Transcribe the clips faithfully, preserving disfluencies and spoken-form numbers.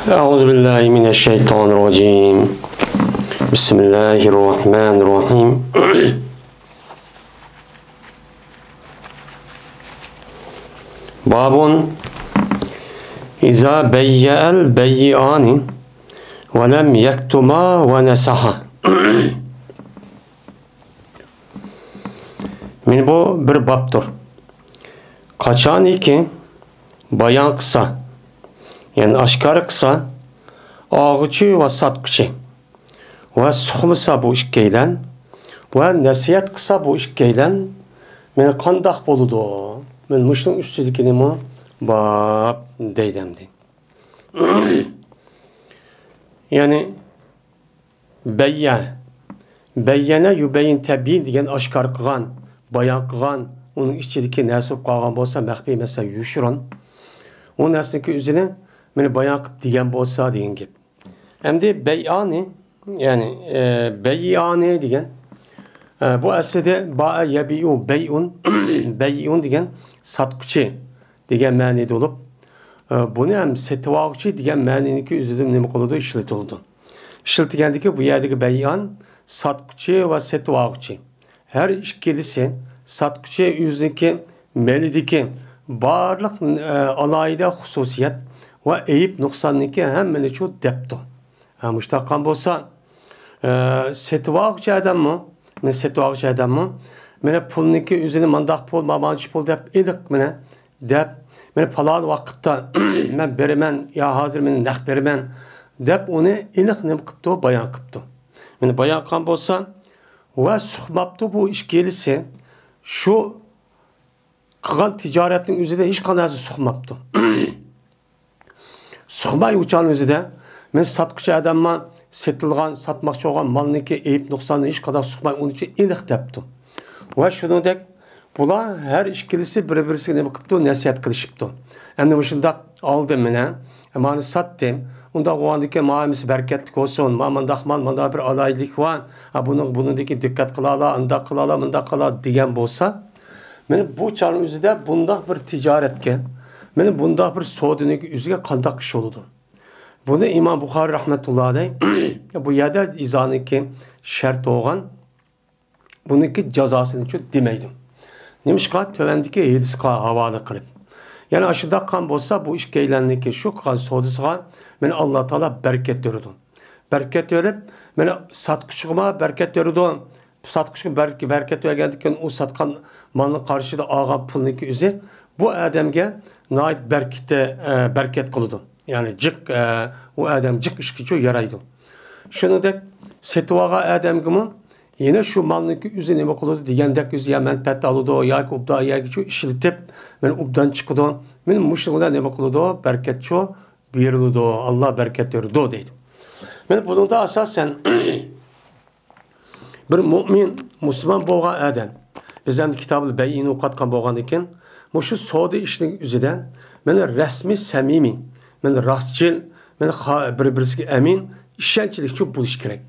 أعوذ بالله من الشيطان الرجيم. بسم الله الرحمن الرحيم. باب إذا بيع البيعان ولم يكتما ونصحا. مانا بۇ بىر بابتۇر. قاچانكى بايان قىلسا، يەنى ئاشكارا قىلسا، ئالغۇچى ۋە ساتقۇچى، ۋە سۇقمىسا بۇ ئىككىيلەن، ۋە نەسىھەت قىلسا بۇ ئىككىيلەن، مانا قانداق بولىدۇ؟ مانا مۇشۇنىڭ ئۈستىدىكىنىمۇ باب دەيدۇ ئەمدى. يەنى بەييە، بەييەنە يۇبەييىن تەبيىن دېگەن ئاشكارا قىلغان، بايان قىلغان، ئۇنىڭ ئىچىدىكى نەرسە بولۇپ قالغان بولسا مەخپىي، مەسىلەن، يوشۇرۇن. ئۇ نەرسىنىڭكى ئۆزىنى مانا بايان قىلىپ دېگەن بولسا دېگەن گەپ. ئەمدى بەيئانى، يەنى، ئە، بەيئانى دېگەن، ئە، بۇ ئەسلىدە باء يەبىئۇ بەيئۇن، بەيئۇن دېگەن ساتقۇچى دېگەن مەنىدە بولۇپ، ئە، بۇنى ھەم سېتىۋالغۇچى دېگەن مەنىنىڭكى ئۆزىدە نېمە قىلىدۇ؟ ئىشلىتىلىدۇ. ئىشلىتىلگەندىكى بۇ يەردىكى بەيئان ساتقۇچى ۋە سېتىۋالغۇچى. ھەر ئىككىلىسى ساتقۇچى ئۆزىنىڭكى مېلىدىكى بارلىق، ئە، ئالاھىدە خۇسۇسىيەت ۋە ئەيىب نۇقساننىكى ھەممىنى شۇ دەپتۇ. ھە، مۇشۇنداق قىلغان بولسا، ئە، سېتىۋالغۇچى ئادەممۇ، مانا سېتىۋالغۇچى ئادەممۇ، مانا پۇلنىكى ئۆزىنى مانداق پۇل، مانچە پۇل دەپ ئېنىق مانا دەپ، مانا پالان ۋاقىتتا مەن بېرىمەن يا ھازىر مانا نەق بېرىمەن دەپ ئۇنى ئېنىق نېمە قىپتۇ؟ بايان قىپتۇ. مانا بايان قىلغان بولسا، ۋە سۇقماپتۇ بۇ ئىككىلىسى. شۇ قىلغان تىجارەتنىڭ ئۆزىدە ھېچقانداق نەرسە سۇقماپتۇ. سۇقماي ئۇچان ئۆزىدە، مەن ساتقۇچى ئادەممەن، سېتىلغان، ساتماقچى بولغان مالنىڭكى ئەيىب نۇقساننى ھېچقانداق سۇقماي ئۇنى ئېنىق دەپتۇ. ۋە شۇنىڭدەك بۇلار ھەر ئىككىلىسى بىر-بىرسىگە نېمە قىپتۇ؟ نەسىھەت قىلىشىپتۇ. ئەمدى مۇشۇنداق ئالدىم مانا، مانا ساتتىم. ئۇنداق بولغاندىكىن ماڭا ھەممىسى بەرىكەتلىك بولسۇن. مانا مانداق مال، مانا بىر ئالاھىدىلىك بار. ھە، بۇنىڭ، بۇنىڭدىكى دىققەت قىلالا، ئۇنداق قىلالا، مۇنداق قىلالا دېگەن بولسا، مانا بۇ چاغنىڭ ئۆزىدە بۇنداق بىر تىجارەتكە، مانا بۇنداق بىر سودىنىڭ ئۆزىگە قانداق ئىش بولىدۇ؟ بۇنى ئىمام بۇخارىي رەھمەتۇللا ئەلەيھ بۇ يەردە ئىزانىكى شەرت بولغان بۇنىڭكى جازاسىنىچۇ دېمەيدۇ. نېمىشقا؟ تۆۋەندىكى ھەدىسقا ھاۋالە قىلىپ. يەنى ئاشۇنداق قىلغان بولسا، بۇ ئىككىيلەننىڭكى شۇ قىلغان سودىسىغا مانا ئاللا تائالا بەرىكەت بېرىدۇ. بەرىكەت بېرىپ، مانا ساتقۇچىغىمۇ بەرىكەت بېرىدۇ. ساتقۇچىغا بەر-، بەرىكەت بەرگەندىن كېيىن، ئۇ ساتقان مالنىڭ قارشىدا ئالغان پۇلنىڭكى ئۆزى بۇ ئادەمگە ناھايىتى بەرىكىتى، ئە، بەرىكەت قىلىدۇ. يەنى جىق، ئە، ئۇ ئادەم جىق ئىشقىچۇ يارايدۇ. شۇنىڭدەك سېتىۋالغان ئادەمگىمۇ يەنە شۇ مالنىڭكى ئۆزى نېمە قىلىدۇ دېگەندەك، ئۆزى يا مەنپەئەت ئالىدۇ ياكى ئوبدان يەرگىچۇ ئىشلىتىپ، مانا ئوبدان چىقىدۇ. مانا مۇشۇنىڭ بىلەن نېمە قىلىدۇ؟ بەرىكەتچۇ بېرىلىدۇ. ئاللا بەرىكەت بېرىدۇ دەيدۇ. مانا بۇنىڭدا ئاساسەن بىر مۇئمىن، مۇسۇلمان بولغان ئادەم، بىز ئەمدى كىتابۇل بەيئىنى ئوقۇۋاتقان بولغاندىكىن، مۇشۇ سودا ئىشىنىڭ ئۆزىدە مانا رەسمىي، سەمىمىي، مانا راستچىل، مانا خا-، بىر-بىرسىگە ئەمىن، ئىشەنچلىكچۇ بولۇش كېرەك.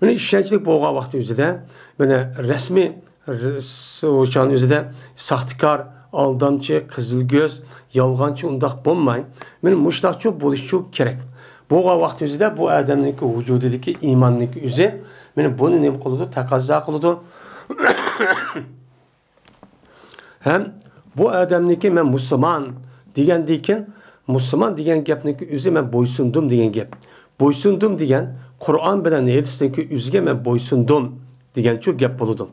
مانا ئىشەنچلىك بولغان ۋاقىت ئۆزىدە مانا رەسمىي، رەس-، ئوچان ئۆزىدە ساختىكار، ئالدامچى، قىزىل كۆز، يالغانچى ئۇنداق بولماي، مانا مۇشۇنداقچۇ بولۇشچۇ كېرەك. بولغان ۋاقىت ئۆزىدە بۇ ئادەمنىڭكى ۋۇجۇدىدىكى ئىماننىڭكى ئۆزى مانا بۇنى نېمە قىلىدۇ؟ تەقەززا قىلىدۇ. ھەم بۇ ئادەمنىڭكى مەن مۇسۇلمان دېگەندىن كېيىن، مۇسۇلمان دېگەن گەپنىڭكى ئۆزى مەن بويسۇندۇم دېگەن گەپ. بويسۇندۇم دېگەن قۇرئان بىلەن ھەدىسنىڭكى ئۆزىگە مەن بويسۇندۇم دېگەنچۇ گەپ بولىدۇ.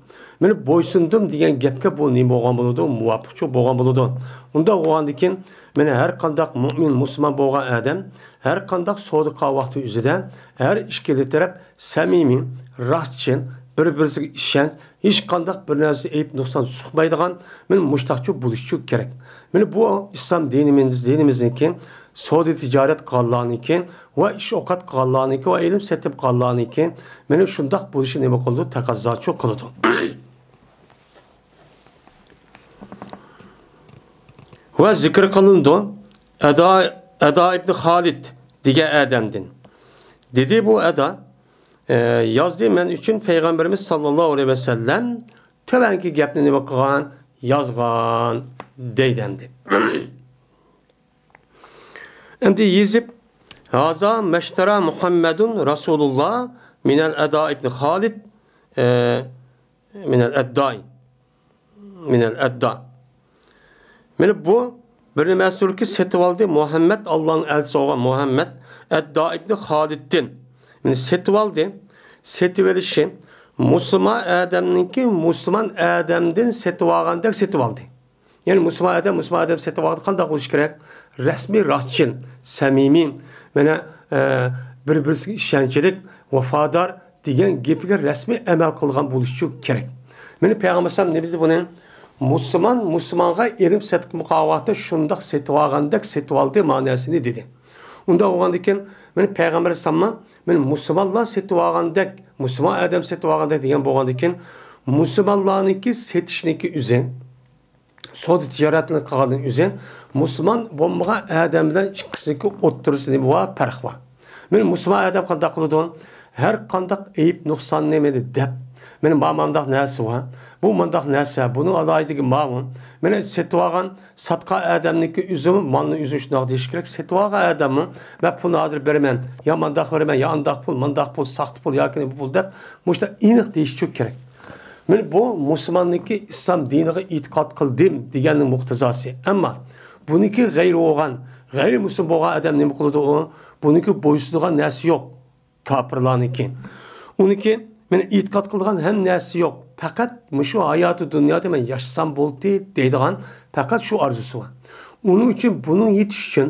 مانا بويسۇندۇم دېگەن گەپكە بۇ نېمە بولغان بولىدۇ؟ مۇۋاپىقچۇ بولغان بولىدۇ. ئۇنداق بولغاندىن كېيىن مانا ھەر قانداق مۇئمىن، مۇسۇلمان بولغان ئادەم ھەر قانداق سودا قىلغان ۋاقتى ئۆزىدە ھەر ئىككىلا تەرەپ سەمىمىي، راستچىل، بىر-بىرسىگە ئىشەنچ، ھېچقانداق بىر نەرسە ئەيىب نۇقسان سۇقمايدىغان، مانا مۇشۇنداقچۇ بولۇشچۇ كېرەك. مانا بۇ ئىسلام دىنىمىز، دىنىمىزنىڭكى سودا تىجارەت قىلغانلارنىڭكى ۋە ئىش ئوقەت قىلغانلارنىڭكى ۋە ئىلىم سېتىپ قىلغانلارنىڭكى مانا شۇنداق بولۇشى نېمە قىلىدۇ؟ تەقەززاچۇ قىلىدۇ. ۋە زىكىر قىلىنىدۇ ئەدا، ئەدا ئىبنى خالىد دېگەن ئادەمدىن. دېدى بۇ ئەدا، ئە، يازدى مەن ئۈچۈن پەيغەمبىرىمىز ساللاللاھۇ ئەلەيھى ۋەسەللەم تۆۋەنكى گەپنى نېمە قىلغان؟ يازغان دەيدۇ ئەمدى. ئەمدى يېزىپ، ھازا مەشتەرا مۇھەممەدۇن رەسۇلۇللا مىنەل ئەدا ئىبنى خالىد، ئە، مىنەل ئەدداي. مىنەل ئەددا. مانا بۇ بىر نېمە ئەمەستۇركى، سېتىۋالدى مۇھەممەد، ئاللانىڭ ئەلچىسى بولغان مۇھەممەد ئەددا ئىبنى خالىدتىن. مانا سېتىۋالدى. سېتىۋېلىشى مۇسۇلمان ئادەمنىڭكى مۇسۇلمان ئادەمدىن سېتىۋالغاندەك سېتىۋالدى. يەنى مۇسۇلمان ئادەم مۇسۇلمان ئادەم سېتىۋالغاندا قانداق بولۇشى كېرەك؟ رەسمىي، راستچىل، سەمىمىي، مانا، ئە، بىر-بىرسىگە ئىشەنچلىك، ۋاپادار دېگەن گېپىگە رەسمىي ئەمەل قىلغان بولۇشى كېرەك. مانا پەيغەمبەر ئەلەيھىسسالام نېمە دېدى بۇنى؟ مۇسۇلمان مۇسۇلمانغا ئېلىم سېتىق مۇقاۋاتى شۇنداق سېتىۋالغاندەك سېتىۋالدى مەنىسىنى دېدى. ئۇنداق بولغاندىكىن، مانا پەيغەمبەر ئەلەيھىسسالاممۇ مانا مۇسۇلمانلار سېتىۋالغاندەك، مۇسۇلمان ئادەم سېتىۋالغاندەك دېگەن بولغاندىكىن، مۇسۇلمانلارنىڭكى سېتىشنىڭكى ئۆزى، سودا تىجارەتنى قىلغاندىن ئۆزى مۇسۇلمان بولمىغان ئادەم بىلەن ئىككىسىنىڭكى ئوتتۇرىسىدا نېمە بار؟ پەرق بار. مانا مۇسۇلمان ئادەم قانداق قىلىدۇ؟ ھەر قانداق ئەيىب نۇقساننى مانا دەپ، مانا ما مانداق نەرسە بار، بۇ مانداق نەرسە، بۇنىڭ ئالاھىدىلىكى ماۋۇ، مانا سېتىۋالغان، ساتقان ئادەمنىڭكى ئۆزىمۇ مالنى ئۆزى شۇنداق دېيىشى كېرەك، سېتىۋالغان ئادەممۇ مەن پۇلنى ھازىر بېرىمەن، يا مانداق بېرىمەن، يا ئانداق پۇل، مانداق پۇل، ساختا پۇل ياكى بۇ پۇل دەپ مۇشۇنداق ئېنىق دېيىشى كېرەك. مانا بۇ مۇسۇلماننىڭكى ئىسلام دىنىغا ئېتىقاد قىلدىم دېگەننىڭ مۇقتىزاسى. ئەمما بۇنىڭكى غەيرى بولغان، غەيرىي مۇسۇلمان بولغان ئادەم نېمە قىلىدۇ ئۇ؟ بۇنىڭكى بويسۇنىدىغان نەرسە يوق، كاپىرلارنىڭكى. ئۇنىڭكى مانا ئېتىقاد قىلىدىغان ھەم نەرسە يوق. پەقەت مۇشۇ ھاياتى دۇنيادا مەن ياشىسام بولدى دەيدىغان پەقەت شۇ ئارزۇسى بار. ئۇنىڭ ئۈچۈن، بۇنىڭ يېتىشى ئۈچۈن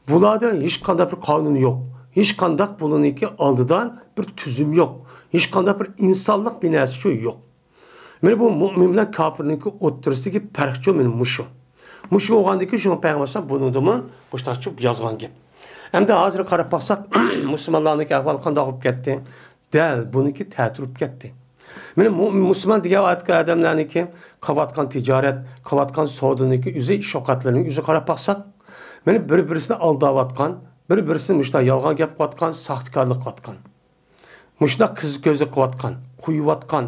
بۇلاردا ھېچقانداق بىر قانۇن يوق. ھېچقانداق بۇلارنىڭكى ئالدىدا بىر تۈزۈم يوق. ھېچقانداق بىر ئىنسانلىق بىر نەرسە شۇ يوق. مانا بۇ مۇئمىن بىلەن كاپىرنىڭكى ئوتتۇرىسىدىكى پەرقچۇ مانا مۇشۇ. مۇشۇ بولغاندىكىن شۇڭا پەيغەمبەر ئەلەيھىسسالام بۇنىڭدىمۇ مۇشۇنداقچە يازغان گەپ. ئەمدى ھازىر قاراپ باقساق، مۇسۇلمانلارنىڭكى ئەھۋالى قانداق بولۇپ كەتتى؟ دەل بۇنىڭكى تەتۈر بولۇپ كەتتى. مانا مۇ-، مۇسۇلمان دېگەن ئادەملەرنىڭكى قىلىۋاتقان تىجارەت، قىلىۋاتقان سودىنىڭكى ئۆزى، ئىش ئوقەتلىرىنىڭ ئۆزىگە قاراپ باقساق، مانا بىر-بىرسىنى ئالداۋاتقان، بىر-بىرسىنى مۇشۇنداق يالغان گەپ قىلىۋاتقان، ساختىكارلىق قىلىۋاتقان. مۇشۇنداق قىزىل كۆزلۈك قىلىۋاتقان، قويۇۋاتقان،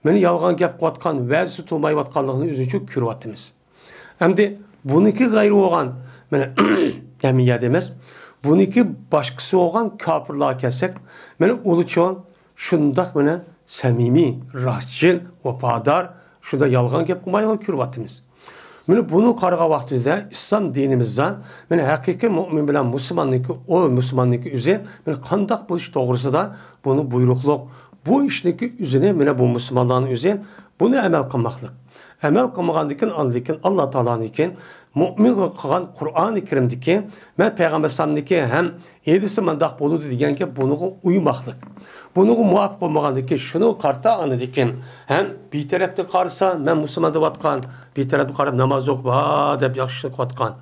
مانا يالغان گەپ قىلىۋاتقان، ۋەدىسى تۇرمايۋاتقانلىقىنى ئۆزىچۇ كۆرۈۋاتىمىز. ئەمدى بۇنىڭكى غەيرى بولغان، مانا، ھەممە يەردە ئەمەس، بۇنىڭكى باشقىسى بولغان كاپىرلارغا كەلسەك، مانا ئۇلىچۇ شۇنداق مانا سەمىمىي، راستچىل، ۋاپادار، شۇنداق يالغان گەپ قىلمايدىغان كۆرۈۋاتىمىز. مانا بۇنى قارىغان ۋاقتىمىزدا ئىسلام دىنىمىزدا مانا ھەقىقىي مۇئمىن بىلەن مۇسۇلماننىڭكى، ئۇ مۇسۇلماننىڭكى ئۆزى مانا قانداق بولۇش توغرىسىدا بۇنى بۇيرۇقلۇق. بۇ ئىشنىڭكى ئۆزىنى مانا بۇ مۇسۇلمانلارنىڭ ئۆزى بۇنى ئەمەل قىلماقلىق. ئەمەل قىلمىغاندىكىن ئاندىكىن ئاللا تائالانىڭكى مۇئمىنغا قىلغان قۇرئانى كەرىمدىكى، مەن پەيغەمبەر ئەلەيھىسسالامنىڭكى ھەم ھەدىسى مانداق بولىدۇ دېگەن گەپ بۇنىڭغا ئۇيماقلىق. بۇنىڭغا مۇۋاپىق بولمىغاندىكىن شۇنىڭغا قارىتا ئاندىكىن ھەم بىر تەرەپتىن قارىسا مەن مۇسۇلمان دەۋاتقان، بىر تەرەپتىن قاراپ ناماز ئوقۇپ ھا دەپ ياخشى ئىشنى قىلىۋاتقان.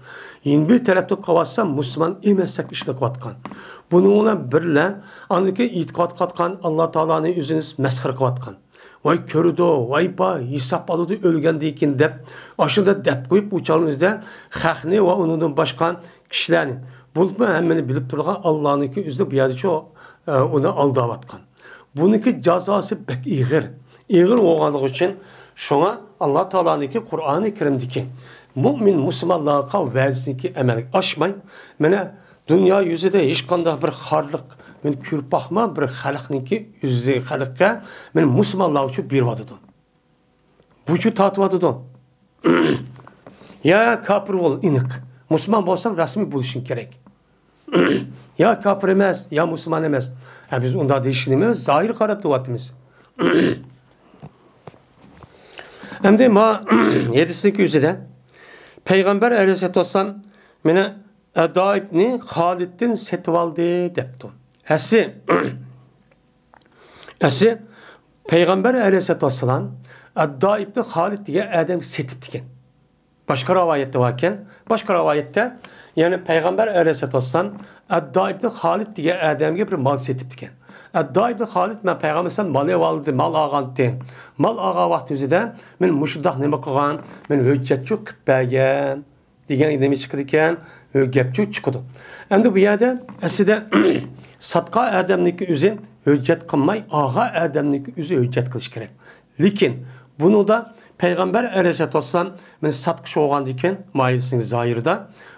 يەنە بىر تەرەپتىن قارىۋاتسا مۇسۇلمان ئەمەس دەپ ئىشنى قىلىۋاتقان. بۇنىڭ بىلەن بىرلە ئاندىكىن ئېتىقاد قىلىۋاتقان ئاللا تائالانى ئۆزىنى مەسخىرە قىلىۋاتقان. ۋاي كۆرىدۇ، ۋاي بار، ھېساب ئالىدۇ ئۆلگەندىن كېيىن دەپ، ئاشۇنداق دەپ قويۇپ، ئۇ چاغنىڭ ئۆزىدە خەقنى ۋە ئۇنىڭدىن باشقا كىشىلەرنى، بولۇپمۇ ھەممىنى بىلىپ تۇرىدىغان ئاللانىڭكى ئۆزىنى بۇ يەردىچۇ، ئە، ئۇنى ئالداۋاتقان. بۇنىڭكى جازاسى بەك ئېغىر. ئېغىر بولغانلىقى ئۈچۈن شۇڭا ئاللا تائالانىڭكى قۇرئانى كەرىمدىكى مۇئمىن مۇسۇلمانلارغا ۋەدىسىنىڭكى ئەمەلگە ئاشماي، مانا دۇنيا يۈزىدە ھېچقانداق بىر خارلىق، مانا كۆرۈپ باقما بىر خەلقنىڭكى ئۆزى خەلققە، مانا مۇسۇلمانلارغىچۇ بېرىۋاتىدۇ. بۇچۇ تارتىۋاتىدۇ. يا كاپىر بول، ئېنىق. مۇسۇلمان بولساڭ رەسمىي بولۇشۇڭ كېرەك. يا كاپىر ئەمەس، يا مۇسۇلمان ئەمەس. ھە، بىز ئۇنداق دېيىشنى ئەمەس، زاھىر قاراپ تۇرۇۋاتىمىز. ئەمدى ما ھەدىسنىڭكى ئۆزىدە پەيغەمبەر ئەلەيھىسسالاتۇ ۋەسسالام مېنى ئەدائىبنى خالىدتىن سېتىۋالدى دەپتۇ. ئەسلى، ئەسلى پەيغەمبەر ئەلەيھىسسالاتۇ ۋەسسالام ئەدائىبنى خالىد دېگەن ئادەمگە سېتىپتىكەن. باشقا رىۋايەتتە باركەن. باشقا رىۋايەتتە، يەنى پەيغەمبەر ئەلەيھىسسالاتۇ ۋەسسالام ئەدائىبنى خالىد دېگەن ئادەمگە بىر مال سېتىپتىكەن. ئەدائىبنى خالىد مەن پەيغەمبەر ئەلەيھىسسالام مال ئېۋالدى، مال ئالغانتى. مال ئالغان ۋاقتى ئۆزىدە مەن مۇشۇنداق نېمە قىلغان، مەن ھۆججەتچۇ قىلىپ بەرگەن دېگەن نېمە چىقىدىكەن؟ گەپچۇ چىقىدۇ. ئەمدى بۇ يەردە ئەسلىدە ساتقان ئادەمنىڭكى ئۆزى ھۆججەت قىلماي، ئالغان ئادەمنىڭكى ئۆزى ھۆججەت قىلىش كېرەك. لېكىن بۇنىڭدا پەيغەمبەر ئەلەيھىسسالاتۇ ۋەسسالام مېنى ساتقۇچى بولغاندىكىن، ماھىيىتىنىڭ زاھىرىدا،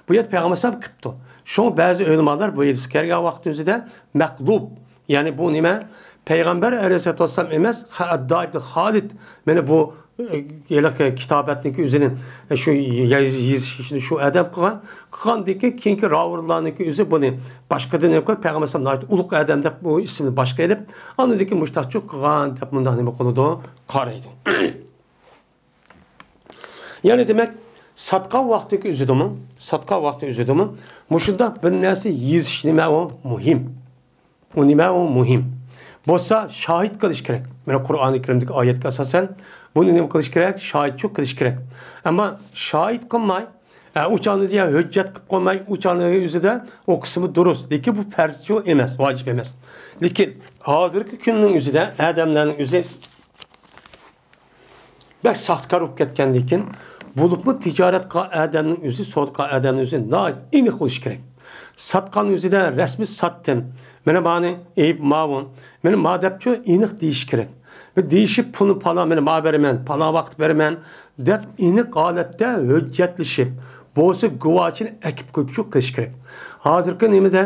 بۇ يەردە پەيغەمبەر ئەلەيھىسسالام قىپتۇ. شۇڭا بەزى ئۆلىمالار بۇ ھەدىسكە كەلگەن ۋاقىت ئۆزىدە مەقلۇب، يەنى بۇ نېمە؟ پەيغەمبەر ئەلەيھىسسالاتۇ ۋەسسالام ئەمەس، ئەددا ئىبن خالىد. مانا بۇ، ئە، ھېلىقى كىتابەتنىڭكى ئۆزىنى، ئە، شۇ يېزىش ئىشىنى شۇ ئادەم قىلغان. قىلغاندىن كېيىن كېيىنكى راۋىلارنىڭكى ئۆزى بۇنى باشقىدىن نېمە قىلىپ، پەيغەمبەر ئەلەيھىسسالام ناھايىتى ئۇلۇغ ئادەم دەپ بۇ ئىسىمنى باشقا ئېلىپ، ئاندىن كېيىن مۇشتاقچۇ قىلغان دەپ مۇنداق نېمە قىلىدۇ، قارايدۇ. يەنى دېمەك، ساتقان ۋاقتىدىكى ئۆزىدىمۇ، ساتقان ۋاقتى ئۆزىدىمۇ مۇشۇنداق بىر نەرسە يېزىش نېمە ئۇ مۇھىم. ئۇ نېمە ئۇ مۇھىم. بولسا شاھىت قىلىش كېرەك. مانا قۇرئانى كەرىمدىكى ئايەتكە ئاساسەن بۇنى نېمە قىلىش كېرەك؟ شاھىتچۇ قىلىش كېرەك. ئەمما شاھىت قىلماي، ئە، ئۇ چاغنى يا ھۆججەت قىلىپ قويماي، ئۇ چاغنى ئۆزىدە ئوقۇسىمۇ دۇرۇس. لېكىن بۇ پەرزچۇ ئەمەس، ۋاجىپ ئەمەس. لېكىن ھازىرقى كۈننىڭ ئۆزىدە ئادەملەرنىڭ ئۆزى بەك ساختىكار بولۇپ كەتكەندىكىن، بولۇپمۇ تىجارەت قىلغان ئادەمنىڭ ئۆزى، سودا قىلغان ئادەمنىڭ ئۆزى ناھايىتى ئېنىق بولۇشى كېرەك. ساتقان ئۆزىدە رەسمىي ساتتىم، مانا مانى ئېيىپ ماۋۇ، مانا ما دەپچۇ ئېنىق دېيىشى كېرەك. بىر دېيىشىپ پۇلنى پالان، مانا ما بېرىمەن، پالان ۋاقىت بېرىمەن دەپ ئېنىق ھالەتتە ھۆججەتلىشىپ، بولسا گۇۋاچىنى ئەكىپ قويۇپچۇ قىلىش كېرەك. ھازىرقى نېمىدە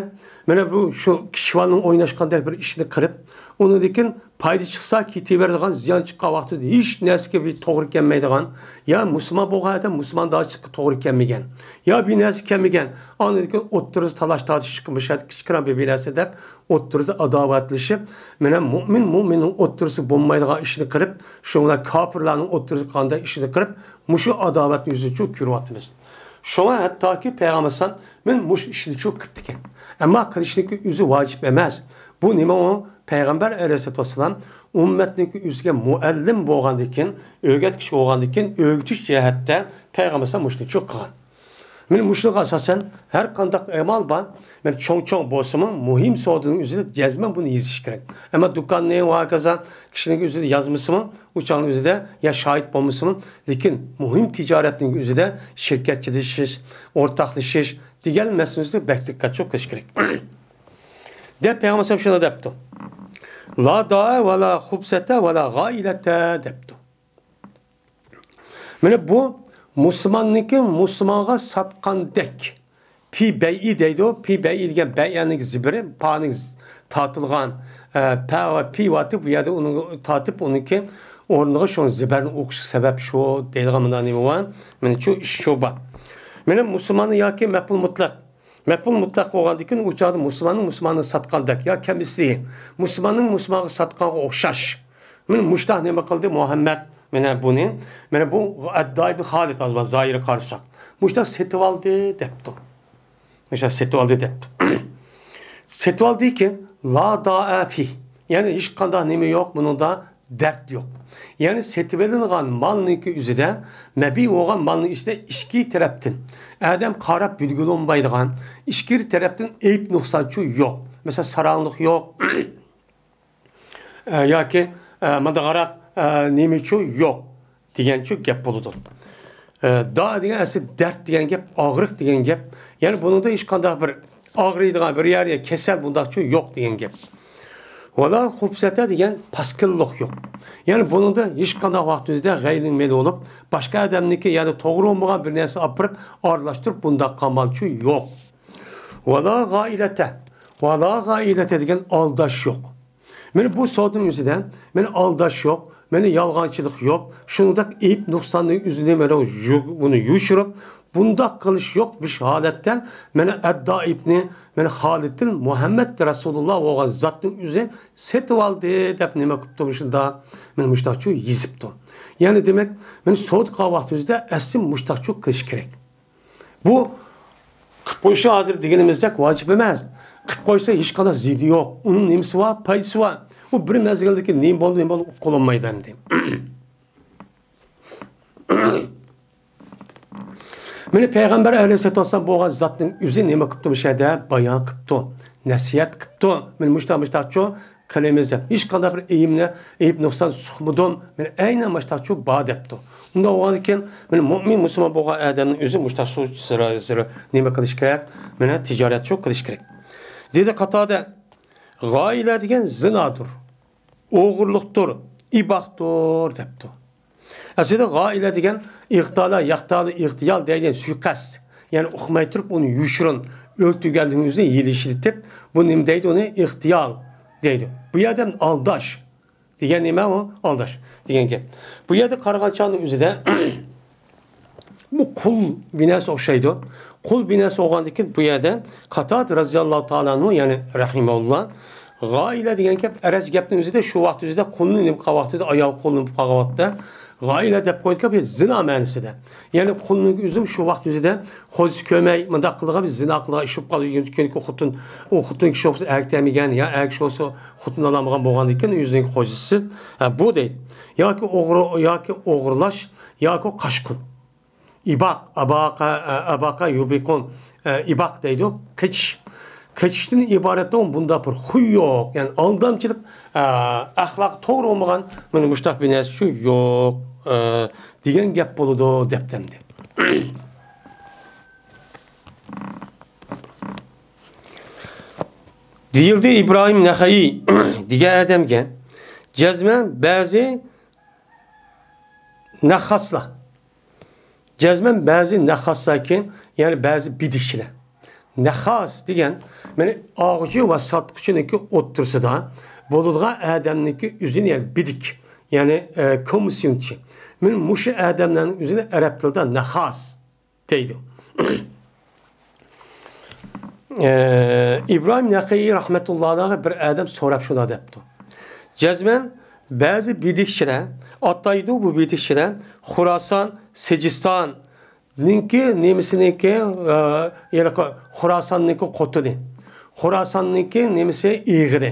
مانا بۇ شۇ كىشىۋالنىڭ ئويناشقاندەك بىر ئىشنى قىلىپ، ئۇنىڭدىن كېيىن پايدا چىقسا كېتىۋېرىدىغان، زىيان چىققان ۋاقتىدا ھېچ نەرسىگە بىر توغرا كەلمەيدىغان، يا مۇسۇلمان بولغان ئادەم مۇسۇلماندارچىلىققا توغرا كەلمىگەن، يا بىر نەرسە كەلمىگەن، ئاندىن كېيىن ئوتتۇرىسىدا تالاش تارتىش چىقىپ، مۇشۇ يەردە كىچىككىنە بىر، بىر نەرسە دەپ ئوتتۇرىدا ئاداۋەتلىشىپ، مانا مۇئمىن مۇئمىننىڭ ئوتتۇرىسىدا بولمايدىغان ئىشنى قىلىپ، شۇنىڭ بىلەن كاپىرلارنىڭ ئوتتۇرىسىدا قالغاندەك ئىشنى قىلىپ، مۇشۇ ئاداۋەتنى يۈزىچۇ كۆرۈۋاتىمىز. شۇڭا ھەتتاكى پەيغەمبەر ئەلەيھىسسالام مەن مۇشۇ ئىشنىچۇ قىپتىكەن. ئەمما قىلىشنىكى ئۆزى ۋاجىپ ئەمەس. بۇ نېمە ئۇ؟ پەيغەمبەر ئەلەيھىسسالاتۇ ۋەسسالام ئۈممەتنىڭكى ئۆزىگە مۇئەللىم بولغاندىكىن، ئۆگەتكۈچى بولغاندىكىن، ئۆگىتىش جەھەتتە پەيغەمبەر ئەلەيھىسسالام مۇشۇنىچۇ قىلغان. مانا مۇشۇنىڭغا ئاساسەن ھەر قانداق ئەمال بار، مانا چوڭ-چوڭ بولسىمۇ، مۇھىم سودىنىڭ ئۆزىدە جەزمەن بۇنى يېزىش كېرەك. ئەمما دۇكاننى ۋە ھاكازا كىشىنىڭ ئۆزىدە يازمىسىمۇ، ئۇ چاغنىڭ ئۆزىدە يا شاھىت بولمىسىمۇ، لېكىن مۇھىم تىجارەتنىڭ ئۆزىدە شىركەتچىلىشىش، ئورتاقلىشىش دېگەن مەسىلىسىدە بەك دىققەتچۇ قىلىش كېرەك. دەپ پەيغەمبەر ئەلەيھىسسالام شۇنداق دەپتۇ. لا داء ۋە لا خۇبسەتە ۋە لا غائىلەتە دەپتۇ. مانا بۇ مۇسۇلماننىڭكى مۇسۇلمانغا ساتقاندەك پى بەيئى دەيدۇ. پى بەيئى دېگەن بەيئەنىڭ زىبىرى، پانىڭ ز-، تارتىلغان، ئە، پە ۋە پى ۋاتىپ، بۇ يەردە ئۇنى تارتىپ، ئۇنىڭكى ئورنىغا شۇ زىبەرنى ئوقۇشقا سەۋەب شۇ دەيدىغان مانا نېمە بار؟ مانا شۇ ئىش شۇ بار. مانا مۇسۇلماننى ياكى مەپئۇل مۇتلەق. مەپئۇل مۇتلەق بولغاندىن كېيىن ئۇ چاغدا مۇسۇلماننىڭ مۇسۇلماننى ساتقاندەك يا كەمسىلى، مۇسۇلماننىڭ مۇسۇلمانغا ساتقانغا ئوخشاش. مانا مۇشتاق نېمە قىلدى مۇھەممەد؟ مانا بۇنى، مانا بۇ ئەددا ئىبن خالىد، ھازىر زاھىرى قارىساق، مۇشتاق سېتىۋالدى دەپتۇ. مۇشۇنداق سېتىۋالدى دەپتۇ. سېتىۋالدىكىن، لا دائە فى. يەنى ھېچقانداق نېمە يوق، بۇنىڭدا دەرد يوق. يەنى سېتىۋېلىنغان مالنىڭكى ئۆزىدە، مەبىئۇ بولغان مالنىڭ ئىچىدە ئىچكى تەرەپتىن ئادەم قاراپ بىلگىلى بولمايدىغان ئىچكىرى تەرەپتىن ئەيىب نۇقسانچۇ يوق. مەسىلەن، ساراڭلىق يوق. ئە، ياكى، ئە، مانداقراق، ئە، نېمىچۇ يوق دېگەنچۇ گەپ بولىدۇ. ئە، دا دېگەن ئەسلى دەرد دېگەن گەپ، ئاغرىق دېگەن گەپ. يەنى بۇنىڭدا ھېچقانداق بىر ئاغرىيدىغان بىر يەر يا كېسەل بۇنداقچۇ يوق دېگەن گەپ. ۋالا خۇبسەتە دېگەن پاسكىللىق يوق. يەنى بۇنىڭدا ھېچقانداق ۋاقتىمىزدا غەيرىنىڭ مېلى بولۇپ، باشقا ئادەمنىڭكى يەنى توغرا بولمىغان بىر نەرسە ئاپىرىپ ئارىلاشتۇرۇپ بۇنداق قامالچۇ يوق. ۋالا غائىلەتە. ۋالا غائىلەتە دېگەن ئالداش يوق. مانا بۇ سودىنىڭ ئۆزىدە مانا ئالداش يوق، مانا يالغانچىلىق يوق، شۇنىڭدەك ئەيىب نۇقساننى ئۆزىنى مانا يۇ-، بۇنى يوشۇرۇپ، بۇنداق قىلىش يوق. بىر ھالەتتە مانا ئەددا ئىبنى مانا خالىدتىن مۇھەممەد رەسۇلۇللا بولغان زاتنىڭ ئۆزى سېتىۋالدى دەپ نېمە قىپتۇ مۇشۇندا؟ مانا مۇشۇنداقچۇ يېزىپتۇ. يەنى دېمەك، مانا سودا قىلغان ۋاقتىمىزدا ئەسلى مۇشۇنداقچۇ قىلىش كېرەك. بۇ قىپ قويۇشى ھازىر دېگىنىمىزدەك ۋاجىپ ئەمەس. قىپ قويسا ھېچقانداق زىيىنى يوق. ئۇنىڭ نېمىسى بار؟ پايدىسى بار. ئۇ بىر مەزگىلدىكى نېمە بولدى، نېمە بولدى، ئۇقۇپ بولالمايدۇ ئەمدى. مانا پەيغەمبەر ئەلەيھىسسالاتۇ ۋەسسالام بولغان زاتنىڭ ئۆزى نېمە قىپتۇ؟ مۇشۇ يەردە بايان قىپتۇ. نەسىھەت قىپتۇ. مانا مۇشۇنداق، مۇشۇنداقچۇ قىلىمىز دەپ، ھېچقانداق بىر ئېيىبنى، ئېيىب نۇقسان سۇقمىدىم، مەن ئەينەن ماشتاقچۇ بار دەپتۇ. ئۇنداق بولغاندىكىن، مانا مۇئمىن مۇسۇلمان بولغان ئادەمنىڭ ئۆزى مۇشتاق سۇ سىرا، سىرا نېمە قىلىش كېرەك؟ مانا تىجارەتچۇ قىلىش كېرەك. دېدى قاتادە، غائىلە دېگەن زىنادۇر، ئوغرىلىقتۇر، ئىباھدۇر دەپتۇ. ئەسلىدە غائىلە دېگەن ئىغتالا، ياقتالا، ئىغتىيال دەيدىغان سۇيىقەست. يەنى ئۇقماي تۇرۇپ ئۇنى يوشۇرۇن، ئۆلتۈرگەنلىكىنىڭ ئۆزىنى يېلىشلىتىپ، بۇ نېمە دەيدۇ؟ ئۇنى ئىختىيال دەيدۇ. بۇ يەردە ئالداش دېگەن نېمە ئۇ؟ ئالداش دېگەن گەپ. بۇ يەردە قارىغان چاغنىڭ ئۆزىدە بۇ قۇل بىناسى ئوخشايدۇ. قۇل بىناسى بولغاندىن كېيىن بۇ يەردە قاتادە رەزىياللاھۇ تائالا ئەنھۇ، يەنى رەھىمەھۇللا، غائىلە دېگەن گەپ، ئەرەب گەپنىڭ ئۆزىدە شۇ ۋاقىت ئۆزىدە قۇلنى نېمە قىلغان ۋاقتىدا، ئايال قۇلنى نېمە قىلغان ۋاقتىدا غائىلە دەپ قويىدىكەن، زىنا مەنىسىدە. يەنى قۇلنىڭ ئۆزىمۇ شۇ ۋاقىت ئۆزىدە خوجىسى كۆرمەي مۇنداق قىلغان، بىر زىنا قىلغان ئىش بولۇپ قالدى. كېيىنكى خوتۇن، ئۇ خوتۇن كىشى بولسا ئەركە تەگمىگەن يا ئەر كىشى بولسا خوتۇن ئالالمىغان بولغاندىن كېيىن ئۆزىنىڭ خوجىسىز، ھە، بۇ دەيدۇ. ياكى ئوغرى، ياكى ئوغرىلاش، ياكى قاچقۇن. ئىباق، ئاباقا، ئە، ئاباقا يۇبىقۇن، ئە، ئىباق دەيدۇ، قېچىش. قېچىشتىن ئىبارەت بۇنداق بىر خۇي يوق، يەنى ئالدامچىلىق، ئە، ئەخلاق توغرا بولمىغان، مانا مۇشۇنداق بىر نەرسە شۇ يوق، ئە، دېگەن گەپ بولىدۇ دەپتىمدى. دېيىلدى ئىبراھىم نەخەئىي دېگەن ئادەمگە جەزمەن بەزى نەخاسلار، جەزمەن بەزى نەخاسلاركەن، يەنى بەزى بىدىكچىلەر. نەخاس دېگەن، مانا، ئالغۇچى ۋە ساتقۇچىنىڭكى ئوتتۇرىسىدا بولىدىغان ئادەمنىڭكى ئۆزىنى، يەنى بىدىك، يەنى، ئە، كومىسسىيونچى. مانا مۇشۇ ئادەملەرنىڭ ئۆزىنى ئەرەب تىلىدا نەخاس دەيدۇ. ئە، ئىبراھىم نەخەئىي رەھمەتۇللا ئەلەيھىغا بىر ئادەم سوراپ شۇنداق دەپتۇ. جەزمەن بەزى بىدىكچىلەر، ئاتايدۇ بۇ بىدىكچىلەر، خۇراسان، سىجىستاننىڭكى نېمىسىنىڭكى، ئە، يەنى خۇراساننىڭكى قوتىنى، خۇراساننىڭكى نېمىسى ئېغىلى.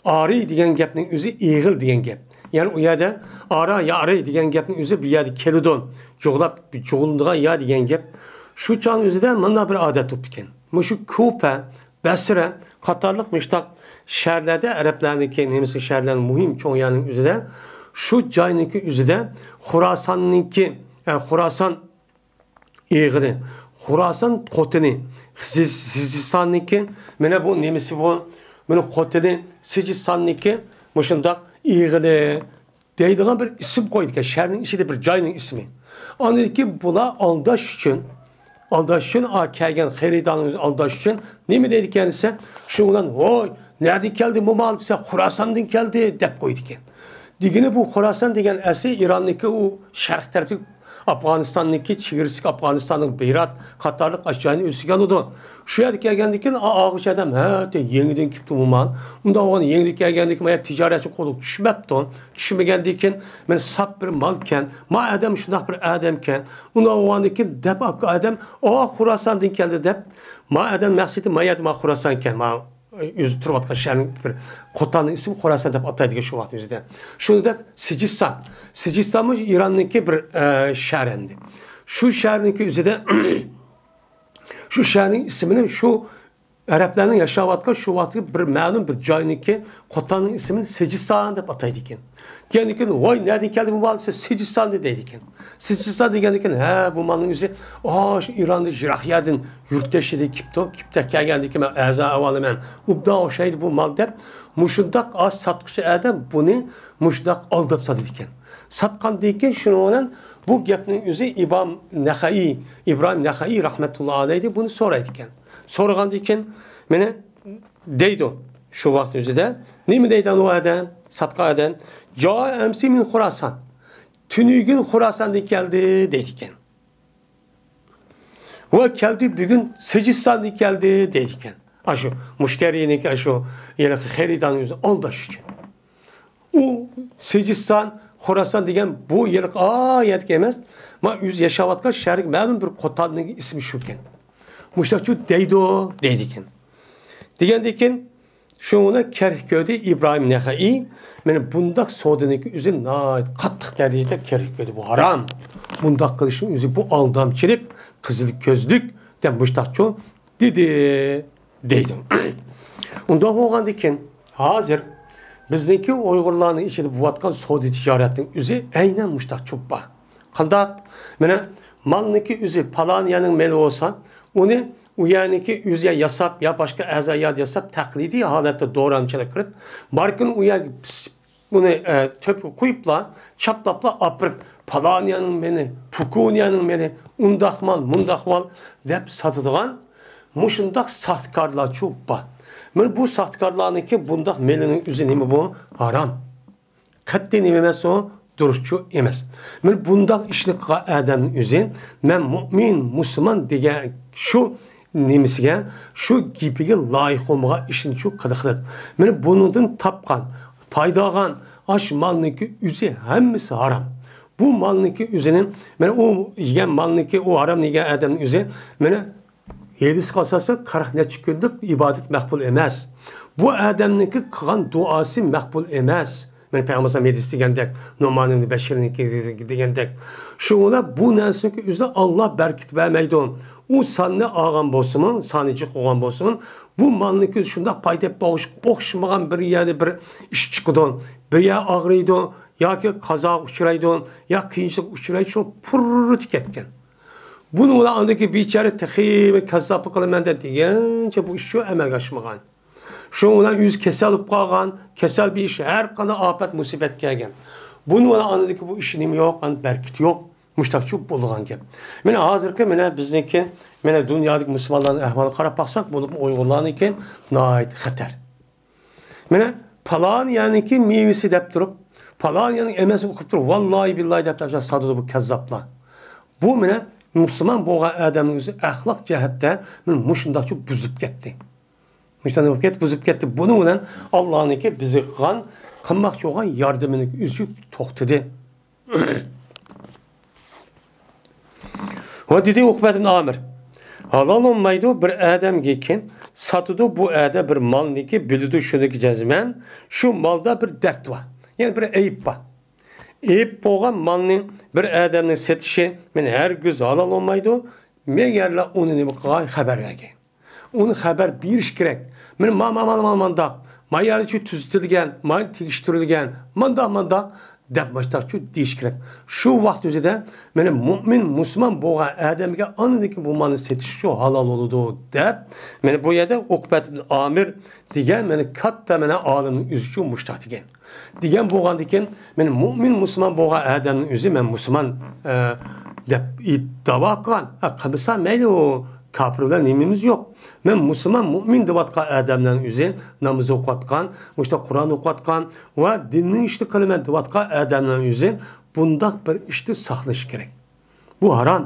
ئارىي دېگەن گەپنىڭ ئۆزى ئېغىل دېگەن گەپ. يەنى ئۇ يەردە ئارا يارى دېگەن گەپنىڭ ئۆزى بۇ يەردە كېلىدۇ. جۇغلاپ، جۇغلىنىدىغان يا دېگەن گەپ. شۇ چاغنىڭ ئۆزىدە مانا بىر ئادەت بوپتىكەن. مۇشۇ كۇفە، بەسرە قاتارلىق مۇشتاق شەھەرلەردە، ئەرەبلەرنىڭكى نېمىسى، شەھەرلەرنىڭ مۇھىم چوڭ يەرنىڭ ئۆزىدە، شۇ جاينىڭكى ئۆزىدە خۇراساننىڭكى، ئە، خۇراسان ئېغىلى، خۇراسان قوتىنى، سىج-، سىجىستاننىڭكى، مانا بۇ نېمىسى بۇ، مانا قوتىنى، سىجىستاننىڭكى مۇشۇنداق ئېغىلى دەيدىغان بىر ئىسىم قويىدىكەن، شەھەرنىڭ ئىچىدە بىر جاينىڭ ئىسمى. ئاندىن كېيىن بۇلار ئالداش ئۈچۈن، ئالداش ئۈچۈن، ئا، كەلگەن خېرىدارنى ئالداش ئۈچۈن نېمە دەيدىكەن دېسە، شۇ بىلەن، ۋوي، نەدىن كەلدى بۇ مال دېسە، خۇراساندىن كەلدى دەپ قويىدىكەن. دېگىنى بۇ خۇراسان دېگەن ئەسلى ئىراننىڭكى ئۇ شەرق تەرىپى ئافغانىستاننىڭكى چېگرىسىدىكى ئافغانىستاننىڭ بېرات قاتارلىق ئاشۇ جاينى ئۆز ئىچىگە ئالىدۇ. شۇ يەردە كەلگەندىن كېيىن، ئا-، ئالغۇچى ئادەم، ھە، دە، يېڭىدىن كېپتۇ بۇ مال. ئۇنداق بولغان يېڭىدىن كەلگەندىن كېيىن، ما يەردە تىجارەتچى قولىغا چۈشمەپتۇ. چۈشمىگەندىن كېيىن، مانا ساپ بىر مالكەن. ما ئادەم شۇنداق بىر ئادەمكەن. ئۇنداق بولغاندىن كېيىن دەپ، ئادەم، ئا، خۇراساندىن كەلدى دەپ، ما ئادەم مەقسىتى ما يەردە ما خۇراسانكەن، ما ئۆزى تۇرۇۋاتقان شەھەرنىڭ بىر قوتاننىڭ ئىسمى خۇراسان دەپ ئاتايدىكەن شۇ ۋاقىتنىڭ ئۆزىدە. شۇنى دەپ سىجىستان. سىجىستانمۇ ئىراننىڭكى بىر، ئە، شەھەر ئەمدى. شۇ شەھەرنىڭكى ئۆزىدە، شۇ شەھەرنىڭ ئىسمىنى شۇ ئەرەبلەرنىڭ ياشاۋاتقان شۇ ۋاقىتتىكى بىر مەلۇم بىر جاينىڭكى قوتاننىڭ ئىسمىنى سىجىستان دەپ ئاتايدىكەن. كېيىندىن كېيىن، ۋاي، نەدىن كەلدى بۇ مال دېسە، سىجىستاندىن دەيدىكەن. سىجىستان دېگەندىن كېيىن، ھە، بۇ مالنىڭ ئۆزى، ئا، شۇ ئىراندىن يىراق يەردىن يۇرتداشلىرى كېپتۇ، كېپتە كەلگەندىن كېيىن مەن ئەزا ئەۋالىمەن، ئوبدان ئوخشايدۇ بۇ مال دەپ، مۇشۇنداق ئاز ساتقۇچى ئادەم بۇنى مۇشۇنداق ئالداپ ساتىدىكەن. ساتقاندىن كېيىن شۇنىڭ بىلەن بۇ گەپنىڭ ئۆزى ئىمام نەخەئىي، ئىبراھىم نەخەئىي رەھمەتۇللا ئەلەيھى بۇنى سورايدىكەن. سورىغاندىن كېيىن مانا دەيدۇ، شۇ ۋاقىت ئۆزىدە. نېمە دەيدۇ ئۇ ئادەم؟ ساتقان ئادەم، جاء ئەمسى مىن خۇراسان. تۈنۈگۈن خۇراساندىن كەلدى دەيدىكەن. ۋە كەلدى بۈگۈن سىجىستاندىن كەلدى دەيدىكەن. ئاشۇ مۇشتەرىنىڭكى، ئاشۇ ھېلىقى خېرىدارنى ئۆزىنى ئالداش ئۈچۈن. ئۇ سىجىستان، خۇراسان دېگەن بۇ ھېلىقى ئايەتكە ئەمەس، ما ئۆزى ياشاۋاتقان شەھەرگە مەلۇم بىر قوتاننىڭ ئىسمى شۇكەن. مۇشۇنداقچۇ دەيدۇ دەيدىكەن. دېگەندىن كېيىن شۇنى كەرك كۆردى ئىبراھىم نەخەئىي. مانا بۇنداق سودىنىڭكى ئۆزى ناھايىتى قاتتىق دەرىجىدە كەرك كۆردى. بۇ ھارام. بۇنداق قىلىشنىڭ ئۆزى بۇ ئالدامچىلىق، قىزىل كۆزلۈك دەپ مۇشتاقچۇ دېدى دەيدۇ. ئۇنداق بولغاندىن كېيىن ھازىر بىزنىڭكى ئۇيغۇرلارنىڭ ئىچىدە بولۇۋاتقان سودا تىجارەتنىڭ ئۆزى ئەينەن مۇشتاق چوپپا. قانداق؟ مانا مالنىڭكى ئۆزى پالان يەرنىڭ مېلى بولسا، ئۇنى ئۇ يەرنىڭكى ئۆزى ياساپ يا باشقا ئەزا يەردە ياساپ، تەقلىدىي ھالەتتە دورامچىلىق قىلىپ، باركىن ئۇ يەرگە ئۇنى، ئە، تۆپكە قويۇپلا، چاپلاپلا ئاپىرىپ، پالانىيەنىڭ مېلى، پۇكۇنىيەنىڭ مېلى، ئۇنداق مال، مۇنداق مال دەپ ساتىدىغان مۇشۇنداق ساختىكارلارچۇ بار. مانا بۇ ساختىكارلارنىڭكى بۇنداق مېلىنىڭ ئۆزى نېمە بۇ؟ ھارام. قەتئىي نېمە ئەمەس ئۇ؟ دۇرۇسچۇ ئەمەس. مانا بۇنداق ئىشنى قىلغان ئادەمنىڭ ئۆزى، مەن مۇئمىن، مۇسۇلمان دېگەن شۇ نېمىسىگە، شۇ گېپىگە لايىق بولمىغان ئىشنىچۇ قىلىقلىق. مانا بۇنىڭدىن تاپقان، پايدا ئالغان ئاش مالنىڭكى ئۆزى ھەممىسى ھارام. بۇ مالنىڭكى ئۆزىنى، مانا ئۇ يېگەن مالنىڭكى، ئۇ ھارام يېگەن ئادەمنىڭ ئۆزى، مانا ھېدىسقا ئاساسەن، قىرىق نەچچە كۈنلۈك ئىبادەت مەقبۇل ئەمەس. بۇ ئادەمنىڭكى قىلغان دۇئاسى مەقبۇل ئەمەس. مانا پەيغەمبەر ھەدىس دېگەندەك، نومان ئىبنى بەشىرنىڭكى دېگەندەك. شۇڭا بۇ نەرسىنىڭكى ئۆزىدە ئاللا بەرىكەت بەرمەيدۇ. ئۇ ساننى ئالغان بولسىمۇ، سانى جىق قىلغان بولسىمۇ، بۇ مالنىڭكى ئۆزى شۇنداق پايدا ئوخشىمىغان بىر يەردە بىر ئىش چىقىدۇ، بىر يەر ئاغرىيدۇ، ياكى قازاغا ئۇچرايدۇ، يا قىيىنچىلىققا ئۇچرايدۇ، شۇ پۇررىتى كەتكەن. بۇنى ئۇلار ئاندىكى بىچارە تېخىمۇ كاززاپلىق قىلىمەن دەپ دېگەنچە بۇ ئىش شۇ ئەمەلگە ئاشمىغان. شۇ ئۇلار ئۆزى كېسەل بولۇپ قالغان، كېسەل بىر ئىش، ھەر قانداق ئاپەت، مۇسىبەت كەلگەن. بۇنى ئۇلار ئاندىكى بۇ ئىش نېمە يوق، ئان بەرىكىتى يوق. مۇشتاقچۇ بولىدىغان گەپ. مانا ھازىرقى مانا بىزنىڭكى، مانا دۇنيادىكى مۇسۇلمانلارنىڭ ئەھۋالىغا قاراپ باقساق، بولۇپمۇ ئۇيغۇرلارنىڭكى ناھايىتى خەتەر. مانا پالان يەرنىڭكى مېۋىسى دەپ تۇرۇپ، پالان يەرنىڭ ئەمەسى قىلىپ تۇرۇپ، ۋاللاھى بىللاھى دەپ تەپسىر ساتىدۇ بۇ كەززاپلار. بۇ مانا مۇسۇلمان بولغان ئادەمنىڭ ئۆزى ئەخلاق جەھەتتە مانا مۇشۇنداقچە بۇزۇپ كەتتى. مۇشۇنداق بولۇپ كەتتى، بۇزۇپ كەتتى. بۇنىڭ بىلەن ئاللانىڭكى بىزگە قىلغان، قىلماقچى بولغان ياردىمىنىڭ ئۆزى توختىدى. ۋە دېدى ئوقبەت ئىبن ئامىر، ھالال بولمايدۇ بىر ئادەمگىكى ساتىدۇ، بۇ ئادەم بىر مالنىكى بىلىدۇ، شۇنىكى جەزمەن شۇ مالدا بىر دەرد بار، يەنى بىر ئەيىب بار. ئەيىب بولغان مالنى بىر ئادەمنىڭ سېتىشى مەن ھەرگىز ھالال بولمايدۇ، مەگەرلا ئۇنى نېمە قىلغان، خەۋەر بەرگەن. ئۇنى خەۋەر بېرىش كېرەك. مانا ما، ما، ما، ما، مانداق. ما يەرچۇ تۈزىتىلگەن، ما تېگىشتۈرۈلگەن، مانداق، مانداق دەپ ماشتاقچۇ دېيىش كېرەك. شۇ ۋاقىت ئۆزىدە مانا مۇئمىن، مۇسۇلمان بولغان ئادەمگە ئاندىكى بۇ مالنى سېتىشچۇ ھالال بولىدۇ دەپ، مانا بۇ يەردە ئوقبەت ئىبن ئامىر دېگەن مانا كاتتا مانا ئالىمنىڭ ئۆزىچۇ مۇشتاق دېگەن. دېگەن بولغاندىكىن، مەن مۇئمىن مۇسۇلمان بولغان ئادەمنىڭ ئۆزى، مەن مۇسۇلمان، ئە، دەپ داۋا قىلغان. ئە، قىلمىسا مەيلى، ئۇ كاپىر بىلەن نېمىمىز يوق. مەن مۇسۇلمان، مۇئمىن دەۋاتقان ئادەملەرنىڭ ئۆزى، ناماز ئوقۇۋاتقان، مۇشۇنداق قۇرئان ئوقۇۋاتقان ۋە دىننىڭ ئىشىنى قىلىمەن دەۋاتقان ئادەملەرنىڭ ئۆزى بۇنداق بىر ئىشتىن ساقلىنىش كېرەك. بۇ ھارام.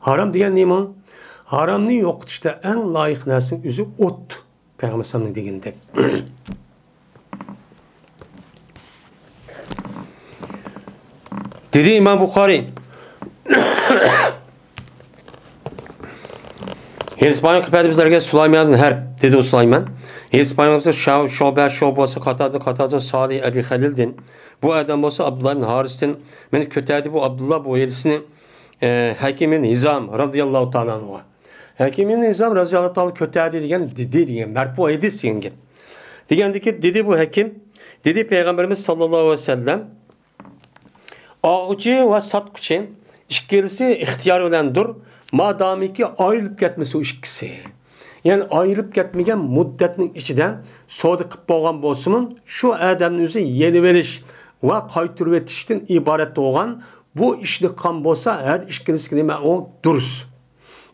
ھارام دېگەن نېمە؟ ھارامنى يوقىتىشتا ئەڭ لايىق نەرسىنىڭ ئۆزى ئوت. پەيغەمبەر ئەلەيھىسسالامنىڭ دېگىنىدەك. دېدى ئىمام بۇخارىي. ھېدىس بايان قىلىپ بىزلەرگە سۇلايمان ھەرب، دېدى ئۇ سۇلايمان. ھېدىس بايان قىلسا شا-، شوبە، شوبە بولسا قاتادىن، قاتادىن سالىھ ئەبى خەلىلدىن. بۇ ئادەم بولسا ئابدۇللا ئىبن ھارىستىن. مېنى كۆتەردى بۇ ئابدۇللا بۇ ھېدىسنى، ئە، ھەكىم ئىبن ھىزام رازىياللاھۇ تائالا ئەنھۇغا. ھەكىم ئىبن ھىزام رازىياللاھۇ تائالا كۆتەردى دېگەن، دېدى دېگەن، مەرپۇ ھەدىس دېگەن گەپ. دېگەندىكى، دېدى بۇ ھەكىم، دېدى پەيغەمبىرىمىز ساللاللاھۇ ئەلەيھى ۋەسەللەم، ئالغۇچى ۋە ساتقۇچى ئىككىلىسى ئىختىيار بىلەندۇر، مادامىكى ئايرىلىپ كەتمىسە ئۇ ئىككىسى. يەنى ئايرىلىپ كەتمىگەن مۇددەتنىڭ ئىچىدە سودا قىلىپ بولغان بولسىمۇ، شۇ ئادەمنى ئۆزى يېنىۋېلىش ۋە قايتۇرۇۋېتىشتىن ئىبارەت بولغان بۇ ئىشنى قىلغان بولسا، ھەر ئىككىلىسىگە نېمە ئۇ دۇرۇس.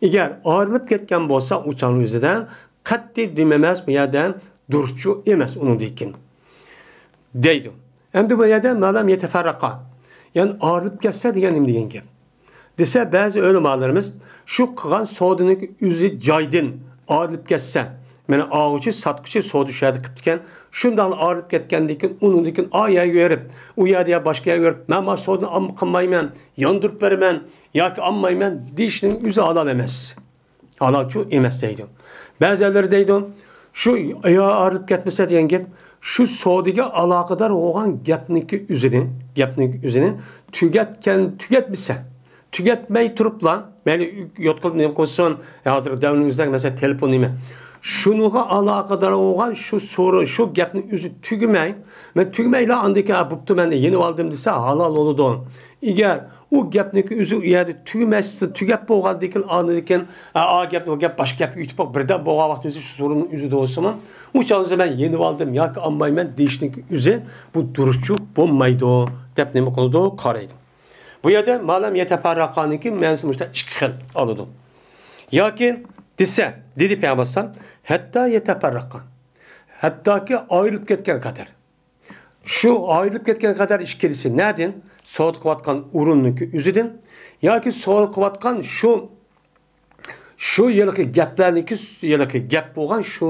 ئەگەر ئايرىلىپ كەتكەن بولسا، ئۇ چاغنىڭ ئۆزىدە قەتئىي دېمەمەس، بۇ يەردە دۇرۇسچۇ ئەمەس ئۇنىڭدىن كېيىن. دەيدۇ. ئەمدى بۇ يەردە مەلەم يەتەفەررەقا. يەنى ئايرىلىپ كەتسە دېگەن نېمە دېگەن گەپ؟ دېسە، بەزى ئۆلىمالىرىمىز شۇ قىلغان سودىنىڭ ئۆزى جايدىن ئايرىلىپ كەتسە، مانا ئالغۇچى، ساتقۇچى سودا شۇ يەردە قىپتىكەن، شۇنداقلا ئايرىلىپ كەتكەندىن كېيىن ئۇنىڭدىن كېيىن ئا يەرگە بېرىپ، ئۇ يەردە يا باشقا يەرگە بېرىپ، مەن ما سودىنى ئام-، قىلمايمەن، ياندۇرۇپ بېرىمەن ياكى ئالمايمەن دېيىشنىڭ ئۆزى ھالال ئەمەس. ھالالچۇ ئەمەس دەيدۇ. بەزىلەر دەيدۇ، شۇ يا ئايرىلىپ كەتمىسە دېگەن گەپ، شۇ سودىگە ئالاقىدار بولغان گەپنىڭكى ئۆزىنى، گەپنىڭكى ئۆزىنى تۈگەتكەن، تۈگەتمىسە، تۈگەتمەي تۇرۇپلا، مەيلى يوتقىلىپ نېمە قىلسۇن، ھازىرقى دەۋرنىڭ ئۆزىدە مەسىلەن تېلېفون نېمە. شۇنىڭغا ئالاقىدار بولغان شۇ سورۇن، شۇ گەپنىڭ ئۆزى تۈگىمەي، مەن تۈگىمەيلا ئاندىن كېيىن، «ھە، بوپتۇ، مەن يېنىۋالدىم» دېسە ھالال بولىدۇ. ئەگەر ئۇ گەپنىڭكى ئۆزى ئۇ يەردە تۈگىمەستىن، تۈگەپ بولغاندىن كېيىن، ئاندىن كېيىن، ئا، ئا گەپنى، بۇ گەپ باشقا گەپكە ئۆتۈپ، بىردەم بولغان ۋاقىت ئۆزى شۇ سورۇننىڭ ئۆزىدە بولسىمۇ، ئۇ چاغدا مەن يېنىۋالدىم ياكى ئالمايمەن دېيىشنىڭكى ئۆزى بۇ دۇرۇسچۇ بولمايدۇ، دەپ نېمە قىلىدۇ؟ قارايدۇ. بۇ يەردە مالەم يەتەپەررەقانىڭكى مەنىسى مۇشۇنداق ئىككى خىل ئالىدۇ. ياكى بىسە، دېدى پەيغەمبەر ئەلەيھىسسالام، ھەتتا يەتەپەررەقا. ھەتتاكى ئايرىلىپ كەتكەن قەدەر. شۇ ئايرىلىپ كەتكەن قەدەر ئىككىلىسى نەدىن؟ سودا قىلىۋاتقان ئورۇننىڭكى ئۆزىدىن ياكى سودا قىلىۋاتقان شۇ، شۇ ھېلىقى گەپلەرنىڭكى، ھېلىقى گەپ بولغان شۇ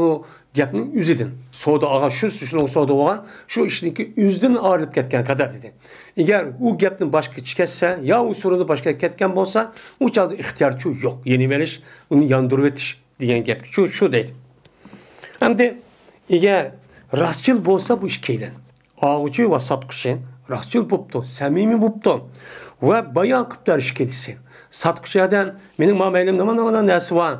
گەپنىڭ ئۆزىدىن. سودا ئاغا شۇ، شۇنىڭ سودا بولغان شۇ ئىشنىڭكى ئۆزىدىن ئايرىلىپ كەتكەن قەدەر دېدى. ئەگەر ئۇ گەپنى باشقا چىقارسا يا ئۇ سورۇندا باشقا كەتكەن بولسا، ئۇ چاغدا ئىختىيارچۇ يوق. يېنىۋېلىش، ئۇنى ياندۇرۇۋېتىش دېگەن گەپ شۇ، شۇ دەيدۇ. ئەمدى ئەگەر راستچىل بولسا بۇ ئىككىيلەن، ئالغۇچى ۋە ساتقۇچى راستچىل بوپتۇ، سەمىمىي بوپتۇ ۋە بايان قىپتۇ ھەر ئىككىلىسى. ساتقۇچى ئادەم، مېنىڭ مانا مەيلىم نېمە، نېمە نەرسە بار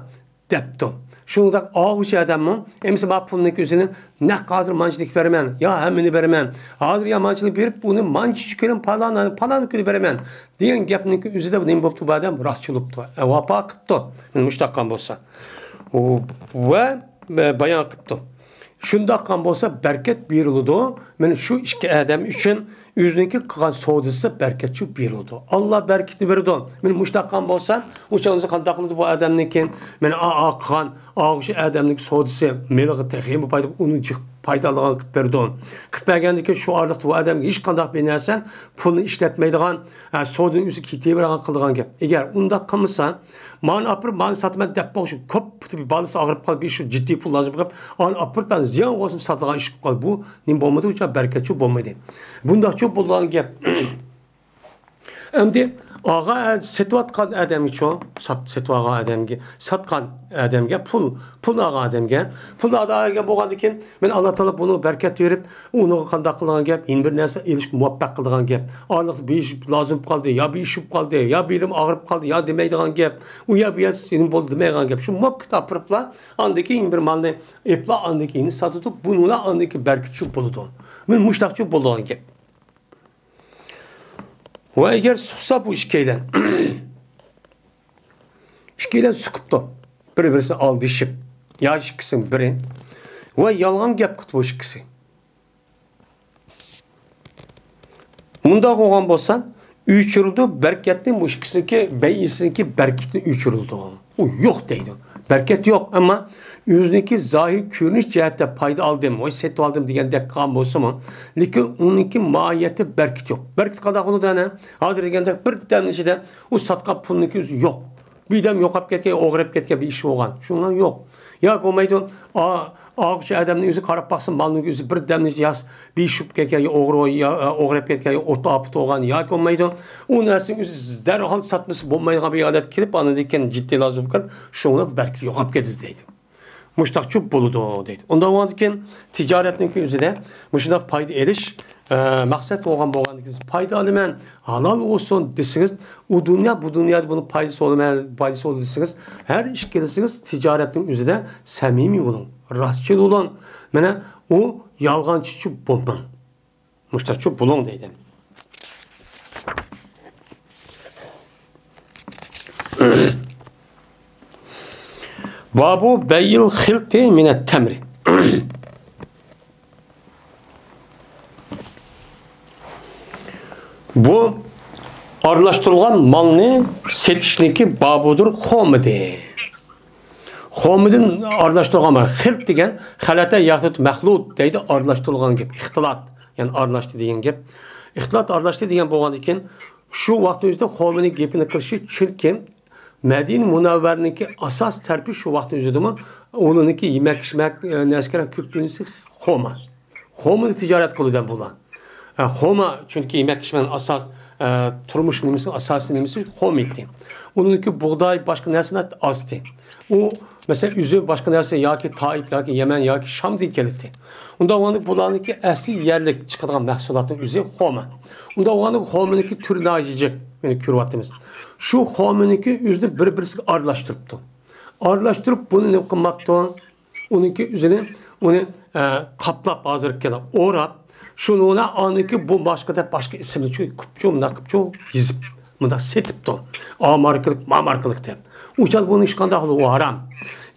دەپتۇ. شۇنداق ئالغۇچى ئادەممۇ، ئەمىسە مانا پۇلنىڭكى ئۆزىنى نەق ھازىر مانچىلىك بېرىمەن، يا ھەممىنى بېرىمەن، ھازىر يا مانچىلىك بېرىپ، ئۇنى مانچىچە كۈنى پالان، پالان كۈنى بېرىمەن دېگەن گەپنىڭكى ئۆزىدە نېمە بوپتۇ؟ بۇ ئادەم راستچىل بوپتۇ، ۋاپا قىپتۇ. مېنى مۇشۇنداق قىلغان بولسا. ۋە بايان قىپتۇ. شۇنداق قىلغان بولسا بەرىكەت بېرىلىدۇ. مانا شۇ ئىككى ئادەم ئۈچۈن ئۆزىنىڭكى قىلغان سودىسى بەرىكەتچۇ بېرىلىدۇ. ئاللا بەرىكىتىنى بېرىدۇ. مانا مۇشۇنداق قىلغان بولسا، ئۇ چاغدا قانداق قىلىدۇ بۇ ئادەمنىڭكى؟ مانا ئا، ئا قىلغان، ئا ئوشۇ ئادەمنىڭكى سودىسى مېلىغا تېخىمۇ پايدا، ئۇنى جىق پايدىلىغان قىلىپ بېرىدۇ. قىلىپ بەرگەندىن كېيىن شۇ ئارىلىقتا بۇ ئادەمگە ھېچقانداق بىر نەرسە، پۇلنى ئىشلەتمەيدىغان، ھە، سودىنىڭ ئۆزى كېتىۋېرىدىغان قىلىدىغان گەپ. ئەگەر ئۇنداق قىلمىسا، مانى ئاپىرىپ، مانى ساتىمەن دەپ بولۇشى كۆپ، بالىسى ئاغرىپ قالىپ، شۇ جىددىي پۇل لازىم قىلىپ، ئانى ئاپىرىپ، ئەنە زىيان بولسۇن ساتىدىغان ئىش قىلىپ قالدى. بۇ نېمە بولمىدى؟ ئۇ چاغ بەرىكەتچۇ بولمىدى. بۇنداقچۇ بولىدىغان گەپ. ئەمدى ئاغا سېتىۋاتقان ئادەمگىچۇ، سات-، سېتىۋالغان ئادەمگە، ساتقان ئادەمگە پۇل، پۇل ئالغان ئادەمگە، پۇل ئالغان ئادەمگە بولغاندىن كېيىن، مانا ئاللا تائالا بۇنىڭغا بەرىكەت بېرىپ، ئۇنىڭغا قانداق قىلىدىغان گەپ، يەنە بىر نەرسە ئېلىشقا مۇۋەپپەق قىلىدىغان گەپ. ئارىلىقتا بىر ئىش لازىم قالدى، يا بىر ئىش بولۇپ قالدى، يا بىلىم ئاغرىپ قالدى، يا دېمەيدىغان گەپ. ئۇ يا بۇ يا سېنىڭ بولدى دېمەيدىغان گەپ. شۇ مۇۋەپپەق ئاپىرىپلا، ئاندىن كېيىن يەنە بىر مالنى ئېلىپلا، ئاندىن كېيىن ساتىدۇ. بۇنىڭلا ئاندىن كېيىن بەرىكەتچۇ بولىدۇ. مانا مۇشۇنداقچۇ بولىدىغان گەپ. ۋە ئەگەر سۇقسا بۇ ئىككىيلەن، ئىككىيلەن سۇقۇپتۇ. بىر-بىرسىنى ئالدىشىپ، يا ئىككىسىنىڭ بىرى. ۋە يالغان گەپ قىپتۇ بۇ ئىككىسى. مۇنداق بولغان بولسا، ئۆچۈرۈلىدۇ، بەرىكەتنى بۇ ئىككىسىنىڭكى، بەيئىسىنىڭكى بەرىكىتىنى ئۆچۈرۈلىدۇ. ئۇ يوق دەيدۇ. بەرىكەت يوق، ئەمما ئۆزىنىڭكى زاھىرىي كۆرۈنۈش جەھەتتە پايدا ئالدىم، ۋاي سېتىۋالدىم دېگەندەك قىلغان بولسىمۇ، لېكىن ئۇنىڭكى ماھىيەتتە بەرىكىت يوق. بەرىكىت قانداق بولىدۇ ئەنە؟ ھازىر دېگەندەك بىردەمنىڭ ئىچىدە ئۇ ساتقان پۇلنىڭكى ئۆزى يوق. بىردەم يوقاپ كەتكەن، ئوغرىپ كەتكەن بىر ئىش بولغان. شۇنىڭ يوق. ياكى بولمايدۇ، ئا-، ئالغۇچى ئادەمنىڭ ئۆزى قاراپ باقسا، مالنىڭ ئۆزى بىردەمنىڭ ئىچىدە يا بىر ئىش بولۇپ كەتكەن، يا ئوغرى، يا، ئا، ئوغرىپ كەتكەن، يا ئوت ئاپىتى بولغان، ياكى بولمايدۇ، ئۇ نەرسىنىڭ ئۆزى دەرھال ساتمىسا بولمايدىغان بىر ھالەتكە كېلىپ، ئاندىن كېيىن جىددىي لازىم بولغان، شۇڭا بەرىكىتى يوقاپ كېتىدۇ دەيدۇ. مۇشۇنداقچۇ بولىدۇ دەيدۇ. ئۇنداق بولغاندىن كېيىن تىجارەتنىڭكى ئۆزىدە مۇشۇنداق پايدا ئېلىش، ئە، مەقسەت بولغان بولغاندىن كېيىن پايدا ئالىمەن، ھالال بولسۇن دېسىڭىز، ئۇ دۇنيا، بۇ دۇنيادا بۇنىڭ پايدىسى بولىمەن، پايدىسى بولىدۇ دېسىڭىز، ھەر ئىش قىلسىڭىز تىجارەتنىڭ ئۆزىدە سەمىمىي بولۇڭ، راستچىل بولۇڭ. مانا ئۇ يالغانچىچۇ بولماڭ. مۇشتاقچۇ بولۇڭ دەيدۇ. بابۇ بەيئىل خىلتى مىنەت تەمرى. بۇ ئارىلاشتۇرۇلغان مالنى سېتىشنىڭكى بابۇدۇر خۇمىدى. خۇمىدىن ئارىلاشتۇرۇلغان مال. خىلت دېگەن خەلەتە يەخلۇت مەخلۇت دەيدۇ، ئارىلاشتۇرۇلغان گەپ. ئىختىلات، يەنى ئارىلاشتى دېگەن گەپ. ئىختىلات ئارىلاشتى دېگەن بولغاندىن كېيىن، شۇ ۋاقىتنىڭ ئۆزىدە خۇمىنىڭ گېپىنى قىلىشى، چۈنكى مەدىنە مۇنەۋۋەرىنىڭكى ئاساس تەرىپى شۇ ۋاقىتنىڭ ئۆزىدىمۇ ئۇلارنىڭكى يېمەك-ئىچمەك، ئە، نەرسىگە كۆپ بۆلىنىسى خۇما. خۇمىدا تىجارەت قىلىدۇ بۇلار. ئە، خۇما، چۈنكى يېمەك-ئىچمەكنىڭ ئاساس، ئە، تۇرمۇش نېمىسى، ئاساسىي نېمىسى خۇما ئىدى. ئۇنىڭكى بۇغداي، باشقا نەرسىلەر ئاز ئىدى. ئۇ، مەسىلەن، ئۈزۈم، باشقا نەرسە ياكى تائىپ ياكى يەمەن ياكى شامدىن كېلەتتى. ئۇنداق بولغاندا بۇلارنىڭكى ئەسلى يەرلىك چىقىدىغان مەھسۇلاتنىڭ ئۆزى خۇما. ئۇنداق بولغاندا خۇمىنىڭكى تۈرى ناھايىتى جىق. مانا كۆرۈۋاتىمىز. شۇ خۇمىنىڭكى ئۆزىنى بىر-بىرسىگە ئارىلاشتۇرۇپتۇ. ئارىلاشتۇرۇپ بۇنى نېمە قىلماپتۇ؟ ئۇنىڭكى ئۆزىنى، ئۇنى، ئە، قاپلاپ، ھازىرقى ئوراپ، شۇنى ئاندىكى بۇ باشقا دەپ باشقا ئىسىمنى شۇ قىپچۇ، مۇنداق قىپچۇ يېزىپ، مۇنداق سېتىپتۇ. ئا ماركىلىق، ما ماركىلىق دەپ. ئۇ چاغدا بۇنى ھېچقانداق قىلىپ ھارام.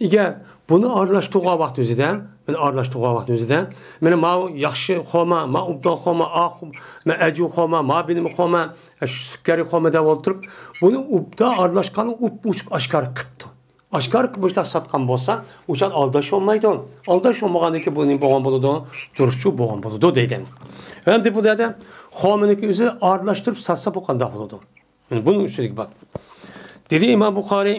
ئەگەر بۇنى ئارىلاشتۇرغان ۋاقىت ئۆزىدە، مانا ئارىلاشتۇرغان ۋاقىت ئۆزىدە، مانا ماۋۇ ياخشى خۇما، ما ئوبدان خۇما، ئا خۇ-، ما ئەجىۋ خۇما، ما بىلىم خۇما، شۇ سۈككەرى خۇما دەپ ئولتۇرۇپ، بۇنى ئوبدان ئارىلاشقاننى ئوپئوچۇق ئاشكارا قىپتۇ. ئاشكارا مۇشۇنداق ساتقان بولسا، ئۇ چاغ ئالداش بولمايدۇ. ئالداش بولمىغاندىن كېيىن بۇ نېمە بولغان بولىدۇ؟ دۇرۇسچۇ بولغان بولىدۇ دەيدۇ. ئەمدى بۇ يەردە خورمىنىڭكى ئۆزى ئارىلاشتۇرۇپ ساتسا بۇ قانداق بولىدۇ؟ بۇنىڭ ئۈستىدىكى باب. دېدى ئىمام بۇخارىي،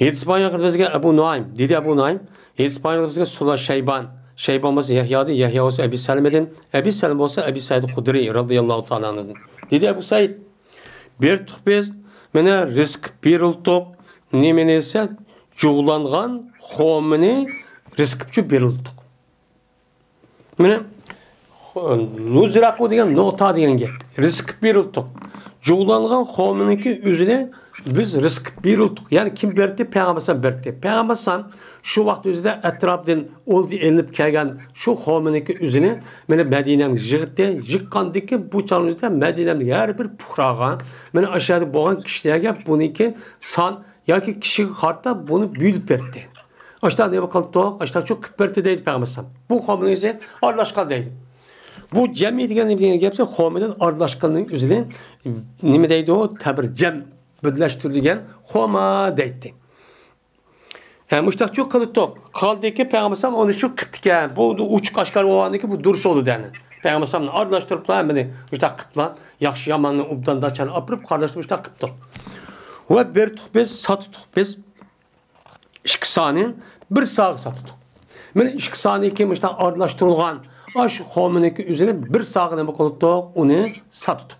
ھەدىس بايان قىلىپ بىزگە ئەبۇ نۇئايم، دېدى ئەبۇ نۇئايم، ھەدىس بايان قىلىپ بىزگە سۇلا شەيبان، شەيبان بولسا يەھيادىن، يەھيا بولسا ئەبى سەلمىدىن، ئەبى سەلمە بولسا ئەبى سەئىد خۇدرىي رەزىياللاھۇ تائالا ئەنھۇدىن. دېدى ئەبۇ سەئىد، بېرىتتۇق بىز، مانا رىزىق بېرىلدۇق، نېمىنى دېسە، جۇغلانغان خورمىنى رىزىق ئۈچۈن بېرىلدۇق. مانا، نۇزراقۇ دېگەن نۇقتا دېگەن گەپ. رىزىق بېرىلدۇق. جۇغلانغان خورمىنىڭكى ئۆزىنى بىز رىزىق بېرىلدۇق. يەنى كىم بەردى؟ پەيغەمبەر ئەلەيھىسسالام بەردى. پەيغەمبەر ئەلەيھىسسالام شۇ ۋاقىت ئۆزىدە ئەتراپتىن ئولدى ئېلىنىپ كەلگەن شۇ خورمىنىڭكى ئۆزىنى مانا مەدىنەمگە يىغدى. يىغقاندىن كېيىن بۇ چاغنىڭ ئۆزىدە مەدىنەمدىكى ھەر بىر پۇقراغا، مانا ئاشۇ يەردە بولغان كىشىلەرگە بۇنىڭكى سان ياكى كىشىگە قارىتا بۇنى بۆلۈپ بەردى. ئاشتا نېمە قىلدۇق؟ ئاشتا شۇ قىلىپ بەردى دەيدۇ پەيغەمبەر ئەلەيھىسسالام. بۇ خورمىنىڭ ئۆزى ئارىلاشقان دەيدۇ. بۇ جەمئىي دېگەن نېمە دېگەن گەپ؟ خورمىدىن ئارىلاشقاننىڭ ئۆزىنى نېمە دەيدۇ؟ تەبىر جەم بىرلەشتۈرۈلگەن خورما دەيتتى. ھە، مۇشتاقچۇ قىلدۇق. قالدىكى پەيغەمبەر ئەلەيھىسسالام ئۇنى شۇ قىپتىكەن. بۇ ئوچۇق ئاشكارا بولغاندىكى بۇ دۇرۇس بولدى دەنى. پەيغەمبەر ئەلەيھىسسالامنى ئارىلاشتۇرۇپلا مېنى مۇشتاق قىپلا، ياخشى ياماننى ئوبدان داچانى ئاپىرىپ قارىلاشتۇرۇپ مۇشتاق قىپتۇق. ۋە بېرىتتۇق بىز، ساتتۇق بىز. ئىككى سانى بىر ساغا ساتتۇق. مانا ئىككى سانىكى مۇشۇنداق ئارىلاشتۇرۇلغان ئاشۇ خورمىنىڭكى ئۆزىنى بىر ساغا نېمە قىلدۇق؟ ئۇنى ساتتۇق.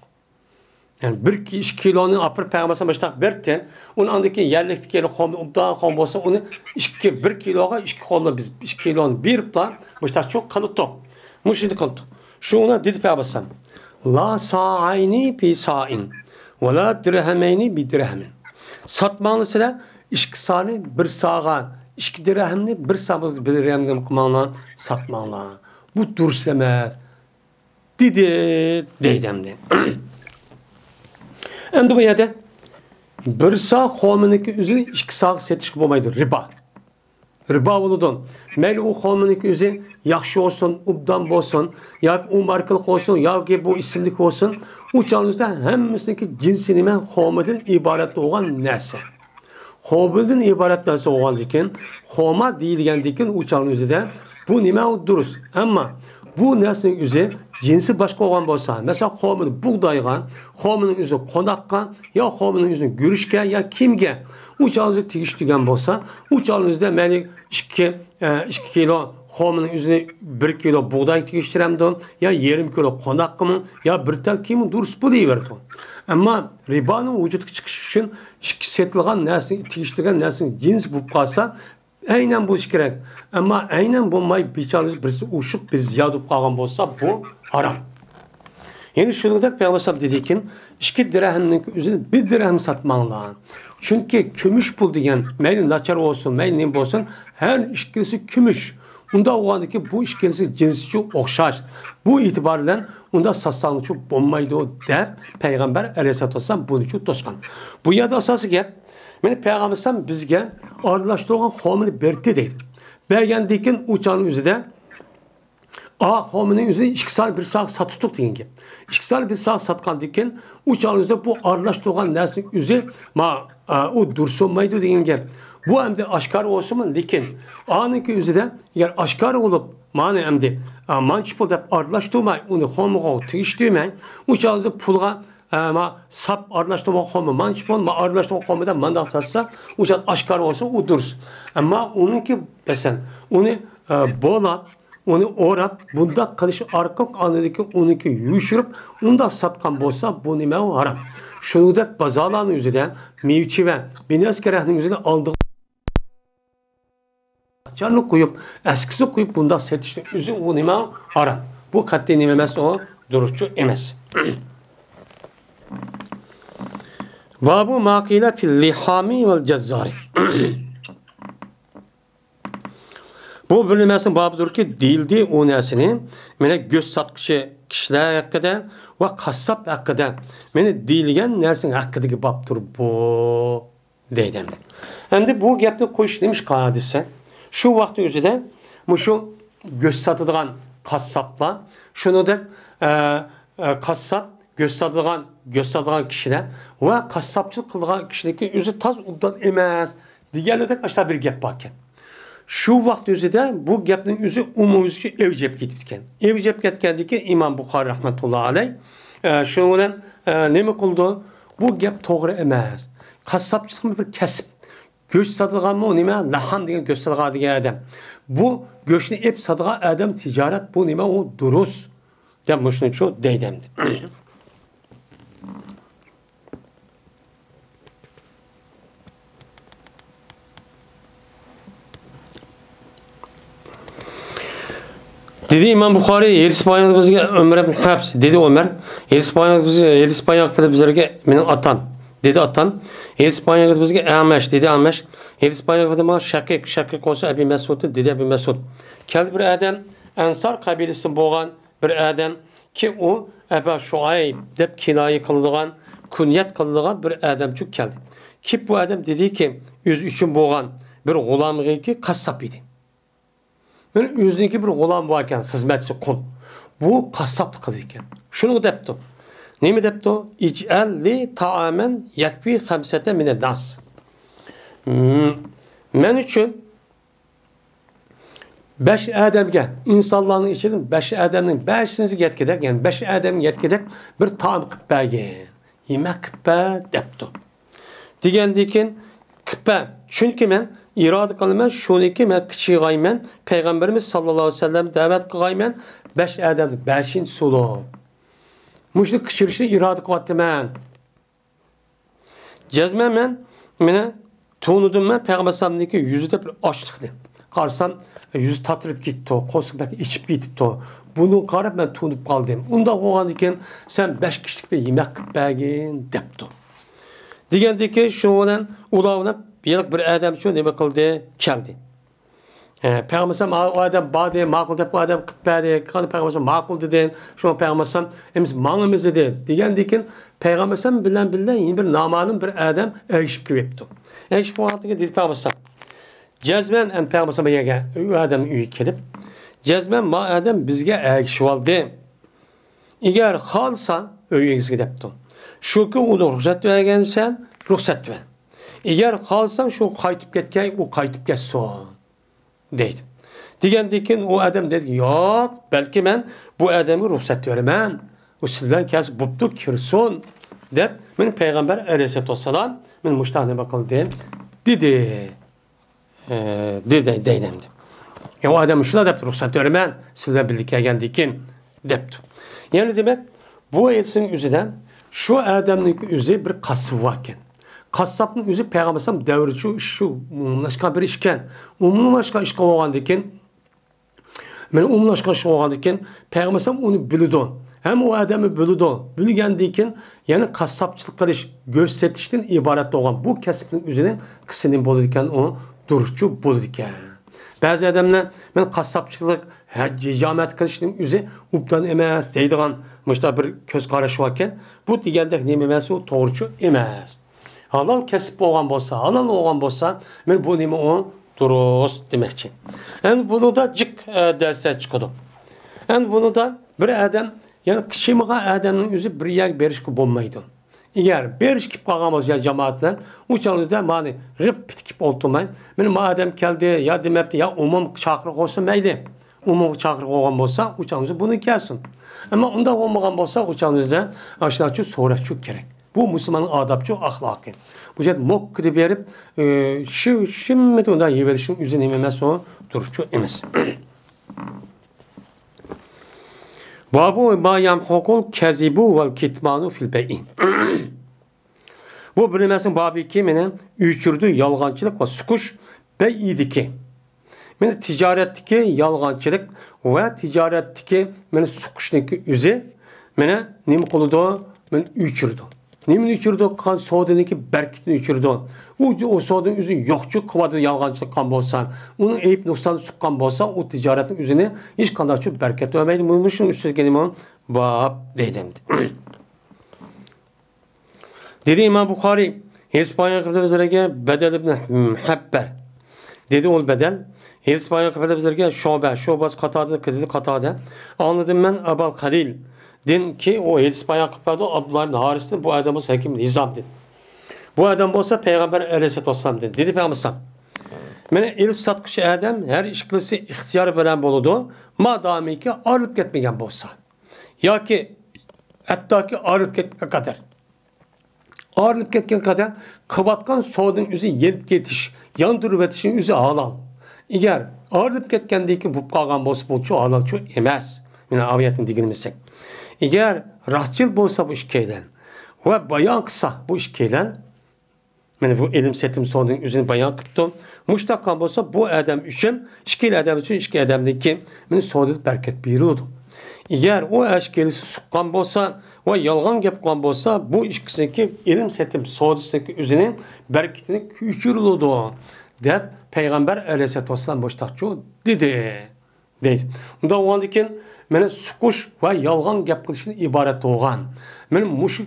يەنى بىر كى-، ئىككى كىلونى ئاپىرىپ پەيغەمبەر ئەلەيھىسسالام مۇشۇنداق بەردى. ئۇنى ئاندىن كېيىن يەرلىكتىكى خورما ئوبدان خورما بولسا، ئۇنى ئىككى، بىر كىلوغا ئىككى قوللا بىز ئىككى كىلونى بېرىپلا مۇشۇنداقچۇ قىلدۇق. مۇشۇنى قىلدۇق. شۇڭا دېدى پەيغەمبەر ئەلەيھىسسالام، لا سائەينى بى سائىن، ۋە لا دىرھەمەينى بى دىرھەمىن. ساتماڭلار سىلەر ئىككى سانى بىر ساغا، ئىككى دىرھەمنى بىر ساغا، بىر دىرھەمنى قىلماڭلار، ساتماڭلار. بۇ دۇرۇس ئەمەس، دېدى، دەيدۇ ئەمدى. ئەمدى بۇ يەردە بىر سا خورمىنىڭكى ئۆزىنى ئىككى ساغا سېتىشقا بولمايدۇ، رىبا. رىبا بولىدۇ. مەيلى ئۇ خورمىنىڭكى ئۆزى ياخشى بولسۇن، ئوبدان بولسۇن، ياكى ئۇ ماركىلىق بولسۇن، ياكى بۇ ئىسىملىك بولسۇن، ئۇ چاغنىڭ ئۆزىدە ھەممىسىنىڭكى جىنسى نېمە؟ خورمىدىن ئىبارەت بولغان نەرسە. خورمىدىن ئىبارەت نەرسە بولغاندىكىن، خورما دېيىلگەندىكىن ئۇ چاغنىڭ ئۆزىدە بۇ نېمە؟ ئۇ دۇرۇس. ئەمما بۇ نەرسىنىڭ ئۆزى جىنسى باشقا بولغان بولسا، مەسىلەن، خورمىنى بۇغدايغا، خورمىنىڭ ئۆزى قوناققا، يا خورمىنىڭ ئۆزىنى گۈرۈچكە، يا كىمگە ئۇ چاغنىڭ ئۆزى تېگىشلىگەن بولسا، ئۇ چاغنىڭ ئۆزىدە مەيلى ئىككى، ئە، ئىككى كىلو خورمىنىڭ ئۆزىنى بىر كىلو بۇغداي تېگىشتۈرەمدۇ، يا يېرىم كىلو قوناققىمۇ، يا بىر تال كىيىممۇ دۇرۇس بولۇۋېرىدۇ. ئەمما رىبانىڭ ۋۇجۇدقا چىقىشى ئۈچۈن ئىككى سېتىلغان نەرسىنى، تېگىشتۈرگەن نەرسىنىڭ جىنسى بولۇپ قالسا، ئەينەن بولۇشى كېرەك. ئەمما ئەينەن بولماي، بىچارىلىرى بىرسى ئوشۇق، بىرسى زىيادە بولۇپ قالغان بولسا، بۇ ھارام. يەنى شۇنىڭدەك پەيغەمبەر ئەلەيھىسسالام دېدىكىن، ئىككى دىرھەمنىڭ ئۆزىنى بىر دىرھەم ساتماڭلار. چۈنكى كۈمۈش پۇل دېگەن، مەيلى ناچار بولسۇن، مەيلى نېمە بولسۇن، ھەر ئىككىلىسى كۈمۈش. ئۇنداق بولغاندىكىن بۇ ئىككىلىسى جىنسىچۇ ئوخشاش. بۇ ئېتىبار بىلەن ئۇنداق ساتساڭلارچۇ بولمايدۇ دەپ پەيغەمبەر ئەلەيھىسسالاتۇ ۋەسسالام بۇنىچۇ توسقان. بۇ يەردە ئاساسىي گەپ، مانا پەيغەمبەر ئەلەيھىسسالام بىزگە ئارىلاشتۇرغان خورمىنى بەردى دەيدۇ. بەرگەندىن كېيىن ئۇ چاغنىڭ ئۆزىدە، ئا، خورمىنىڭ ئۆزىنى ئىككى سانى بىر ساغا ساتتۇق دېگەن گەپ. ئىككى سانى بىر ساغا ساتقاندىن كېيىن ئۇ چاغنىڭ ئۆزىدە بۇ ئارىلاشتۇرغان نەرسىنىڭ ئۆزى، ما، ئا، ئۇ دۇرۇس بولمايدۇ دېگەن گەپ. بۇ ئەمدى ئاشكارا بولسىمۇ، لېكىن ئانىڭكى ئۆزىدە ئەگەر ئاشكارا بولۇپ، مانا ئەمدى، ئا، مانچە پۇل دەپ ئارىلاشتۇرماي، ئۇنى خورمىغا تېگىشتۈرمەي، ئۇ چاغدا پۇلغا، ئا، ما، ساپ ئارىلاشتۇرما خورما مانچە پۇل، ما، ئارىلاشتۇرما خورما دەپ مانداق ساتسا، ئۇ چاغ ئاشكارا بولسا، ئۇ دۇرۇس. ئەمما ئۇنىڭكى، مەسىلەن، ئۇنى، ئا، بولاپ، ئۇنى ئوراپ، بۇنداق قىلىش ئارقىلىق ئاندىن كېيىن ئۇنىڭكى يوشۇرۇپ، ئۇنداق ساتقان بولسا، بۇ نېمە؟ ئۇ ھارام. شۇنىڭدەك بازارلارنىڭ ئۆزىدە مېۋىچى ۋە بىنەسكە رەختنىڭ ئۆزىنى ئالدىغا ناچارنى قويۇپ، ئەسكىسىنى قويۇپ، بۇنداق سېتىشنىڭ ئۆزى ئۇ نېمە؟ ھارام. بۇ قەتئىي نېمە ئەمەس، ئۇ دۇرۇسچۇ ئەمەس. بابۇ ما قىلە فىل لىھامى ۋەل جەززارى. بۇ بىر نېمىسىنىڭ بابىدۇركى، دېيىلدى ئۇ نەرسىنى، مانا گۆش ساتقۇچى كىشىلەر ھەققىدە ۋە قاسساپ ھەققىدە، مانا دېيىلگەن نەرسىنىڭ ھەققىدىكى بابتۇر بۇ، دەيدۇ ئەمدى. ئەمدى بۇ گەپنى قويۇش نېمىشقا دېسە، شۇ ۋاقىتنىڭ ئۆزىدە مۇشۇ گۆش ساتىدىغان قاسساپلار، شۇنىڭدەك، ئە، ئە، قاسساپ گۆش ساتىدىغان، گۆش ساتىدىغان كىشىلەر ۋە قاسساپچىلىق قىلىدىغان كىشىنىڭكى ئۆزى تاز ئوبدان ئەمەس دېگەنلىكتەك ئاشۇنداق بىر گەپ باركەن. شۇ ۋاقىت ئۆزىدە بۇ گەپنىڭ ئۆزى ئومۇميۈزلۈكچە ئەۋج ئېلىپ كېتىپتىكەن. ئەۋج ئېلىپ كەتكەندىن كېيىن ئىمام بۇخارىي رەھمەتۇللا ئەلەي، ئە، شۇنىڭ بىلەن، ئە، نېمە قىلىدۇ؟ بۇ گەپ توغرا ئەمەس. قاسساپچىلىقمۇ بىر كەسىپ. گۆش ساتىدىغانمۇ نېمە؟ لەھەم دېگەن گۆش ساتىدىغان دېگەن ئادەم. بۇ گۆشنى ئېلىپ ساتىدىغان ئادەم تىجارەت، بۇ نېمە؟ ئۇ دۇرۇس. دەپ مۇشۇنىچۇ دەيدۇ ئەمدى. دېدى ئىمام بۇخارىي، ھېلىسى بايان بىزگە ئۆمەر ئىبن ھەپس، دېدى ئۆمەر، ھېلىسى بايان بىزگە، ھېلىسى بايان بىزگە مېنىڭ ئاتام، دېدى ئاتام، ھېلىسى بايان بىزگە ئەمەش، دېدى ئەمەش، ھېلىسى بايان ماڭا شەقىق، شەقىق بولسا ئەبى مەسئۇد، دېدى ئەبى مەسئۇد. كەلدى بىر ئادەم، ئەنسار قەبىلىسىدىن بولغان، بىر ئادەمكى ئۇ ئەبا شۇئەيب دەپ كىنايە قىلىدىغان، كۇنيەت قىلىدىغان بىر ئادەمچۇ كەلدى. كېلىپ بۇ ئادەم دېدىكى، ئۆزى ئۈچۈن بولغان بىر غۇلامىغىكى قاسساپ ئىدى. مانا ئۆزىنىڭكى بىر غۇلامى باركەن، خىزمەتچى قۇل. بۇ قاسساپلىق قىلىدىكەن. شۇنىڭغا دەپتۇ. نېمە دەپتۇ؟ ئىجئەل لى تائامەن يەكفى خەمسەتە مىنەن ناس. مم، مەن ئۈچۈن بەش ئادەمگە، ئىنسانلارنىڭ ئىچىدىن بەش ئادەمنىڭ بەشىنىسىگە يەتكۈدەك، يەنى بەش ئادەمگە يەتكۈدەك بىر تائام قىلىپ بەرگىن، يېمەك قىلىپ بەر دەپتۇ. دېگەندىن كېيىن، قىلىپ بەر، چۈنكى مەن ئىرادە قىلىمەن، شۇنىڭكى مەن قىچىغايمەن، پەيغەمبىرىمىز ساللاللاھۇ ئەلەيھى ۋەسەللەمنى دەۋەت قىلغايمەن، بەش ئادەمنىڭ بەشىنچىسى بولۇپ. مۇشۇنى قىچىرىشنى ئىرادە قىلىۋاتىمەن. جەزمەن مەن، مېنى تونۇدۇم مەن پەيغەمبەر ئەلەيھىسسالامنىڭكى يۈزىدە بىر ئاچلىقنى. قارىسام، يۈزى تاتىرىپ كېتىپتۇ، قورسىقى بەك ئېچىپ كېتىپتۇ. بۇنىڭغا قاراپ مەن تونۇپ قالدىم. ئۇنداق بولغاندىكىن سەن بەش كىشىلىك بىر يېمەك قىلىپ بەرگىن دەپتۇ. دېگەندىكى شۇنىڭ بىلەن ئۇلار بىلەن ھېلىقى بىر ئادەمچۇ نېمە قىلدى؟ كەلدى. ئە، پەيغەمبەر ئەلەيھىسسالام، ئا، ئۇ ئادەم باردى، ماقۇل دەپ ئۇ ئادەم قىلىپ بەردى. قانداق پەيغەمبەر ئەلەيھىسسالام ماقۇل دېدى، شۇڭا پەيغەمبەر ئەلەيھىسسالام ئەمىسە ماڭىمىز دېدى. دېگەندىن كېيىن پەيغەمبەر ئەلەيھىسسالام بىلەن بىللە يەنە بىر نامەلۇم بىر ئادەم ئەگىشىپ كېلىپتۇ. ئەگىشىپ بولغاندىن كېيىن دېدى پەيغەمبەر ئەلەيھىسسالام. جەزمەن ئەمدى پەيغەمبەر ئەلەيھىسسالام بۇ يەرگە، ئۇ ئادەمنىڭ ئۆيىگە كېلىپ، جەزمەن ما ئادەم بىزگە ئەگىشىۋالدى. ئەگەر خالىساڭ ئۆي ئىگىسىگە دەپتۇ. شۇكى ئۇنى رۇخسەت بەرگەنسەن، رۇخسەت بەر. ئەگەر خالىساڭ شۇ قايتىپ كەتكەي، ئۇ قايتىپ كەتسۇن. دەيدۇ. دېگەندىن كېيىن ئۇ ئادەم دەيدۇ، ياق، بەلكى مەن بۇ ئادەمگە رۇخسەت بېرىمەن. ئۇ سىز بىلەن كەلسە بوپتۇ، كىرسۇن، دەپ، مېنى پەيغەمبەر ئەلەيھىسسالاتۇ ۋەسسالام مېنى مۇشۇنداق نېمە قىلدى، دېدى. ئە، دېدى، دەيدۇ ئەمدى. يا ئۇ ئادەم شۇنداق دەپتۇ، رۇخسەت بېرىمەن، سىز بىلەن بىللە كەلگەندىن كېيىن، دەپتۇ. يەنى دېمەك، بۇ ھەدىسنىڭ ئۆزىدە شۇ ئادەمنىڭ ئۆزى بىر قاسسىپى باركەن. قاسساپنىڭ ئۆزى پەيغەمبەر ئەلەيھىسسالام دەۋرىچۇ ئىشۇ ئومۇملاشقان بىر ئىشكەن. ئومۇملاشقان ئىشقا بولغاندىن كېيىن، مانا ئومۇملاشقان ئىشقا بولغاندىن كېيىن، پەيغەمبەر ئەلەيھىسسالام ئۇنى بىلىدۇ. ھەم ئۇ ئادەمنى بىلىدۇ. بىلگەندىن كېيىن، يەنى قاسساپچىلىق قىلىش، گۆش سېتىشتىن ئىبارەت بولغان بۇ كەسىپنىڭ ئۆزىنىڭ قىسمى بولىدىكەن، ئۇ دۇرۇسچۇ بولىدىكەن. بەزى ئادەملەر، مەن قاسساپچىلىق، ھەج، ھىجامەت قىلىشنىڭ ئۆزى ئوبدان ئەمەس دەيدىغان مۇشۇنداق بىر كۆز قاراشى باركەن. بۇ دېگەندەك نېمە ئەمەس، ئۇ توغرىچۇ ئەمەس. ھالال كەسىپ بولغان بولسا، ھالال بولغان بولسا، مەن بۇ نېمە ئۇ دۇرۇس دېمەكچى. ئەمدى بۇنىڭدا جىق، ئە، دەرسلەر چىقىدۇ. ئەمدى بۇنىڭدا بىر ئادەم، يەنى قىچىمىغان ئادەمنىڭ ئۆزى بىر يەرگە بېرىشكە بولمايدۇ. ئەگەر بېرىش كېلىپ قالغان بولسا، يا جامائەت بىلەن، ئۇ چاغنىڭىزدا مانى غىپ پىتىكىپ ئولتۇرماي، مانا ما ئادەم كەلدى، يا دېمەپتۇ، يا ئومۇم چاقىرىق بولسا مەيلى. ئومۇم چاقىرىق بولغان بولسا، ئۇ چاغنىڭىزدا بۇنى كەلسۇن. ئەمما ئۇنداق بولمىغان بولسا، ئۇ چاغنىڭىزدا ئاشۇنداقچۇ سوراشچۇ كېرەك. بۇ مۇسۇلماننىڭ ئادابچۇ ئەخلاقى. بۇ جەھەت موككىدە بېرىپ، ئى، شۇ، شىممىدە ئۇنداق يېۋېلىشنىڭ ئۆزى نېمە ئەمەس، ئۇ دۇرۇسچۇ ئەمەس. بابۇ ما يەمھۇقۇل كەزىبۇ ۋەل كىتمانۇ فىل بەيئى. بۇ بىر نېمىسىنىڭ بابىكى مېنى ئۆچۈرىدۇ، يالغانچىلىق ۋە سۇقۇش بەيئىدىكى. مېنى تىجارەتتىكى يالغانچىلىق ۋە تىجارەتتىكى مېنى سۇقۇشنىڭكى ئۆزى مېنى نېمە قىلىدۇ؟ مېنى ئۆچۈرىدۇ. نېمىنى ئۆچۈرىدۇ؟ قىلغان سودىنىڭكى بەرىكىتىنى ئۆچۈرىدۇ. ئۇ، ئۇ سودىنىڭ ئۆزىنى يوقچۇ قىلىۋاتىدۇ، يالغانچىلىق قىلغان بولسا، ئۇنىڭ ئەيىب نۇقسانى سۇققان بولسا، ئۇ تىجارەتنىڭ ئۆزىنى ھېچقانداقچۇ بەرىكەت بەرمەيدۇ. مۇشۇنىڭ ئۈستىدىكى نېمە؟ باب دەيدۇ ئەمدى. دېدى ئىمام بۇخارىي، ھېلىسى بايان قىلىپ بىزلەرگە بەدەل ئىبن مۇھەببەر. دېدى ئۇ بەدەل. ھېلىسى بايان قىلىپ بىزلەرگە شۇبە، شۇبە قاتادە، دېدى قاتادە. ئاڭلىدىم مەن ئەبال خەلىل. دىن كېيىن ئۇ ھەدىس بايان قىلىپ بەردى، ئابدۇللا ئىبن ھارىستىن، بۇ ئادەم بولسا ھەكىم ئىبن ھىزامدىن. بۇ ئادەم بولسا پەيغەمبەر ئەلەيھىسسالاتۇ ۋەسسالامدىن. دېدى پەيغەمبەر ئەلەيھىسسالام، مانا ئېلىپ ساتقۇچى ئادەم ھەر ئىش قىلىشى ئىختىيارى بىلەن بولىدۇ، مادامىكى ئايرىلىپ كەتمىگەن بولسا. ياكى ھەتتاكى ئايرىلىپ كەتكەن قەدەر. ئايرىلىپ كەتكەن قەدەر قىلىۋاتقان سودىنىڭ ئۆزى يېنىپ كېتىش، ياندۇرۇۋېتىشنىڭ ئۆزى ھالال. ئەگەر ئايرىلىپ كەتكەندىن كېيىن بولۇپ قالغان بولسا، بۇچۇ ھالالچۇ ئەمەس. مانا ئايەتنى دېگىنىمىزدەك. ئەگەر راستچىل بولسا بۇ ئىككىيلەن ۋە بايان قىلسا بۇ ئىككىيلەن، مانا بۇ ئېلىم سېتىم سودىنىڭ ئۆزىنى بايان قىپتۇ. مۇشۇنداق بولسا بۇ ئادەم ئۈچۈن، ئىككىلا ئادەم ئۈچۈن، ئىككى ئادەمدىكى مانا سودىدا بەرىكەت بېرىلىدۇ. ئەگەر ئۇ ئەشكىلىسى سۇققان بولسا ۋە يالغان گەپ قىلغان بولسا، بۇ ئىككىسىنىڭكى ئېلىم سېتىم سودىسىنىڭكى ئۆزىنىڭ بەرىكىتىنى كۆچۈرۈلىدۇ، دەپ پەيغەمبەر ئەلەيھىسسالاتۇ ۋەسسالام مۇشۇنداقچۇ دېدى. دەيدۇ. ئۇنداق بولغاندىكىن، مانا سۇقۇش ۋە يالغان گەپ قىلىشتىن ئىبارەت بولغان، مانا مۇشۇ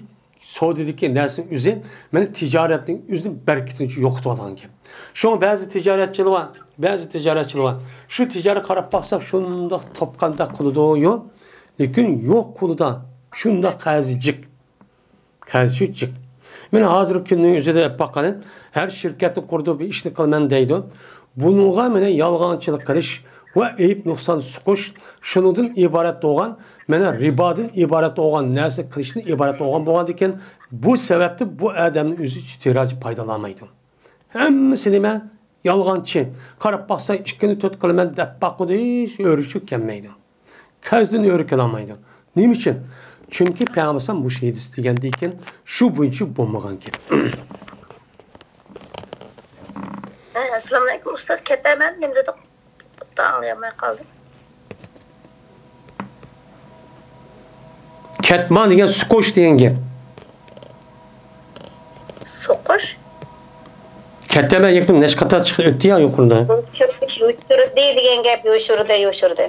سودىدىكى نەرسىنىڭ ئۆزى، مانا تىجارەتنىڭ ئۆزىنى بەرىكىتىنى يوقىتىۋالغان گەپ. شۇڭا بەزى تىجارەتچىلەر بار، بەزى تىجارەتچىلەر بار. شۇ تىجارەت قاراپ باقساق، شۇنداق توپقاندەك قىلىدۇ، يو. لېكىن يوق قولىدا شۇنداق قەرزى جىق. قەرزى جىق. مانا ھازىرقى كۈننىڭ ئۆزىدە ئېلىپ باققىلى، ھەر شىركەتنى قۇردۇم، بىر ئىشنى قىلىمەن دەيدۇ. بۇنىڭغا مانا يالغانچىلىق قىلىش ۋە ئەيىب نۇقسان سۇقۇش، شۇنىڭدىن ئىبارەت بولغان، مانا رىبادىن ئىبارەت بولغان نەرسە قىلىشتىن ئىبارەت بولغان بولغاندىكىن، بۇ سەۋەبتىن بۇ ئادەمنىڭ ئۆزى تىجارەتچى پايدىلانمايدۇ. ھەممىسى نېمە؟ يالغانچى. قاراپ باقسا، ئىككىنى تۆت قىلىمەن دەپ باققۇدەك ھېچ ئۆرۈكچە كەلمەيدۇ. قەرزدىن ئۆرۈك ئالالمايدۇ. نېمە ئۈچۈن؟ چۈنكى پەيغەمبەر ئەلەيھىسسالام مۇشۇ ھەدىس دېگەندىن كېيىن شۇ بويىچە بولمىغان گەپ. ئەسسالامۇئەلەيكۇم ئۇستاز، كېتەمەن، نېمە دېدىڭ؟ ئاڭلىيالماي قالدىم. كەتمە دېگەن سۇقۇش دېگەن گەپ. سوقۇش؟ كەتەمەن يېقىن نەشقاتا چىقىپ ئۆتتى يا يۇقىرىدا. يوشۇرۇش، يوشۇردى دېگەن گەپ، يوشۇردى، يوشۇردى.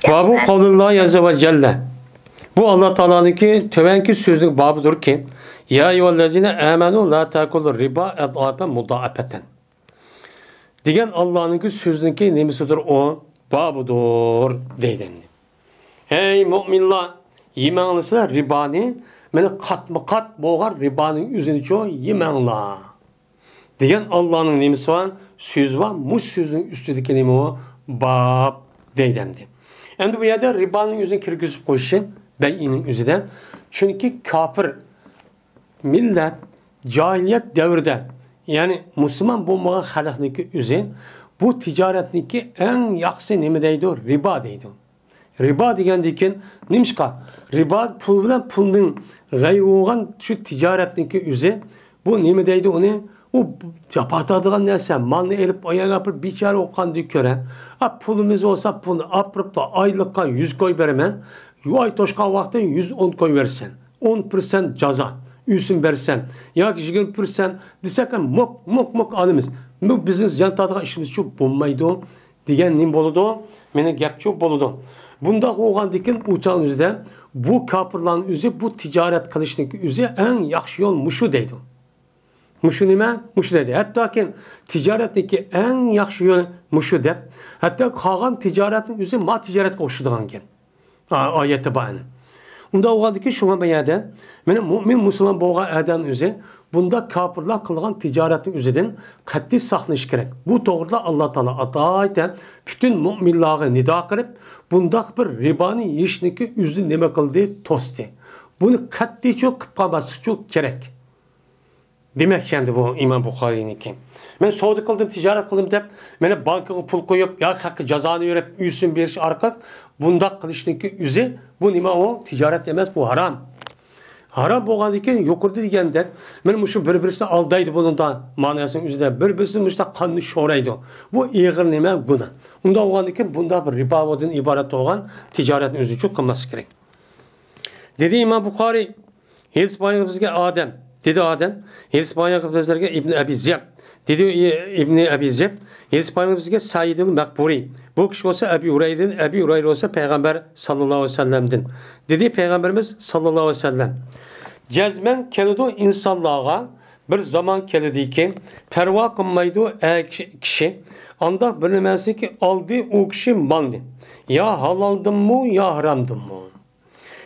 بابۇ قەۋلىللاھى ئەززە ۋە جەللە. بۇ ئاللا تائالانىڭكى تۆۋەنكى سۆزىنىڭ بابىدۇركى، يا ئەييۇھەللەزىنە ئامەنۇ لا تەئكۇلۇر رىبا ئەضئافەن مۇضائەپەتەن. دېگەن ئاللانىڭكى سۆزىنىڭكى نېمىسىدۇر ئۇ؟ بابىدۇر دەيدۇ ئەمدى. ھەي مۆمىنلار، يېمەڭلىسىلەر رىبانى، مانا قاتمۇ قات بولغان رىبانىڭ ئۆزىنىچۇ يېمەڭلار. دېگەن ئاللانىڭ نېمىسى بار؟ سۆزى بار، مۇشۇ سۆزنىڭ ئۈستىدىكى نېمە ئۇ؟ باب دەيدۇ ئەمدى. ئەمدى بۇ يەردە رىبانىڭ ئۆزىنى كىرگۈزۈپ قويۇشى بەيئىنىڭ ئۆزىدە. چۈنكى كاپىر مىللەت جاھىلىيەت دەۋرىدە، يەنى مۇسۇلمان بولمىغان خەلقنىڭكى ئۆزى بۇ تىجارەتنىڭكى ئەڭ ياخشىسى نېمە دەيدۇ؟ رىبا دەيدۇ. رىبا دېگەندىن كېيىن نېمىشقا؟ رىبا پۇل بىلەن پۇلنىڭ غەيرى بولغان شۇ تىجارەتنىڭكى ئۆزى. بۇ نېمە دەيدۇ ئۇنى؟ ئۇ جاپا تارتىدىغان نەرسە، مالنى ئېلىپ ئاياغ ئاپىرىپ بىچارە بولغاندىن كۆرە، ئا، پۇلىمىز بولسا پۇلنى ئاپىرىپلا ئايلىققا يۈز كوي بېرىمەن، ئاي توشقان ۋاقتى يۈز ئون كوي بېرىسەن. ئون پىرسەنت جازا، ئۆسۈم بەرسەن ياكى يىگىرمە پىرسەنت دېسەك، موك، موك، موك ئالىمىز. بۇ بىزنىڭ زىيان تارتىدىغان ئىشىمىزچۇ بولمايدۇ دېگەن نېمە بولىدۇ؟ مېنىڭ گەپچۇ بولىدۇ. بۇنداق بولغاندىكىن ئۇ چاغنىڭ ئۆزىدە بۇ كاپىرلارنىڭ ئۆزى بۇ تىجارەت قىلىشنىڭكى ئۆزى ئەڭ ياخشى يول مۇشۇ دەيدۇ. مۇشۇ نېمە؟ مۇشۇ دەيدۇ. ھەتتاكى تىجارەتنىڭكى ئەڭ ياخشى يولى مۇشۇ دەپ، ھەتتا قالغان تىجارەتنىڭ ئۆزى ما تىجارەتكە ئوخشىدىغان گەپ. ئا-، ئايەتتە بار ئەنە. ئۇنداق بولغاندىكىن شۇڭا بۇ يەردە مانا مۆمىن مۇسۇلمان بولغان ئادەم ئۆزى بۇنداق كاپىرلار قىلغان تىجارەتنىڭ ئۆزىدىن قەتئىي ساقلىنىش كېرەك. بۇ توغرىدا ئاللا تائالا ئاتايىتەن پۈتۈن مۆمىنلارغا نىدا قىلىپ، بۇنداق بىر رىبانى يېيىشنىڭكى ئۆزىنى نېمە قىلدى؟ توستى. بۇنى قەتئىيچۇ قىلىپ قالماسلىقچۇ كېرەك. دېمەكچى ئەمدى بۇ ئىمام بۇخارىينىڭكى. مەن سودا قىلدىم، تىجارەت قىلدىم دەپ، مانا بانكىغا پۇل قويۇپ ياكى خەققە جازانى بېرىپ، ئۆسۈم بېرىش ئارقىلىق بۇنداق قىلىشنىڭكى ئۆزى، بۇ نېمە ئۇ؟ تىجارەت ئەمەس، بۇ ھارام. ھارام بولغاندىكىن يۇقىرىدا دېگەندەك، مانا مۇشۇ بىر-بىرسىنى ئالدايدۇ بۇنىڭدا، ماناسىنىڭ ئۆزىدە بىر-بىرسىنى مۇشۇنداق قاننى شورايدۇ. بۇ ئېغىر نېمە؟ گۇناھ. ئۇنداق بولغاندىكىن بۇنداق بىر رىبادىن ئىبارەت بولغان تىجارەتنى ئۆزىچۇ قىلماسلىق كېرەك. دېدى ئىمام بۇخارىي، ھەدىس بايان قىلغان بىزگە ئادەم، دېدى ئادەم، ھەدىس بايان قىلغان بىزلەرگە ئىبنى ئەبى زىياد. دېدى ئى-، ئىبنى ئەبى زىياد، ھەدىس بايان قىلغان بىزگە سەئىدىل مەقبۇرى. بۇ كىشى بولسا ئەبى ھۇرەيرىدىن، ئەبى ھۇرەيرە بولسا پەيغەمبەر ساللاللاھۇ ئەلەيھى ۋەسەللەمدىن. دېدى پەيغەمبىرىمىز ساللاللاھۇ ئەلەيھى ۋەسەللەم، جەزمەن كېلىدۇ ئىنسانلارغا بىر زامان كېلىدىكى، پەرۋا قىلمايدۇ ئەر كىشى، ئانداق بىر نېمەسىكى ئالدى ئۇ كىشى مالنى، يا ھالالدىنمۇ، يا ھارامدىنمۇ.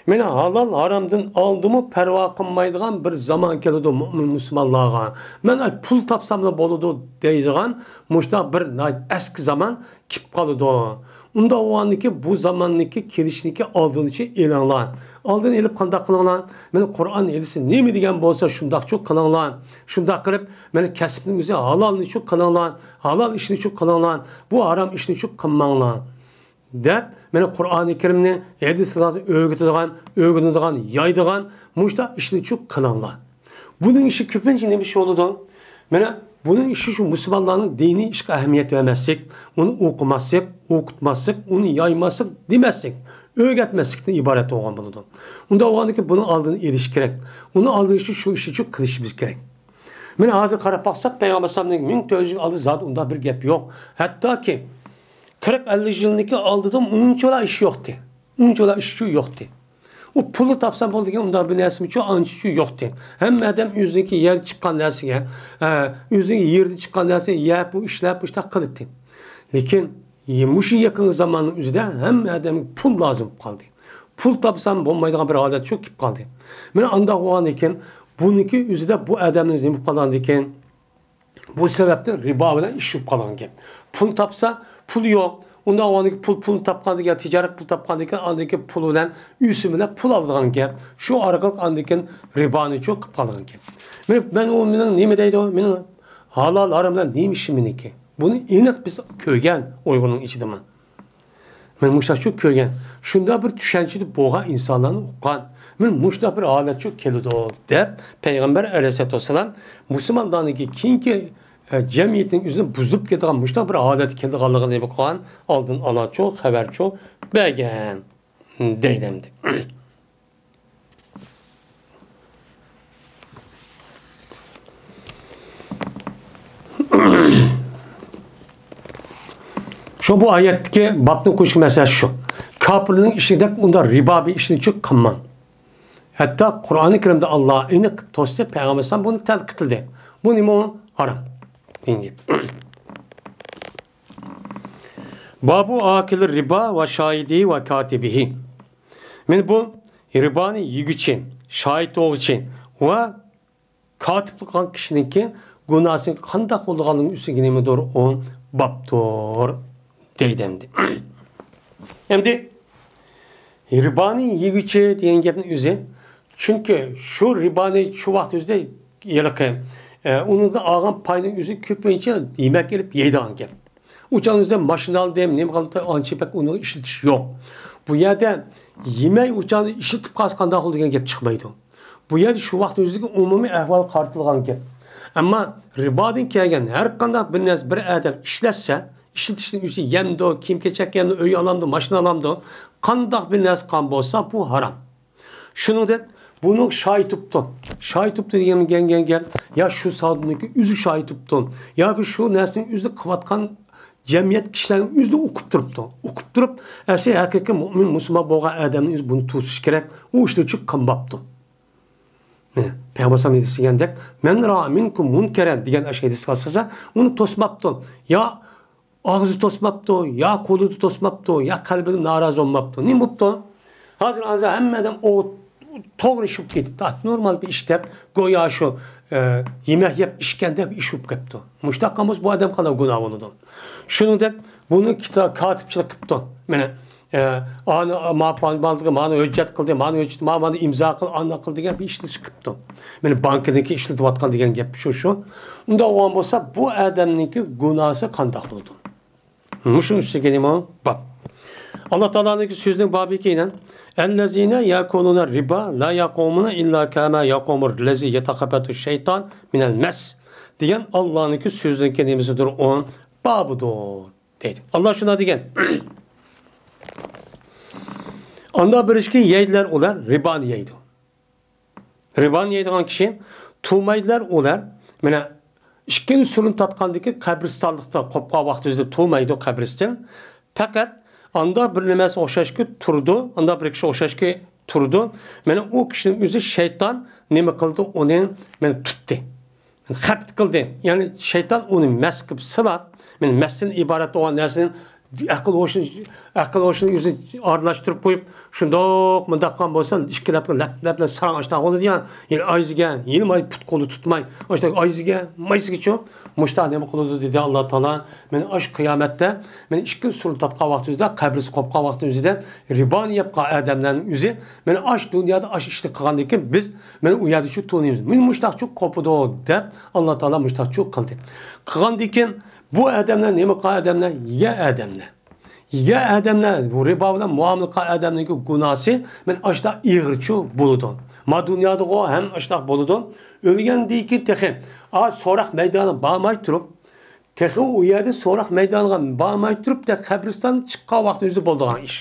مانا ھالال ھارامدىن ئالدىمۇ پەرۋا قىلمايدىغان بىر زامان كېلىدۇ مۇئمىن مۇسۇلمانلارغا. مەن پۇل تاپساملا بولىدۇ دەيدىغان مۇشۇنداق بىر ناھايىتى ئەسكى زامان كېلىپ قالىدۇ. ئۇنداق بولغاندىكىن بۇ زاماننىكى كېلىشنىكى ئالدىنى ئېلىڭلار. ئالدىنى ئېلىپ قانداق قىلىڭلار؟ مانا قۇرئان ھەدىسى نېمە دېگەن بولسا شۇنداقچۇ قىلىڭلار. شۇنداق قىلىپ مانا كەسىپنى ئۆزى ھالالنىچۇ قىلىڭلار. ھالال ئىشنىچۇ قىلىڭلار. بۇ ھارام ئىشنىچۇ قىلماڭلار. دەپ، مانا قۇرئانى كەرىمنى، ھەدىسلەرنى ئۆگىتىدىغان، ئۆگىنىدىغان، يايىدىغان مۇشۇنداق ئىشنىچۇ قىلىڭلار. بۇنىڭ ئىشى كۆپىنچە نېمە ئىش بولىدۇ؟ مانا بۇنىڭ ئىشى شۇ مۇسۇلمانلارنىڭ دىنىي ئىشقا ئەھمىيەت بەرمەسلىك، ئۇنى ئوقۇماسلىق، ئوقۇتماسلىق، ئۇنى يايماسلىق، دېمەسلىك، ئۆگەتمەسلىكتىن ئىبارەت بولغان بولىدۇ. ئۇنداق بولغاندىكىن بۇنىڭ ئالدىنى ئېلىش كېرەك. ئۇنىڭ ئالدىنى ئېلىش ئۈچۈن شۇ ئىشنىچۇ قىلىشىمىز كېرەك. مانا ھازىر قاراپ باقساق، پەيغەمبەر ئەلەيھىسسالامنىڭ مىڭ تۆت يۈز يىل ئالدى زادى ئۇنداق بىر گەپ يوق. ھەتتاكى قىرىق ئەللىك يىلنىڭكى ئالدىدا ئۇنچىۋالا ئىش يوقتى. ئۇنچىۋالا ئىشچۇ يوقتى. ئۇ پۇلنى تاپسام بولىدىكەن، ئۇنداق بىر نەرسىمۇچۇ ئانچىچۇ يوقتى. ھەممە ئادەم ئۆزىنىڭكى يەردە چىققان نەرسىگە، ئە، ئۆزىنىڭكى يېرىدىن چىققان نەرسىگە يەپ، ئۇ ئىشلەپ، ئۇ ئىشلەپ قىلاتتى. لېكىن، يە-، مۇشۇ يېقىنقى زاماننىڭ ئۆزىدە ھەممە ئادەمگە پۇل لازىم بولۇپ قالدى. پۇل تاپسام بولمايدىغان بىر ھالەت شۇ كېلىپ قالدى. مانا ئانداق بولغاندىكىن، بۇنىڭكى ئۆزىدە بۇ ئادەمنىڭ نېمە بولۇپ قالغاندىكىن، بۇ سەۋەبتىن رىبا بىلەن ئىش يۈرۈپ قالغانىكەن. پۇل تاپسا، پۇل يوق. ئۇنداق بولغاندىكىن پۇل، پۇلنى تاپقاندىكىن، تىجارەت پۇل تاپقاندىكىن، ئاندىن كېيىن پۇل بىلەن ئۆسۈم بىلەن پۇل ئالىدىغانىكەن. شۇ ئارقىلىق ئاندىن كېيىن رىبانىچۇ قىلىپ قالغانىكەن. مانا مەن ئۇ مېنىڭ نېمە دەيدۇ؟ مېنىڭ ھالال ھارام بىلەن نېمە ئىشىم مېنىڭكى؟ بۇنى ئېنىق بىز كۆرگەن ئۇيغۇرنىڭ ئىچىدىمۇ. مەن مۇشۇنداقچۇ كۆرگەن، شۇنداق بىر چۈشەنچىدە بولغان ئىنسانلارنى ئۇققان، مەن مۇشۇنداق بىر ھالەتچۇ كېلىدۇ، دەپ پەيغەمبەر ئەلەيھىسسالاتۇ ۋەسسالام مۇسۇلمانلارنىڭكى كېيىنكى، ئە، جەمئىيىتىنىڭ ئۆزىنى بۇزۇلۇپ كېتىدىغان مۇشۇنداق بىر ھالەتكە كېلىدىغانلىقىنى نېمە قىلغان، ئالدىن ئالانچۇ خەۋەرچۇ بەرگەن دەيدۇ ئەمدى. شۇ بۇ ئايەتتىكى بابنى قوشقان مەسىلە شۇ. كاپىرنىڭ ئىشىدەك ئۇنداق رىبا بىر ئىشنىچۇ قىلماڭ. ھەتتا قۇرئانى كەرىمدە ئاللا ئېنىق توسۇپ، پەيغەمبەر ئەلەيھىسسالام بۇنى تەنقىدلىدى. بۇ نېمە ئۇ؟ ھارام دېگەن گەپ. بابۇ ئاكىلى رىبا ۋە شاھىدى ۋە كاتىبىھى. مانا بۇ رىبانى يېگۈچى، شاھىت بولغۇچى ۋە كاتىپلىق قىلغان كىشىنىڭكى گۇناھىنىڭ قانداق بولىدىغانلىقىنىڭ ئۈستىگە نېمىدۇر ئۇ بابتۇر دەيدۇ ئەمدى. ئەمدى رىبانى يېگۈچى دېگەن گەپنىڭ ئۆزى، چۈنكى شۇ رىبانى شۇ ۋاقىت ئۆزىدە ھېلىقى، ئە، ئۇنىڭدىن ئالغان پاينىڭ ئۆزى كۆپىنچە يېمەك ئېلىپ يەيدىغان گەپ. ئۇ چاغنىڭ ئۆزىدە ماشىنا ئالدىم، نېمە قىلدىم، ئانچە بەك ئۇنى ئىشلىتىش يوق. بۇ يەردە يېمەي ئۇ چاغنى ئىشلىتىپ قالسا قانداق بولىدۇ دېگەن گەپ چىقمايدۇ. بۇ يەردە شۇ ۋاقىت ئۆزىدىكى ئومۇمىي ئەھۋال قارىتىلغان گەپ. ئەمما رىبادىن كەلگەن ھەر قانداق بىر نەرسە بىر ئادەم ئىشلەتسە، ئىشلىتىشتىن ئۆزى يەمدۇ، كىيىم-كېچەك يەمدۇ، ئۆي ئالامدۇ، ماشىنا ئالامدۇ، قانداق بىر نەرسە قىلغان بولسا، بۇ ھارام. شۇنىڭدەك بۇنىڭ شاھىتۇپتۇ. شاھىتۇپتۇ دېگەن، دېگەن گەپ، يا شۇ سادىنىڭكى ئۆزى شاھىتۇپتۇ، ياكى شۇ نەرسىنى ئۆزى قىلىۋاتقان جەمئىيەت كىشىلەرنىڭ ئۆزىنى ئۇقۇپ تۇرۇپتۇ. ئۇقۇپ تۇرۇپ، ئەسلى ھەقىقىي مۇئمىن، مۇسۇلمان بولغان ئادەمنىڭ ئۆزى بۇنى توسۇش كېرەك. ئۇ ئىشنى چۈ قىلماپتۇ. مانا، پەيغەمبەر ئەلەيھىسسالام ھەدىس دېگەندەك، «مەن رائا مىنكۇم مۇنكەرەن» دېگەن ئاشۇ ھەدىسكە ئاساسەن، ئۇنى توسماپتۇ. يا ئاغزى توسماپتۇ، يا قولىدا توسماپتۇ، يا قەلبىدە نارازى بولماپتۇ. نېمە بوپتۇ؟ ھازىر، ھازىر ھەممە ئادەم ئۇ توغرا ئىش بولۇپ كېتىپتۇ. نورمال بىر ئىش دەپ، گويا شۇ، ئە، يېمەك يەپ ئىچكەندەك بىر ئىش بولۇپ كەپتۇ. مۇشۇنداق قىلمىسا بۇ ئادەم قانداق گۇناھ بولىدۇ؟ شۇنىڭدەك بۇنى كىتا-، كاتىپچىلىق قىپتۇ. مانا، ئە، ئانى، ما-، ما-، مانا ھۆججەت قىلدى، مانا ھۆججەت، ما-، مانا ئىمزا قىل، ئانداق قىل دېگەن بىر ئىشنى قىپتۇ. مانا بانكىدىكى ئىشلىتىۋاتقان دېگەن گەپ شۇ، شۇ. ئۇنداق بولغان بولسا، بۇ ئادەمنىڭكى گۇناھى قانداق بولىدۇ؟ مۇشۇنىڭ ئۈستىگە نېمە باب؟ ئاللا تائالانىڭكى سۆزىنىڭ بابىكى يەنە، «ئەللەزىنە يەكۇلۇنە رىبا لا يەقۇمۇنە ئىللا كەما يەقۇمۇ لەزى يەتەخەببەتۇ شەيتان مىنەل مەس» دېگەن ئاللانىڭكى سۆزىنىڭكى نېمىسىدۇر ئۇ؟ بابىدۇر. دەيدۇ. ئاللا شۇنداق دېگەن. ئانداق بىر ئىشكى يەيدىلەر ئۇلار، رىبانى يەيدۇ. رىبانى يەيدىغان كىشى تۇرمايدىلەر ئۇلار. مانا، ئىككىنچى سۈرىنى تارتقاندىكى قەبرىستانلىقتا قوپقان ۋاقتىمىزدا تۇرمايدۇ قەبرىستان. پەقەت ئانداق بىر نېمەسى ئوخشاشكى تۇرىدۇ، ئانداق بىر كىشى ئوخشاشكى تۇرىدۇ. مانا، ئۇ كىشىنىڭ ئۆزى شەيتان نېمە قىلدى، ئۇنى، مانا، تۇتتى. خەپت قىلدى. يەنى شەيتان ئۇنى مەس قىلىپ سىلاپ، مەن مەستىن ئىبارەت بولغان نەرسىنى ئەقىل ھوشىنى، ئەقىل ھوشىنى ئۆزىنى ئارىلاشتۇرۇپ قويۇپ، شۇنداق مۇنداق قىلغان بولسا، ئىككى لەپنى لەپ لەپ ساراڭ ئاشتاق بولىدۇ يا، يەنى ئايزىگە، يەنە ماي پۇت قولى تۇتماي، ئاشتاق ئايزىگە، مايزىگىچۇ، مۇشتاق نېمە قىلىدۇ دېدى ئاللا تائالا. مەن ئاشۇ قىيامەتتە، مەن ئىككىنچى سۇرۇن تارتقان ۋاقتىمىزدا، قەبرىسى قوپقان ۋاقتىمىزدا رىبانى يەپ قالغان ئادەملەرنىڭ ئۆزى، مەن ئاش دۇنيادا ئاش ئىشنى قىلغاندىن كېيىن بىز، مەن ئۇ يەردە شۇ تونۇيمىز. مەن مۇشتاقچۇ قوپىدۇ دەپ، ئاللا تائالا مۇشتاقچۇ قىلدى. قىلغاندىن كېيىن بۇ ئادەملەر نېمە قىلغان ئادەملەر؟ يە ئادەملەر. يە ئادەملەر، بۇ رىبا بىلەن مۇئامىلە قىلغان ئادەمنىڭكى گۇناھسى، مەن ئاشتا ئېغىرچۇ بولىدۇ. ما دۇنيادىغۇ ھەم ئاشتاق بولىدۇ. ئۆلگەندىن كېيىن تېخى، ئا، سوراق مەيدانىغا بارماي تۇرۇپ، تېخى ئۇ يەردە سوراق مەيدانىغا بارماي تۇرۇپ، تېخى قەبرىستان چىققان ۋاقتىمىزدا بولىدىغان ئىش.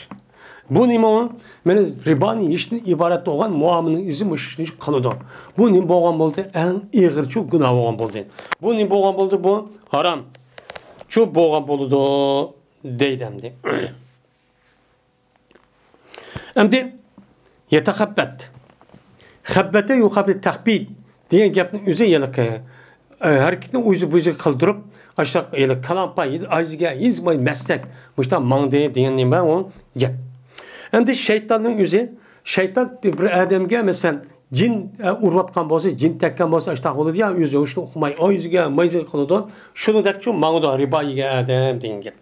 بۇ نېمە ئۇ؟ مانا رىبانى يېيىشتىن ئىبارەت بولغان مۇئامىلىنىڭ ئىزى مۇشۇنى قىلىدۇ. بۇ نېمە بولغان بولدى؟ ئەڭ ئېغىرچۇ گۇناھ بولغان بولدى. بۇ نېمە بولغان بولدى؟ بۇ ھارامچۇ بولغان بولىدۇ، دەيدۇ ئەمدى. ئەمدى يەتەخەببەت. خەببەتە يۇخەببەت تەخبىت دېگەن گەپنىڭ ئۆزى ھېلىقى، ئە، ھەرىكىتىنى ئۇيزى بۇيزىغا قىلدۇرۇپ، ئاشۇنداق ھېلىقى كالامپا، ئايزىگە، ھېزماي مەستەك، مۇشۇنداق ماڭدى دېگەن نېمە ئۇ گەپ. ئەمدى شەيتاننىڭ ئۆزى، شەيتان بىر ئادەمگە، مەسىلەن، جىن، ئە، ئۇرۇۋاتقان بولسا، جىن تەگكەن بولسا، ئاشۇنداق بولىدۇ يا، ئۆزى ھوشىنى ئۇقماي، ئايزىگە، مايزىغا قىلىدۇ. شۇنىڭدەكچۇ ماڭىدۇ رىبا يېگەن ئادەم دېگەن گەپ.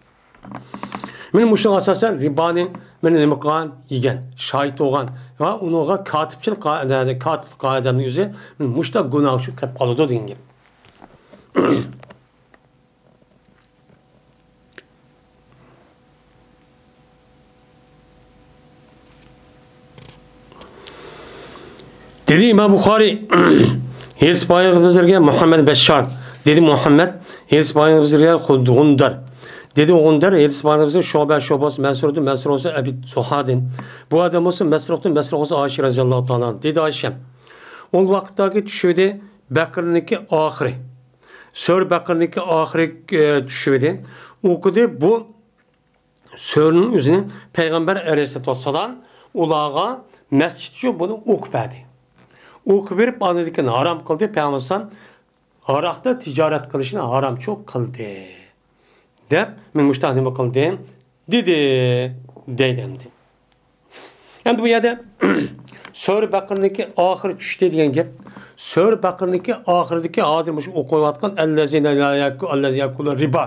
مانا مۇشۇنىڭغا ئاساسەن رىبانى مانا نېمە قىلغان؟ يېگەن، شاھىت بولغان ۋە ئۇنىڭغا كاتىپچىلىق قىلغان، كاتىپلىق قىلغان ئادەمنىڭ ئۆزى مانا مۇشۇنداق گۇناھ ئۈچۈن كىرىپ قالىدۇ دېگەن گەپ. دېدى ئىمام بۇخارىي، ھەدىس بايان قىلىپ بىزگە مۇھەممەد بەششار. دېدى مۇھەممەد، ھەدىس بايان قىلىپ بىزگە غۇندەر. دېدى غۇندەر، ھەدىس بايان قىلىپ بىزگە شۇبە، شۇبە بولسا مەنسۇردىن، مەنسۇر بولسا ئەبى زۇھادىن. بۇ ئادەم بولسا مەسرۇقتىن، مەسرۇق بولسا ئائىشە رەزىياللاھۇ تائالا ئەنھا. دېدى ئائىشەم، ئۇ ۋاقىتتاكى چۈشىدى بەقىرىنىڭكى ئاخىرى. سۈرە بەقىرىنىڭكى ئاخىرى، ئە، چۈشىدى. ئوقۇدى بۇ سۈرىنىڭ ئۆزىنى پەيغەمبەر ئەلەيھىسسالاتۇ ۋەسسالام ئۇلارغا مەسچىتچۇ بۇنى ئوقۇپ بەردى. ئوقۇپ بېرىپ، ئاندىن كېيىن ھارام قىلدى، پەيغەمبەر ئەلەيھىسسالام ھاراقتا تىجارەت قىلىشنى ھارامچۇ قىلدى، دەپ، مەن مۇشۇنداق نېمە قىلدىم، دېدى، دەيدۇ ئەمدى. ئەمدى بۇ يەردە سۈرە بەقىرىنىڭكى ئاخىرى چۈشتى دېگەن گەپ. سۈرە بەقىرىنىڭكى ئاخىرىدىكى ھازىر مۇشۇ ئوقۇۋاتقان ئەللەزىنە لا يەكۇ-، ئەللەزىنە يەكۇلۇ رىبا.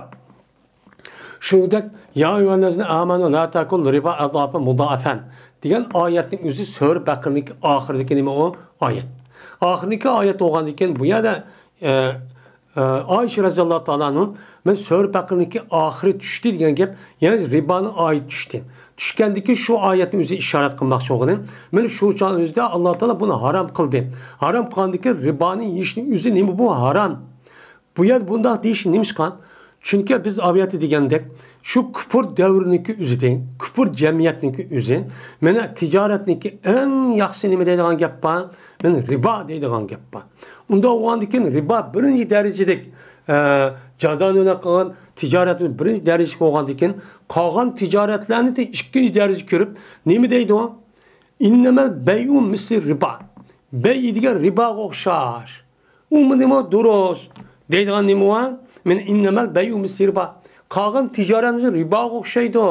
شۇنىڭدەك، يا ئەييۇھەللەزىنە ئامەنۇ لا تەكۇلۇ رىبا ئەزئافەن مۇزائەفەن دېگەن ئايەتنىڭ ئۆزى سۈرە بەقىرىنىڭكى ئاخىرىدىكى نېمە ئۇ؟ ئايەت. ئاخىرىدىكى ئايەت بولغاندىن كېيىن بۇ يەردە، ئە، ئە، ئائىشە رەزىياللاھۇ تائالا ئەنھا، مەن سۈرە بەقىرىنىڭكى ئاخىرى چۈشتى دېگەن گەپ، يەنى رىبانىڭ ئايىتى چۈشتى. چۈشكەندىكى شۇ ئايەتنىڭ ئۆزى ئىشارەت قىلماقچى بولغىنى، مانا شۇ چاغنىڭ ئۆزىدە ئاللا تائالا بۇنى ھارام قىلدى. ھارام قىلغاندىن كېيىن رىبانى يېيىشنىڭ ئۆزى نېمە بۇ؟ ھارام. بۇ يەردە بۇنداق دېيىش نېمىشقا؟ چۈنكى بىز ئاۋۋالدا دېگەندەك، شۇ كۇپۇر دەۋرىنىڭكى ئۆزىدە، كۇپۇر جەمئىيەتنىڭكى ئۆزى، مانا تىجارەتنىڭكى ئەڭ ياخشىسى نېمە دەيدىغان گەپ بار؟ مانا رىبا دەيدىغان گەپ بار. ئۇنداق بولغاندىن كېيىن رىبا بىرىنچى دەرىجىلىك، ئە، جازانى قىلغان تىجارەت بىرىنچى دەرىجىلىك بولغاندىن كېيىن، قالغان تىجارەتلەرنى ئىككىنچى دەرىجىگە كۆرۈپ، نېمە دەيدۇ؟ ئىننەمەل بەيئۇ مىسلى رىبا. بەي دېگەن رىباغا ئوخشاش. ئۇمۇ نېمە دۇرۇس دەيدىغان نېمە بار؟ مانا ئىننەمەل بەيئۇ مىسلى رىبا. قالغان تىجارەتمۇ رىباغا ئوخشايدۇ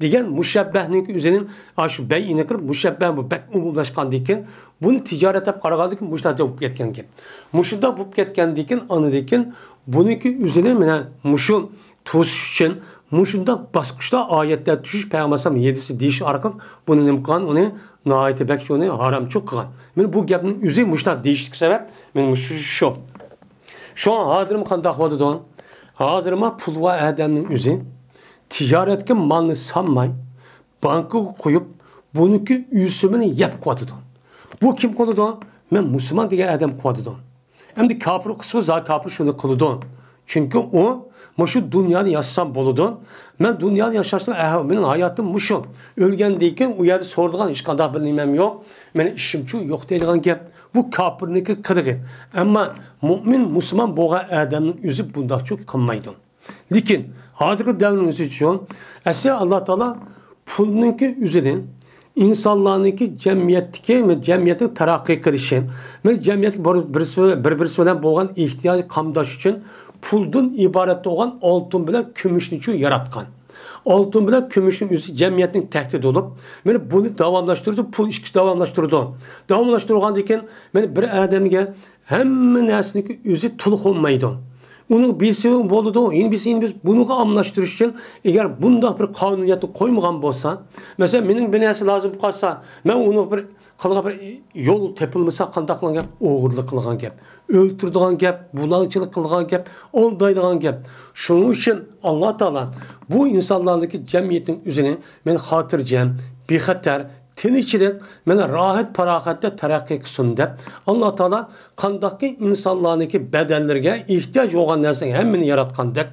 دېگەن مۇشەببەھنىڭكى ئۆزىنى، ئاشۇ بەيئىنى قىلىپ، مۇشەببەھ بۇ بەك ئومۇملاشقاندىن كېيىن، بۇنى تىجارەت دەپ قارىغاندىن كېيىن مۇشۇنداق بولۇپ كەتكەنكەن. مۇشۇنداق بولۇپ كەتكەندىن كېيىن، ئاندىن كېيىن بۇنىڭكى ئۆزىنى مانا مۇشۇ توسۇش ئۈچۈن مۇشۇنداق باسقۇچتا ئايەتلەر چۈشۈش، پەيغەمبەر ئەلەيھىسسالام ھەدىسى دېيىش ئارقىلىق بۇنى نېمە قىلغان، ئۇنى ناھايىتى بەك شۇنى ھارامچۇ قىلغان. مانا بۇ گەپنىڭ ئۆزى مۇشۇنداق دېيىشلىك سەۋەب، مانا مۇشۇ شۇ. شۇڭا ھازىرمۇ قانداق بولىدۇ؟ ھازىرمۇ پۇل بار ئادەمنىڭ ئۆزى تىجارەتكە مالنى سالماي، بانكىغا قويۇپ، بۇنىڭكى ئۆسۈمىنى يەپ قويۇۋاتىدۇ. بۇ كىم قىلىدۇ؟ مەن مۇسۇلمان دېگەن ئادەم قىلىۋاتىدۇ. ئەمدى كاپىر قىلسا زادى كاپىر شۇنى قىلىدۇ. چۈنكى ئۇ مۇشۇ دۇنيادا ياشىسام بولىدۇ. مەن دۇنيادا ياشاشنىڭ ئەھۋا-، مېنىڭ ھاياتىم مۇشۇ. ئۆلگەندىن كېيىن ئۇ يەردە سورىدىغان ھېچقانداق بىر نېمەم يوق. مېنىڭ ئىشىمچۇ يوق دەيدىغان گەپ. بۇ كاپىرنىڭكى قىلىقى. ئەمما مۇئمىن، مۇسۇلمان بولغان ئادەمنىڭ ئۆزى بۇنداقچۇ قىلمايدۇ. لېكىن ھازىرقى دەۋرنىڭ ئۆزىچۇ، ئەسلى ئاللا تائالا پۇلنىڭكى ئۆزىنى ئىنسانلارنىڭكى جەمئىيەتتىكى، جەمئىيەتنىڭ تەرەققىي قىلىشى، مەن جەمئىيەتتىكى بىر-، بىرسى، بىر-، بىرسى بىلەن بولغان ئېھتىياجى قامداش ئۈچۈن پۇلدىن ئىبارەت بولغان ئالتۇن بىلەن كۈمۈشنىچۇ ياراتقان. ئالتۇن بىلەن كۈمۈشنىڭ ئۆزى جەمئىيەتنىڭ تەھدىتى بولۇپ، مانا بۇنى داۋاملاشتۇرىدۇ، پۇل ئىشقا داۋاملاشتۇرىدۇ. داۋاملاشتۇرغاندىن كېيىن، مانا بىر ئادەمگە ھەممە نەرسىنىڭكى ئۆزى تولۇق بولمايدۇ. ئۇنىڭ بىرسى بولىدۇ، يەنە بىرسى، يەنە بىرسى. بۇنىڭغا ئالماشتۇرۇش ئۈچۈن، ئەگەر بۇنداق بىر قانۇنىيەتنى قويمىغان بولسا، مەسىلەن، مېنىڭ بىر نەرسە لازىم بولۇپ قالسا، مەن ئۇنىڭ بىر قىلغان بىر يول تېپىلمىسا، قانداق قىلغان گەپ؟ ئوغرىلىق قىلغان گەپ، ئۆلتۈرىدىغان گەپ، بۇلاڭچىلىق قىلغان گەپ، ئالدايدىغان گەپ. شۇنىڭ ئۈچۈن ئاللا تائالا بۇ ئىنسانلارنىڭكى جەمئىيىتىنىڭ ئۆزىنى مەن خاتىرجەم، بىخەتەر، تىنچلىق، مانا راھەت-پاراغەتتە تەرەققىي قىلسۇن دەپ، ئاللا تائالا قانداقكى ئىنسانلارنىڭكى بەدەنلىرىگە ئېھتىياج بولغان نەرسىنى ھەممىنى ياراتقاندەك،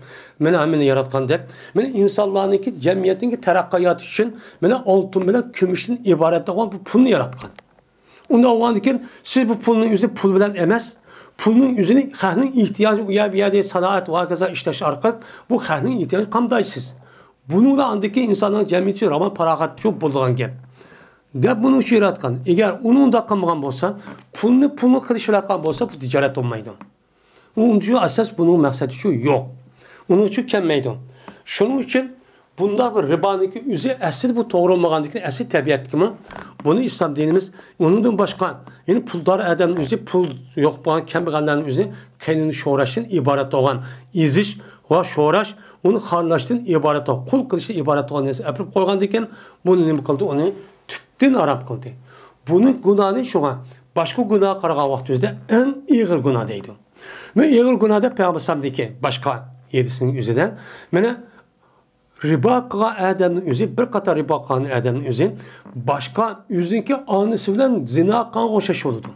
مانا ھەممىنى ياراتقاندەك، مانا ئىنسانلارنىڭكى جەمئىيەتنىڭكى تەرەققىياتى ئۈچۈن مانا ئالتۇن بىلەن كۈمۈشتىن ئىبارەت بولغان بۇ پۇلنى ياراتقان. ئۇنداق بولغاندىن كېيىن سىز بۇ پۇلنىڭ ئۆزىنى پۇل بىلەن ئەمەس، پۇلنىڭ ئۆزىنى خەقنىڭ ئېھتىياجى، ئۇ يەر بۇ يەردە سانائەت ۋە ھاكازا ئىشلەش ئارقىلىق بۇ خەقنىڭ ئېھتىياجىنى قامدايسىز. بۇنىڭدا ئاندىكى ئىنساننىڭ جەمئىيىتى راۋان پاراغەت شۇ بولىدىغان گەپ. دەپ بۇنىڭ ئۈچۈن ياراتقان. ئەگەر ئۇنى ئۇنداق قىلمىغان بولسا، پۇلنى پۇلنى قىلىش بىلەن قىلغان بولسا، بۇ تىجارەت بولمايدۇ. ئۇنىڭ ئۈچۈن ئاساس بۇنىڭ مەقسەتى شۇ يوق. ئۇنىڭ ئۈچۈن كەلمەيدۇ. شۇنىڭ ئۈچۈن بۇنداق بىر رىبانىڭكى ئۆزى ئەسلى بۇ توغرا بولمىغاندىكىن، ئەسلى تەبىئەتتىكىمۇ بۇنى ئىسلام دىنىمىز ئۇنىڭدىن باشقا، يەنى پۇلدار ئادەمنىڭ ئۆزى، پۇل يوق بولغان كەمبەغەللەرنىڭ ئۆزى قېنىنى شوراشتىن ئىبارەت بولغان ئېزىش ۋە شوراش، ئۇنى خارلاشتىن ئىبارەت بولغان، قۇل قىلىشتىن ئىبارەت بولغان نەرسە ئەپىرىپ قويغاندىكىن، بۇنى نېمە قىلدى؟ ئۇنى تۈپتىن ھارام قىلدى. بۇنىڭ گۇناھىنى شۇڭا باشقا گۇناھقا قارىغان ۋاقتىمىزدا ئەڭ ئېغىر گۇناھ دەيدۇ. مەن ئېغىر گۇناھ دەپ پەيغەمبەر ئەلەيھىسسالامدىكى باشقا ھەدىسنىڭ ئۆزىدە، مانا، رىبا قىلغان ئادەمنىڭ ئۆزى، بىر قاتار رىبا قىلغان ئادەمنىڭ ئۆزى باشقا ئۆزىنىڭكى ئانىسى بىلەن زىنا قىلغانغا ئوخشاش بولىدۇ.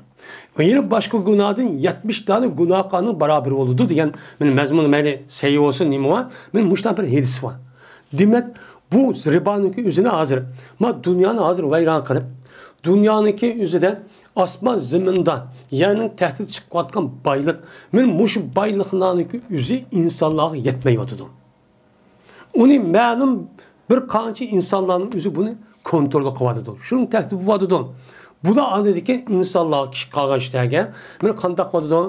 ۋە يەنە باشقا گۇناھتىن يەتمىش دانە گۇناھ قىلغاننىڭ باراۋىرى بولىدۇ دېگەن، مانا، مەزمۇن مەيلى سەھىھ بولسۇن، نېمە بار، مانا مۇشۇنداق بىر ھەدىس بار. دېمەك، بۇ رىبانىڭكى ئۆزىنى ھازىر، ما دۇنيانى ھازىر ۋەيران قىلىپ، دۇنيانىڭكى ئۆزىدە ئاسمان زېمىندا يەرنىڭ تەھتىدە چىقىۋاتقان بايلىق، مانا مۇشۇ بايلىقلارنىڭكى ئۆزى ئىنسانلارغا يەتمەيۋاتىدۇ. ئۇنى مەلۇم بىر قانچە ئىنسانلارنىڭ ئۆزى بۇنى كونترول قىلىۋاتىدۇ. شۇنىڭ تەھدىتى بولۇۋاتىدۇ. بۇلار ئاندىن كېيىن ئىنسانلارغا كىشى قالغان ئىشلارغا، مانا قانداق بولىدۇ؟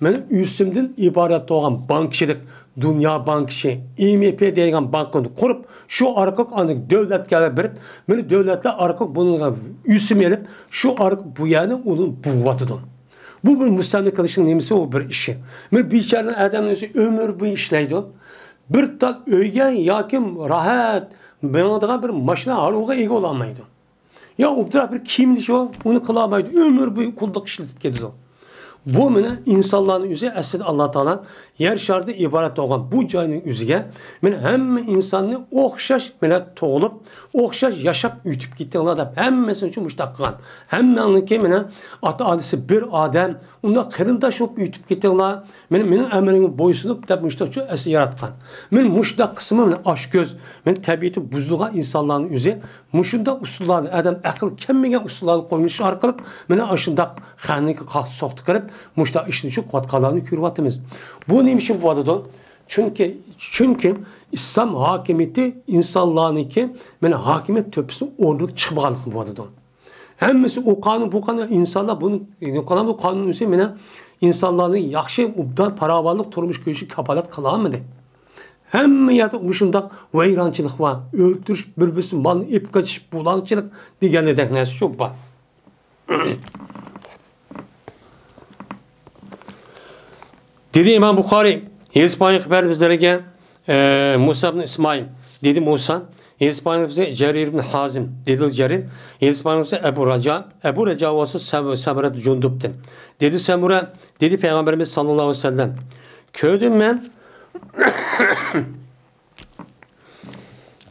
مانا ئۆسۈمدىن ئىبارەت بولغان بانكىچىلىك، دۇنيا بانكىسى، ئاي ئېم ئېف دەيدىغان بانكىنى قۇرۇپ، شۇ ئارقىلىق ئاندىن دۆلەتكە بېرىپ، مانا دۆلەتلەر ئارقىلىق بۇنىڭغا ئۆسۈم ئېلىپ، شۇ ئارقىلىق بۇ يەرنى ئۇنى بۇغۇۋاتىدۇ. بۇ بىر مۇستەملىكە قىلىشنىڭ نېمىسى، ئۇ بىر ئىشى. بىر بىچارە ئادەمنىڭ ئۆزى ئۆمۈر بويى ئىشلەيدۇ. بىر تال ئۆيگە ياكى راھەت مىنىدىغان بىر ماشىنا ھارۋىغا ئىگە بولالمايدۇ. يا ئوبدانراق بىر كىيىم ئېلىشى بار، ئۇنى قىلالمايدۇ، ئۆمۈر بويى قۇللۇق ئىشلىتىپ كېتىدۇ. بۇ مانا ئىنسانلارنىڭ ئۆزى، ئەسلىدە ئاللا تائالا يەر شارىدىن ئىبارەت بولغان بۇ جاينىڭ ئۆزىگە مانا ھەممە ئىنساننى ئوخشاش مانا تۇغۇلۇپ، ئوخشاش ياشاپ ئۆتۈپ كېتىڭلار دەپ ھەممىسى ئۈچۈن مۇشۇنداق قىلغان. ھەممەڭنىڭكى مانا ئاتا-ئانىسى بىر ئادەم، ئۇنداق قېرىنداش بولۇپ ئۆتۈپ كېتىڭلار، مانا مېنىڭ ئەمرىمگە بويسۇنۇپ دەپ مۇشۇنداق ئۈچۈن ئەسلى ياراتقان. مانا مۇشۇنداق قىسمى مانا ئاشكۆز، مانا تەبىئىتى بۇزۇلغان ئىنسانلارنىڭ ئۆزى مۇشۇنداق ئۇسۇللارنى، ئادەم ئەقىل كەلمىگەن ئۇسۇللارنى قويۇش ئارقىلىق مانا ئاشۇنداق خەقنىڭكى قاقتى سوقتى قىلىپ، مۇشۇنداق ئىشنى شۇ قىلىۋاتقانلارنى كۆرۈۋاتىمىز. بۇ نېمە ئۈچۈن بولۇۋاتىدۇ؟ چۈنكى، چۈنكى ئىسلام ھاكىمىيىتى ئىنسانلارنىڭكى مانا ھاكىمىيەت تۆپىسىنىڭ ئورنىدىن چىقمىغانلىقى بولۇۋاتىدۇ. ھەممىسى ئۇ قانۇن، بۇ قانۇن، ئىنسانلار بۇنى قانۇن، قانۇن ئۆزى مانا ئىنسانلارنىڭ ياخشى، ئوبدان، پاراۋانلىق تۇرمۇش كۆرۈشىگە كاپالەت قىلالمىدى. ھەممە يەردە مۇشۇنداق ۋەيرانچىلىق بار. ئۆلتۈرۈش، بىر-بىرسىنى مالنى ئېلىپ قېچىش، بۇلاڭچىلىق دېگەندەك نەرسە شۇ بار. دېدى ئىمام بۇخارىي، ھېلىسپانىيە خەۋەر بىزلەرگە، ئە، مۇسا ئىبن ئىسمائىل. دېدى مۇسا، ھېلىسپانىيە بىزى جەرىر ئىبن ھازىم. دېدى جەرىر، ھېلىسپانىيە بىزى ئەبۇ رەجا. ئەبۇ رەجا بولسا سەم-، سەمرەت جۇندۇبتىن. دېدى سەمۇرە، دېدى پەيغەمبىرىمىز ساللاللاھۇ ئەلەيھى ۋەسەللەم، كۆردۈم مەن،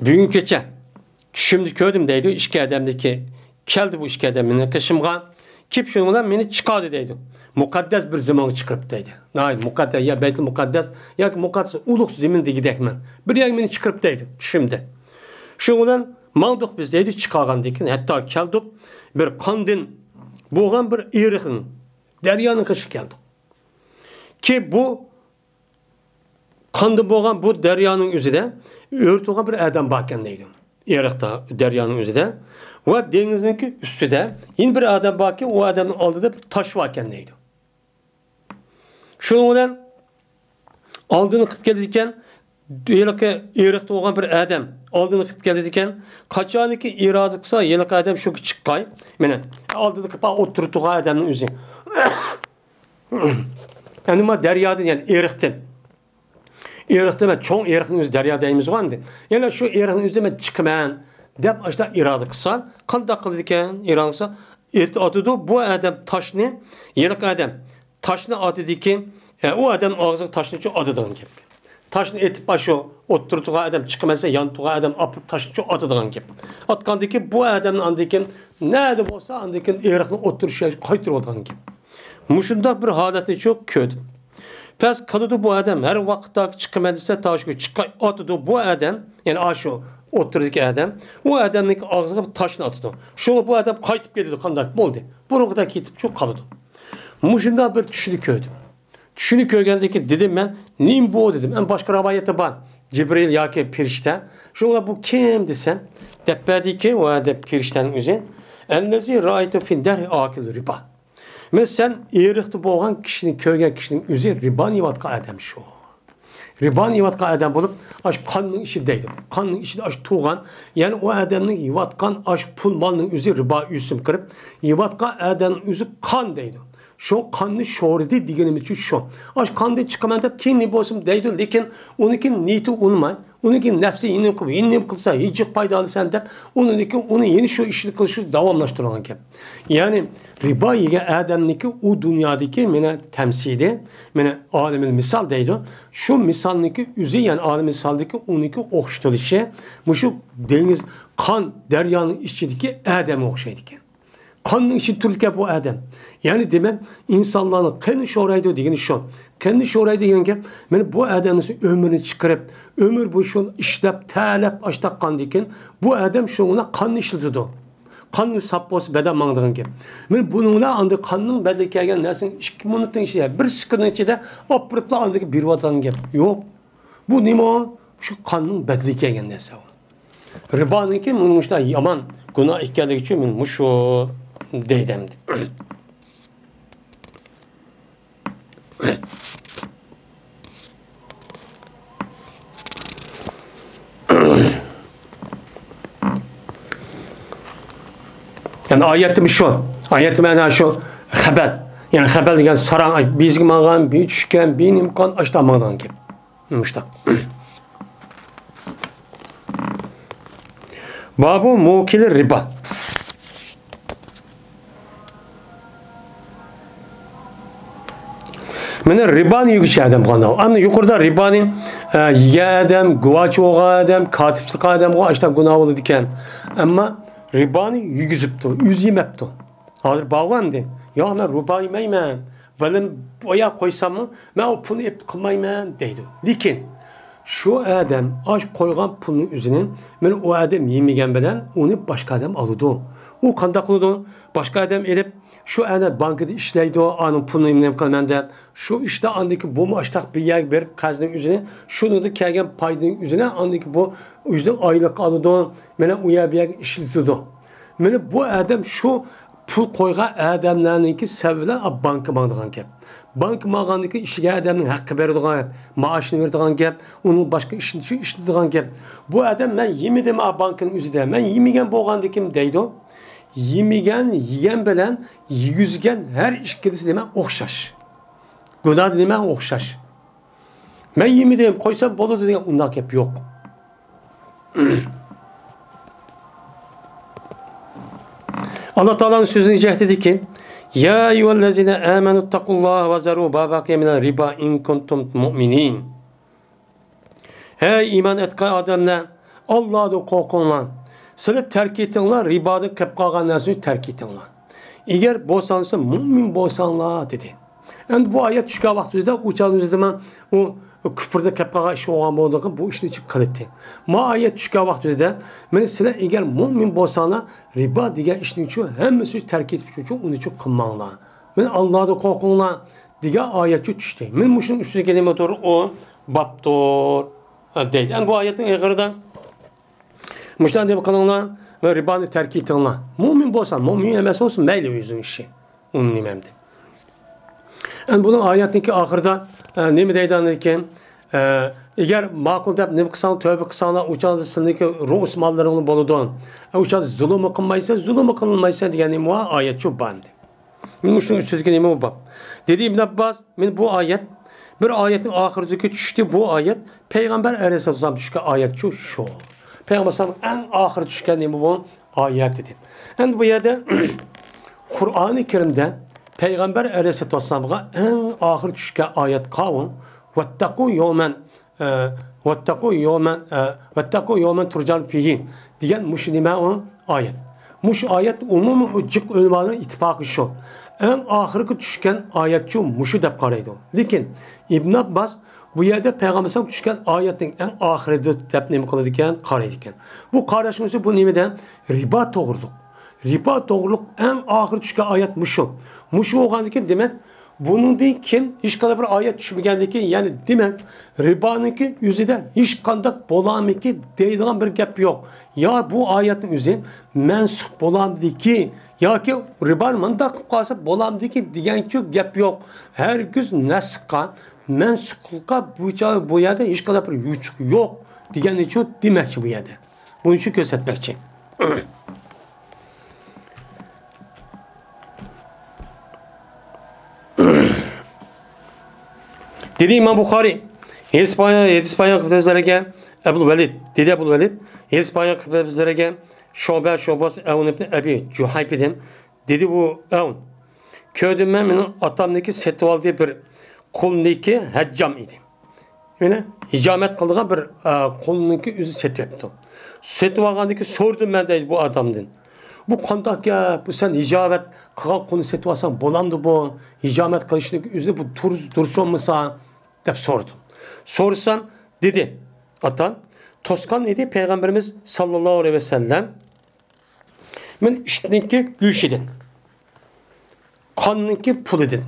بۈگۈن كېچە چۈشۈمدە كۆردۈم دەيدۇ، ئىككى ئادەمدىكى كەلدى بۇ ئىككى ئادەم مېنىڭ قېشىمغا، كېلىپ شۇنىڭ بىلەن مېنى چىقاردى دەيدۇ. مۇقەددەس بىر زېمىنغا چىقىرىپ دەيدۇ. ناھايىتى مۇقەددەس، يا بەيتۇل مۇقەددەس ياكى مۇقەددەس ئۇلۇغ زېمىن دېگۈدەكمەن. بىر يەرگە مېنى چىقىرىپ دەيدۇ چۈشۈمدە. شۇنىڭ بىلەن ماڭدۇق بىز دەيدۇ، چىقارغاندىن كېيىن ھەتتا كەلدۇق بىر قاندىن بولغان بىر ئېرىقنىڭ، دەريانىڭ قېشىغا كەلدۇق. كېيىن بۇ قاندىن بولغان بۇ دەريانىڭ ئۆزىدە ئۆرە تۇرغان بىر ئادەم باركەن دەيدۇ. ئېرىقتا، دەريانىڭ ئۆزىدە. ۋە دېڭىزنىڭكى ئۈستىدە يەنە بىر ئادەم باركى، ئۇ ئادەمنىڭ ئالدىدا بىر تاش باركەن دەيدۇ. شۇنىڭ بىلەن ئالدىنى قىپ كېلىدىكەن، ھېلىقى ئېرىقتا بولغان بىر ئادەم ئالدىنى قىپ كېلىدىكەن. قاچانكى ئىرادە قىلسا، ھېلىقى ئادەم شۇ چىققاي. مانا ئالدىدا قىپ ئولتۇرۇپ تۇرغان ئادەمنىڭ ئۆزى. ئەمدى ما دەريادىن، يەنى ئېرىقتىن. ئېرىقتا مەن چوڭ ئېرىقنىڭ ئۆزى دەريا دەيمىزغۇ ئەمدى. يەنە شۇ ئېرىقنىڭ ئۆزىدە مەن چىقىمەن دەپ ئاشۇنداق ئىرادە قىلسا، قانداق قىلىدىكەن؟ ئىرادە قىلسا، ئېتىۋاتىدۇ بۇ ئادەم تاشنى، ھېلىقى ئادەم تاشنى ئاتىدىكى، ئە، ئۇ ئادەم ئاغزىغا تاشنى شۇ ئاتىدىغان گەپ. تاشنى ئېتىپ، ئاشۇ ئولتۇرۇپ تۇرغان ئادەم چىقىمەن دېسە، يانىدا تۇرغان ئادەم ئاپىرىپ تاشنى شۇ ئاتىدىغان گەپ. ئاتقاندىكى بۇ ئادەمنى ئاندىن كېيىن نەدە بولسا ئاندىن كېيىن ئېرىقنى ئوتتۇرا شۇ يەرگە قايتۇرۇۋاتىدىغان گەپ. مۇشۇنداق بىر ھالەتنى شۇ كۆردۈم. پەس قىلىدۇ بۇ ئادەم، ھەر ۋاقىتتا چىقىمەن دېسە، تاشقا چىققاي ئاتىدۇ بۇ ئادەم، يەنى ئاشۇ ئوتتۇرىدىكى ئادەم، ئۇ ئادەمنىڭ ئاغزىغا بىر تاشنى ئاتىدۇ. شۇڭا بۇ ئادەم قايتىپ كېتىدۇ، قانداق بولدى؟ بۇرۇنقىدەك كېتىپ شۇ قالىدۇ. مۇشۇنداق بىر چۈشنى كۆردۈم. چۈشنى كۆرگەندىن كېيىن دېدىم مەن، نېمە بۇ دېدىم. ئەمما باشقا رىۋايەتتە بار، جىبرىل ياكى پەرىشتە. شۇڭا بۇ كىم دېسەم، دەپ بەردىكى، ۋە دەپ پەرىشتەنىڭ ئۆزى، ئەللەزى رائەيتۇ فىن نەھرى ئاكىلۇ رىبا. مەن سەن ئېرىقتا بولغان كىشىنى كۆرگەن كىشىنىڭ ئۆزى رىبانى يەۋاتقان ئادەم شۇ. رىبانى يەۋاتقان ئادەم بولۇپ، ئاش قاننىڭ ئىچىدە دەيدۇ. قاننىڭ ئىچىدە ئاش تۇغان، يەنى ئۇ ئادەمنىڭ يەۋاتقان ئاش پۇل مالنىڭ ئۆزى رىبا ئۆسۈم قىلىپ، يەۋاتقان ئادەمنىڭ ئۆزى قان دەيدۇ. شۇ قاننى شورىدى دېگىنىمىز ئۈچۈن شۇ. ئاش قاندىن چىقىمەن دەپ كېيىن نېمە بولسۇن دەيدۇ، لېكىن ئۇنىڭكى نىيىتى ئۇنىماي، ئۇنىڭكى نەپسى يېنىم قىلىپ، يېنىم قىلسا، ھېچ پايدا ئالىسەن دەپ، ئۇنىڭدىكى ئۇنى يەنە شۇ ئىشنى قىلىشنى داۋاملاشتۇرغان گەپ. يەنى رىبا يېگەن ئادەمنىڭكى ئۇ دۇنيادىكى مانا تەمسىلى، مانا ئالىمىل مىسال دەيدۇ. شۇ مىسالنىڭكى ئۆزى، يەنى ئالىمىل مىسالدىكى ئۇنىڭكى ئوخشىتىلىشى مۇشۇ دېڭىز، قان، دەريانىڭ ئىچىدىكى ئادەمگە ئوخشايدىكەن. قاننىڭ ئىچىدە تۇرىدىكەن بۇ ئادەم. يەنى دېمەك، ئىنسانلارنىڭ قېنى شورايدۇ دېگىنى شۇ. قېنى شورايدۇ دېگەن گەپ، مانا بۇ ئادەمنىڭ ئۆمرىنى چىقىرىپ، ئۆمۈر بويى شۇ ئىشلەپ، تەرلەپ، ئاش تاققاندىن كېيىن، بۇ ئادەم شۇنىڭ بىلەن قاننى ئىشلىتىدۇ. قان ساپ بولسا بەدەن ماڭىدىغان گەپ. مانا بۇنىڭ بىلەن ئاندىن قاننىڭ بەدىلى كەلگەن نەرسىنى ئىككى مىنۇتنىڭ ئىچىدە، بىر سېكۇنتنىڭ ئىچىدە ئاپىرىپلا ئاندىن كېيىن بېرىۋاتىدىغان گەپ يوق. بۇ نېمە ئۇ؟ شۇ قاننىڭ بەدىلى كەلگەن نەرسە ئۇ. رىبانىڭكى مۇنىڭ مۇشۇنداق يامان گۇناھ ئىكەنلىكى ئۈچۈن مەن مۇشۇ دەيدۇ ئەمدى. يەنى ئايەتتىمۇ شۇ. ئايەتتە مەنا شۇ خەبەل. يەنى خەبەل دېگەن ساراڭ، بېزىگە ماڭغان، بىر چۈشكەن، بىر نېمە قىلغان، ئاشتا ماڭىدىغان گەپ. مۇشتاق. بابۇ مۇكىلى رىبا. مانا رىبانى يېگۈچى ئادەم قانداق؟ ئەمدى يۇقىرىدا رىبانى، ئە، يېگەن ئادەم، گۇۋاچى بولغان ئادەم، كاتىپلىق ئادەمگە ئاشتا گۇناھ بولىدىكەن. ئەمما رىبانى يېگۈزۈپتۇ، ئۆزى يېمەپتۇ. ھازىر بارغۇ ئەمدى. ياق، مەن رىبا يېمەيمەن. بەلكىم بويا قويساممۇ، مەن ئۇ پۇلنى ئېلىپ قىلمايمەن دەيدۇ. لېكىن شۇ ئادەم ئاش قويغان پۇلنىڭ ئۆزىنى مانا ئۇ ئادەم يېمىگەن بىلەن ئۇنى باشقا ئادەم ئالىدۇ. ئۇ قانداق قىلىدۇ؟ باشقا ئادەم ئېلىپ، شۇ ئەنە بانكىدا ئىشلەيدۇ، ئانىڭ پۇلىنى نېمە قىلىمەن دەپ، شۇ ئىشتا ئاندىكى بۇمۇ ئاشتاق بىر يەرگە بېرىپ قەرزنىڭ ئۆزىنى، شۇنىڭدا كەلگەن پايدىنىڭ ئۆزىنى ئاندىكى بۇ ئۆزىنىڭ ئايلىقى ئالىدۇ، مانا ئۇ يەر بۇ يەرگە ئىشلىتىدۇ. مانا بۇ ئادەم شۇ پۇل قويغان ئادەملەرنىڭكى سەۋەبى بىلەن بانكا ماڭىدىغان گەپ. بانكا ماڭغاندىكى ئىشلىگەن ئادەمنىڭ ھەققى بېرىدىغان گەپ، مائاشىنى بېرىدىغان گەپ، ئۇنىڭ باشقا ئىشىنى شۇ ئىشلىتىدىغان گەپ. بۇ ئادەم مەن يېمىدىم ئا بانكىنىڭ ئۆزىدە، مەن يېمىگەن بولغاندىكىن دەيدۇ. يېمىگەن، يېگەن بىلەن يېگۈزگەن ھەر ئىككىلىسى دېمەك ئوخشاش. گۇناھ دېمەك ئوخشاش. مەن يېمىدىم، قويسام بولىدۇ دېگەن ئۇنداق گەپ يوق. ئاللا تائالانىڭ سۆزىنى جەھدىدىكى، يا أيها الذين آمنوا اتقوا الله وذروا ما بقي من الربا إن كنتم مؤمنين. ھەي ئىمان ئېيتقان ئادەملەر، ئاللادىن قورقۇڭلار. سىلەر تەرك ئېتىڭلار، رىبادىن قېلىپ قالغان نەرسىنى تەرك ئېتىڭلار. ئەگەر بولساڭلار، مۇئمىن بولساڭلار، دېدى. ئەمدى بۇ ئايەت چۈشكەن ۋاقتىمىزدا، ئۇ چاغنىڭ ئۆزىدە مەن ئۇ كۇفردا قېلىپ قالغان ئىش بولغان بولىدىغان بۇ ئىشنى چىق قىلىتتى. ما ئايەت چۈشكەن ۋاقتىمىزدا، مانا سىلەر ئەگەر مۇئمىن بولساڭلار، رىبا دېگەن ئىشنى چۈ ھەممىسى تەرك ئېتىپ چۈ ئۇنى چۈ قىلماڭلار. مانا ئاللادىن قورقۇڭلار دېگەن ئايەت چۈ چۈشتى. مانا مۇشۇنىڭ ئۈستىدىكى نېمىدۇر؟ ئۇ بابتۇر، دەيدۇ. ئەمدى بۇ ئايەتنىڭ ئېغىرىدا مۇشۇنداق دەپ قىلىڭلار، ۋە رىبانى تەرك ئېتىڭلار. مۆمىن بولسا، مۆمىن ئەمەس بولسا، مەيلى ئۆزىنىڭ ئىشى. ئۇنى نېمە ئەمدى؟ ئەمدى بۇنىڭ ئايەتنىڭكى ئاخىرىدا، ئە، نېمە دەيدۇ ئاندىن كېيىن؟ ئە، ئەگەر ماقۇل دەپ نېمە قىلساڭ، تۆبە قىلساڭلار، ئۇ چاغدا سىلىنىڭكى رۇئۇس ماللىرىڭلار بولىدۇ. ئە، ئۇ چاغدا زۇلۇممۇ قىلمايسەن، زۇلۇممۇ قىلمايسەن دېگەن نېمە بار؟ ئايەت شۇ بار ئەمدى. مانا شۇنىڭ ئۈستىدىكى نېمە بار؟ دېدى ئىبن ئابباس، مانا بۇ ئايەت، بىر ئايەتنىڭ ئاخىرىدىكى چۈشتى بۇ ئايەت، پەيغەمبەر ئەلەيھىسسالام چۈشكەن ئايەت شۇ، شۇ. پەيغەمبەر ئەلەيھىسسالام ئەڭ ئاخىرى چۈشكەن نېمە بۇ؟ ئايەت ئىدى. ئەمدى بۇ يەردە قۇرئانى كەرىمدە پەيغەمبەر ئەلەيھىسسالاتۇ ۋەسسالامغا ئەڭ ئاخىرى چۈشكەن ئايەت قاۋۇ، ۋەتتەقۇ يومەن، ئە، ۋەتتەقۇ يومەن، ئە، ۋەتتەقۇ يومەن تۇرجەئۇنە فىيھى دېگەن مۇشۇ نېمە ئۇ؟ ئايەت. مۇشۇ ئايەت ئومۇمىي جىق ئۆلىمالارنىڭ ئىتتىپاقى شۇ. ئەڭ ئاخىرقى چۈشكەن ئايەت شۇ، مۇشۇ دەپ قارايدۇ. لېكىن ئىبن ئابباس بۇ يەردە پەيغەمبەر ئەلەيھىسسالام چۈشكەن ئايەتنىڭ ئەڭ ئاخىرىدا دەپ نېمە قىلىدىكەن؟ قارايدىكەن. بۇ قاراشنىڭ ئۆزى بۇ نېمىدە؟ رىبا توغرۇلۇق. رىبا توغرۇلۇق ئەڭ ئاخىرى چۈشكەن ئايەت مۇشۇ. مۇشۇ بولغاندىكىن، دېمەك، بۇنىڭدىن كېيىن ھېچقانداق بىر ئايەت چۈشمىگەندىكىن، يەنى، دېمەك، رىبانىڭكى ئۆزىدە ھېچقانداق بولامىكى دەيدىغان بىر گەپ يوق. يا بۇ ئايەتنىڭ ئۆزى مەنسۇخ بولامدىكى، ياكى رىبانى مۇنداق قىلىپ قالسا بولامدىكى دېگەنچۇ گەپ يوق. ھەرگىز نەسخقا، مەنسۇخلۇققا بۇ چا-، بۇ يەردە ھېچقانداق بىر يوچۇق يوق دېگەننىچۇ دېمەكچى بۇ يەردە. بۇنى شۇ كۆرسەتمەكچى. دېدى ئىمام بۇخارىي، ھەدىس بايان، ھەدىس بايان قىلىپ بىزلەرگە ئەبۇل ۋەلىد، دېدى ئەبۇل ۋەلىد، ھەدىس بايان قىلىپ بىزلەرگە شۇبە، شۇبەس ئەۋن ئىبن ئەبى جۇھەيپىدىن، دېدى ئۇ ئەۋن، كۆردۈم مەن، مېنىڭ ئاتامنىڭكى سېتىۋالدى بىر قۇلنىڭكى ھەججام ئىدى. يەنى ھىجامەت قىلىدىغان بىر، ئە، قۇلنىڭكى ئۆزى سېتىۋەپتۇ. سېتىۋالغاندىن كېيىن سورىدىم مەن دەيدۇ بۇ ئادەمدىن. بۇ قانداق گەپ؟ بۇ سەن ھىجامەت قىلغان قۇلنى سېتىۋالساڭ بولامدۇ بۇ؟ ھىجامەت قىلىشنىڭ ئۆزى بۇ تۇر-، دۇرۇس بولمىسا دەپ سورىدىم. سورىسام دېدى ئاتام، توسقان ئىدى پەيغەمبىرىمىز ساللاللاھۇ ئەلەيھى ۋەسەللەم. مەن ئىتنىڭكى گۆشىدىن، قاننىڭكى پۇلىدىن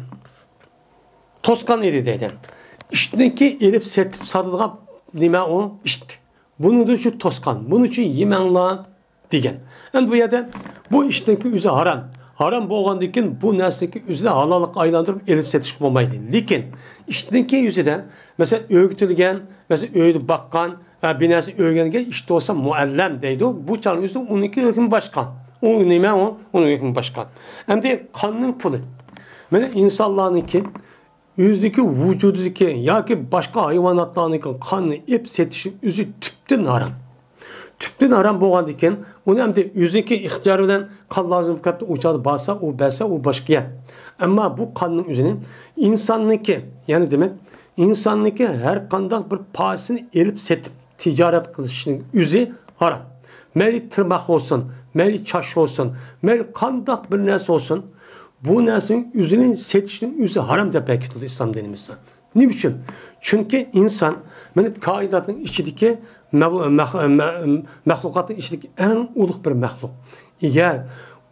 توسقان ئىدى دەيدۇ. ئىتنىڭكى ئېلىپ سېتىپ ساتىدىغان نېمە ئۇ؟ ئىت. بۇنىڭدىن شۇ توسقان، بۇنى شۇ يېمەڭلار دېگەن. ئەمدى بۇ يەردە بۇ ئىتنىڭكى ئۆزى ھارام. ھارام بولغاندىن كېيىن بۇ نەرسىنىڭكى ئۆزىنى ھالاللىققا ئايلاندۇرۇپ ئېلىپ سېتىشقا بولمايدۇ. لېكىن ئىتنىڭكى ئۆزىدە، مەسىلەن، ئۆگىتىلگەن، مەسىلەن، ئۆيدە باققان، ھە، بىر نەرسە ئۆگەنگەن ئىت بولسا مۇئەللەم دەيدۇ. بۇ چاغنىڭ ئۆزىدە ئۇنىڭكى ھۆكمى باشقا. ئۇ نېمە ئۇ؟ ئۇنىڭ ھۆكمى باشقا. ئەمدى قاننىڭ پۇلى. مانا ئىنسانلارنىڭكى ئۆزىنىڭكى ۋۇجۇدىدىكى ياكى باشقا ھايۋاناتلارنىڭكى قاننى ئېلىپ سېتىشى ئۆزى تۈپتىن ھارام. تۈپتىن ھارام بولغاندىكىن، ئۇنى ئەمدى ئۆزىنىڭكى ئىختىيارى بىلەن قان لازىم بولۇپ كەپتۇ، ئۇ چاغدا بارسا، ئۇ بەرسە، ئۇ باشقا گەپ. ئەمما بۇ قاننىڭ ئۆزىنى ئىنساننىڭكى، يەنى دېمەك، ئىنساننىڭكى ھەر قانداق بىر پارچىسىنى ئېلىپ سېتىپ تىجارەت قىلىشنىڭ ئۆزى ھارام. مەيلى تىرماق بولسۇن، مەيلى چاچ بولسۇن، مەيلى قانداق بىر نەرسە بولسۇن، بۇ نەرسىنىڭ ئۆزىنى سېتىشنىڭ ئۆزى ھارام دەپ بەكىتىلدى ئىسلام دىنىمىزدا. نېمە ئۈچۈن؟ چۈنكى ئىنسان، مانا، كائىناتنىڭ ئىچىدىكى، مەبل-، مەخ-، مە-، مەخلۇقاتنىڭ ئىچىدىكى ئەڭ ئۇلۇغ بىر مەخلۇق. ئەگەر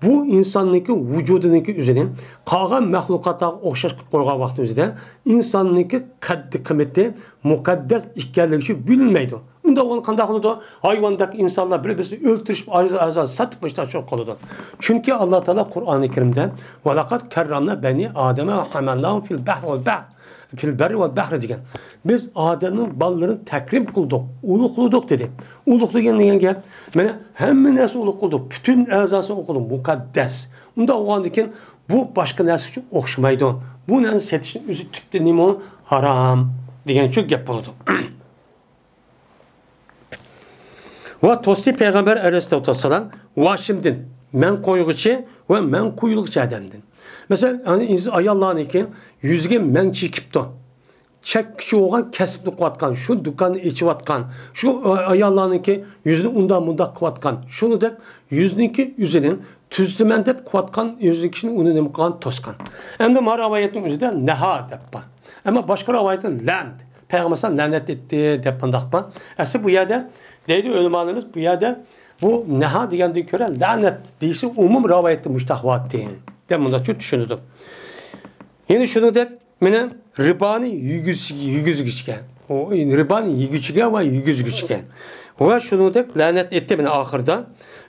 بۇ ئىنساننىڭكى ۋۇجۇدىنىڭكى ئۆزىنى قالغان مەخلۇقاتلارغا ئوخشاش قىلىپ قويغان ۋاقتىمىزدا، ئىنساننىڭكى قەددى قىممىتى مۇقەددەس ئىكەنلىكى ئۈچۈن بىلىنمەيدۇ. ئۇنداق بولغاندا قانداق بولىدۇ؟ ھايۋاندەك ئىنسانلار بىر-، بىرسىنى ئۆلتۈرۈشۈپ، ئايرى-، ئايرى ساتىپ، مۇشۇنداق شۇ قىلىدۇ. چۈنكى ئاللا تائالا قۇرئانى كەرىمدە، «ۋەلەقەد كەررەمنا بەنى ئادەمە ۋە ھەمەلناھۇم فىل بەھرى ۋەل بەھر، فىل بەررى ۋەل بەھرى» دېگەن. «بىز ئادەمنىڭ بالىلىرىنى تەكرىم قىلدۇق، ئۇلۇغلىدۇق» دېدى. ئۇلۇغلىغان دېگەن گەپ، مانا، ھەممە نەرسىنى ئۇلۇغ قىلدۇق، پۈتۈن ئەزاسىنى ئۇلۇغ قىلدۇق، مۇقەددەس. ئۇنداق بولغاندىكىن، بۇ باشقا نەرسە ئۈچۈن ئوخشىمايدۇ. بۇ نەرسە سېتىشنىڭ ئۆزى تۈپتىن نېمە ئۇ؟ ھارام دېگەن شۇ گەپ بولىدۇ. ۋە توستى پەيغەمبەر ئەلەيھىسسالاتۇ ۋەسسالام ۋاشىمدىن، مەن قويغۇچى ۋە مەن قويۇلغۇچى ئادەمدىن. مەسىلەن، ئەنە ئىنس-، ئاياللارنىڭكى يۈزىگە مەڭ چېكىپتۇ. چەككۈچى بولغان كەسىپنى قىلىۋاتقان، شۇ دۇكاننى ئېچىۋاتقان، شۇ، ئا-، ئاياللارنىڭكى يۈزىنى ئۇنداق مۇنداق قىلىۋاتقان، شۇنى دەپ يۈزنىڭكى ئۆزىنى تۈزىتىمەن دەپ قىلىۋاتقان ئۆزىنىڭكىنى ئۇنى نېمە قىلغان؟ توسقان. ئەمدى ما رىۋايەتنىڭ ئۆزىدە نەھا دەپ بار. ئەمما باشقا رىۋايەتتە لەن، پەيغەمبەر لەنەت ئېيتتى دەپ مۇنداق بار. ئەسلى بۇ يەردە دەيدۇ ئۆلىمالىرىمىز، بۇ يەردە بۇ نەھا دېگەندىن كۆرە لەنەت دېيىشى ئومۇم رىۋايەتتە مۇشتاق بارتى دەپ مۇنداقچە چۈشىنىدۇ. يەنە شۇنىڭدەك مانا رىبانى يېگۈز-، يېگۈزگۈچىگە، ئۇ رىبانى يېگۈچىگە ۋە يېگۈزگۈچىگە. ۋە شۇنىڭدەك لەنەت ئېيتتى مانا ئاخىرىدا،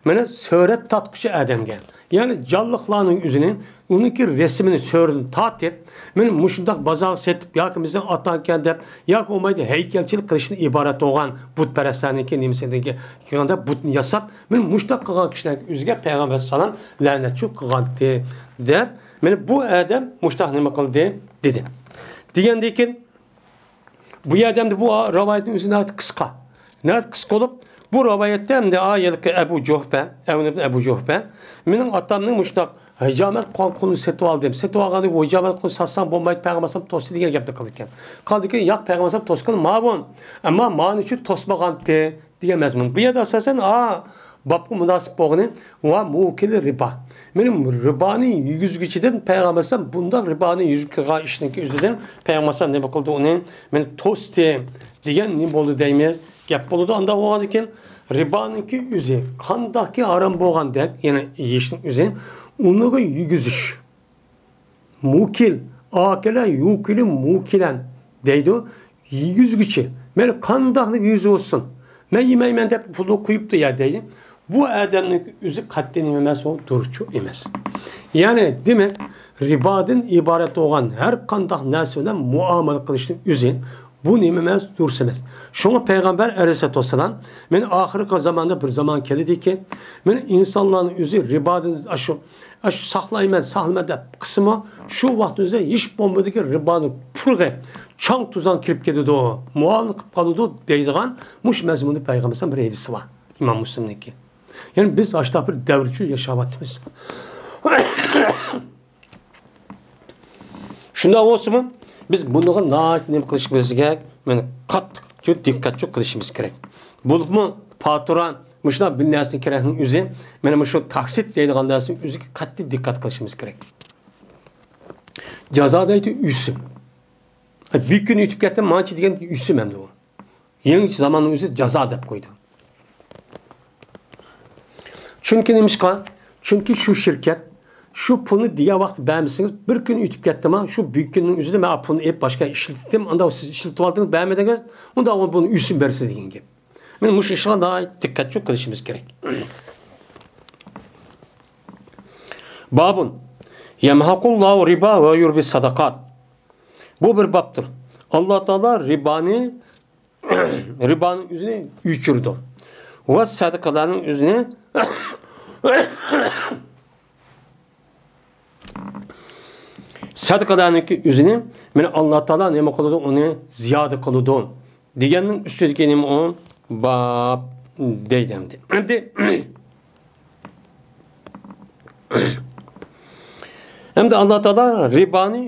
مانا سۈرەت تارتقۇچى ئادەمگە. يەنى جانلىقلارنىڭ ئۆزىنى، ئۇنىڭكى رەسىمىنى سۈرىتىنى تارتىپ، مانا مۇشۇنداق بازارغا سېتىپ ياكى بىزنىڭ ئاتاكەن دەپ ياكى بولمايدۇ ھەيكەلچىلىك قىلىشتىن ئىبارەت بولغان بۇتپەرەسلەرنىڭكى نېمىسىدىن كېلگەندە بۇتنى ياساپ، مانا مۇشۇنداق قىلغان كىشىلەرنىڭ ئۆزىگە پەيغەمبەر ئەلەيھىسسالام لەنەتچىلىك قىلغانتى دەپ، مانا بۇ ئادەم مۇشۇنداق نېمە قىلدى دېدى. دېگەندىن كېيىن، بۇ يەردە ئەمدى بۇ رىۋايەتنىڭ ئۆزى ناھايىتى قىسقا. ناھايىتى قىسقا بولۇپ، بۇ رىۋايەتتە ئەمدى ھېلىقى ئەبۇ جۇھفە، ئەۋن ئىبن ئەبۇ جۇھفە، مېنىڭ ئاتامنىڭ مۇشۇنداق ھىجامەت قىلغان قولىنى سېتىۋالدىم. سېتىۋالغاندا بۇ ھىجامەت قولىنى ساتساڭ بولمايدۇ، پەيغەمبەر ئەلەيھىسسالام توستى دېگەن گەپنى قىلىدىكەن. قالدىكىن ياق، پەيغەمبەر ئەلەيھىسسالام توسقىنى ماۋۇ. ئەمما مانى ئۈچۈن توسمىغانتى دېگەن مەزمۇن. بۇ يەردە ئاساسەن، ئا، بابقا مۇناسىپ بولغىنى ۋە مۇكىل رىبا. مېنىڭ رىبانى يېگۈزگۈچىدىن پەيغەمبەر ئەلەيھىسسالام بۇنداق رىبانى يېگۈزگەن ئىشنىڭكى ئۆزىدىن پەيغەمبەر ئەلەيھىسسالام نېمە قىلدى ئۇنى؟ مېنى توستى دېگەن نېمە بولدى دەيمىز؟ گەپ بولىدۇ. ئانداق بولغاندىكىن رىبانىڭكى ئۆزى قانداقكى ھارام بولغاندەك، يەنى يېيىشنىڭ ئۆزى، ئۇنىڭغا يېگۈزۈش. مۇكىل، ئاكىلە يۇكىلى مۇكىلەن دەيدۇ. يېگۈزگۈچى، مەيلى قانداقلا يېگۈزۈۋالسۇن، مەن يېمەيمەن دەپ پۇلنى قويۇپتۇ يا دەيدۇ. بۇ ئادەمنىڭ ئۆزى قەتئىي نېمە ئەمەس، ئۇ دۇرۇسچۇ ئەمەس. يەنى دېمەك، رىبادىن ئىبارەت بولغان ھەر قانداق نەرسە بىلەن مۇئامىلە قىلىشنىڭ ئۆزى بۇ نېمە ئەمەس، دۇرۇس ئەمەس. شۇڭا پەيغەمبەر ئەلەيھىسسالاتۇ ۋەسسالام، مەن ئاخىرقى زاماندا بىر زامان كېلىدىكى، مەن ئىنسانلارنىڭ ئۆزى رىبادىن ئاشۇ ئاشۇ ساقلايمەن، ساقلايمەن دەپ قىلسىمۇ، شۇ ۋاقىتنىڭ ئۆزىدە ھېچ بولمىدىكى رىبانىڭ پۇرىقى، چاڭ-توزان كىرىپ كېتىدۇ، مۇئامىلە قىلىپ قالىدۇ دەيدىغان مۇشۇ مەزمۇندا پەيغەمبەر بىر ھەدىسى بار، ئىمام مۇسلىمنىڭكى. يەنى بىز ئاشۇنداق بىر دەۋرچۇ ياشاۋاتىمىز. شۇنداق بولسىمۇ، بىز بۇنىڭغا ناھايىتى نېمە قىلىشىمىز كېرەك؟ مانا قاتتىق، دىققەتچۇ قىلىشىمىز كېرەك. بولۇپمۇ پاتۇرا، مۇشۇنداق بىر نەرسىنىڭ كېرەكنىڭ ئۆزى، مانا مۇشۇ تاكسىت دەيدىغان نەرسىنىڭ ئۆزىگە قەتئىي دىققەت قىلىشىمىز كېرەك. جازا دەيدۇ ئۆسۈم. بىر كۈن ئۆتۈپ كەتتى، مانچە دېگەن ئۆسۈم ئەمدى ئۇ. يېڭى زاماننىڭ ئۆزى جازا دەپ قويدى. چۈنكى نېمىشقا؟ چۈنكى شۇ شىركەت شۇ پۇلنى دېگەن ۋاقىت بەرمىسىڭىز، بىر كۈن ئۆتۈپ كەتتىما، شۇ بىر كۈننىڭ ئۆزىدە مەن پۇلنى ئېلىپ باشقا ئىشلىتىپ كەتتىم، ئاندىن سىز ئىشلىتىپ ئالدىڭىز، بەرمىدىڭىز، ئۇنداق بۇنى ئۆسۈم بەرسە دېگەن گەپ. مانا مۇشۇ ئىشقا ناھايىتى دىققەتچۇ قىلىشىمىز كېرەك. بابۇن، يەمھەقۇللاھۇ رىبا ۋە يۇربى سەدەقات. بۇ بىر بابتۇر. ئاللا تائالا رىبانى، رىبانىڭ ئۆزىنى ئۆچۈرىدۇ. ۋە سەدىقىلەرنىڭ ئۆزىنى، سەدىقىلەرنىڭكى ئۆزىنى، مانا ئاللا تائالا نېمە قىلىدۇ؟ ئۇنى زىيادە قىلىدۇ. دېگەننىڭ ئۈستىدىكى نېمە ئۇ؟ باب دەيدۇ ئەمدى. ئەمدى، ئەمدى ئاللا تائالا رىبانى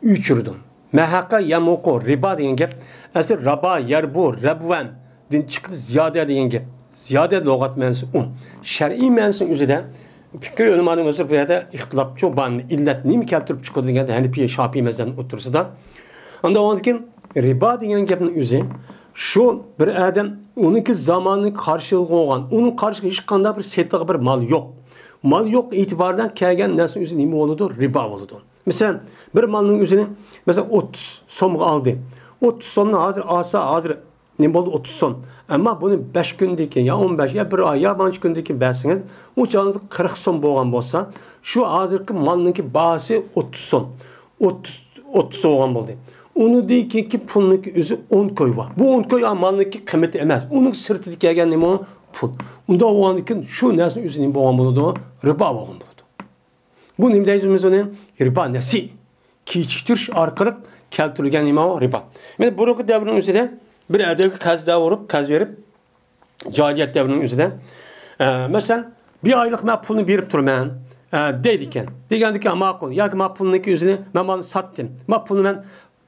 ئۆچۈرىدۇ. مەھەققە يەمھۇقۇ، رىبا دېگەن گەپ، ئەسلى رابا، يەربۇ، رەبۋەندىن چىقتى، زىيادە دېگەن گەپ. زىيادە لۇغەت مەنىسى ئۇ. شەرئىي مەنىسىنىڭ ئۆزىدە پىقىھ ئۆلىمانىڭ ئۆزى بۇ يەردە ئىختىلاپچۇ بار. ئىللەت نېمە كەلتۈرۈپ چىقىدۇ دېگەندە ھەنىپىي، شاپىئىي مەزھەپنىڭ ئوتتۇرىسىدا. ئاندىن ئاندىن كېيىن رىبا دېگەن گەپنىڭ ئۆزى شۇ بىر ئادەم ئۇنىڭكى زامانىنى قارشىلىغان، ئۇنىڭ قارشىسىدا ھېچقانداق بىر سېتىلغان بىر مال يوق. مال يوق ئېتىبارىدا كەلگەن نەرسىنىڭ ئۆزى نېمە بولىدۇ؟ رىبا بولىدۇ. مەسىلەن، بىر مالنىڭ ئۆزىنى، مەسىلەن، ئوتتۇز سومغا ئالدى. ئوتتۇز سومنى ھازىر ئالسا، ھازىر نېمە بولدى؟ ئوتتۇز سوم. ئەمما بۇنى بەش كۈندىن كېيىن، يا ئون بەش، يا بىر ئاي، يا مانچە كۈندىن كېيىن بەرسىڭىز، ئۇ چاغدا قىرىق سوم بولغان بولسا، شۇ ھازىرقى مالنىڭكى باھاسى ئوتتۇز سوم. ئوتتۇز، ئوتتۇز سوم بولغان بولدى. ئۇنىڭدىن كېيىنكى پۇلنىڭكى ئۆزى ئون كوي بار. بۇ ئون كوي مالنىڭكى قىممىتى ئەمەس. ئۇنىڭ سىرتىدا كەلگەن نېمە؟ پۇل. ئۇنداق بولغاندىن كېيىن شۇ نەرسىنىڭ ئۆزى نېمە بولغان بولىدۇ؟ رىبا بولغان بولىدۇ. بۇ نېمە دەيمىز بىز ئۇنى؟ رىبا نەسىئ. كېچىكتۈرۈش ئارقىلىق كەلتۈرۈلگەن نېمە ئۇ؟ رىبا. مانا بۇرۇنقى دەۋرنىڭ ئۆزىدە بىر ئادەمگە قەرز بېرىپ، قەرز بېرىپ، جاھىلىيەت دەۋرىنىڭ ئۆزىدە، ئە، مەسىلەن، بىر ئايلىق مەن پۇلنى بېرىپ تۇرىمەن، ئە، دەيدىكەن. دېگەندىكىن، ماقۇل. ياكى مەن پۇلنىڭكى ئۆزىنى، مەن مالنى ساتتىم. مەن پۇلنى مەن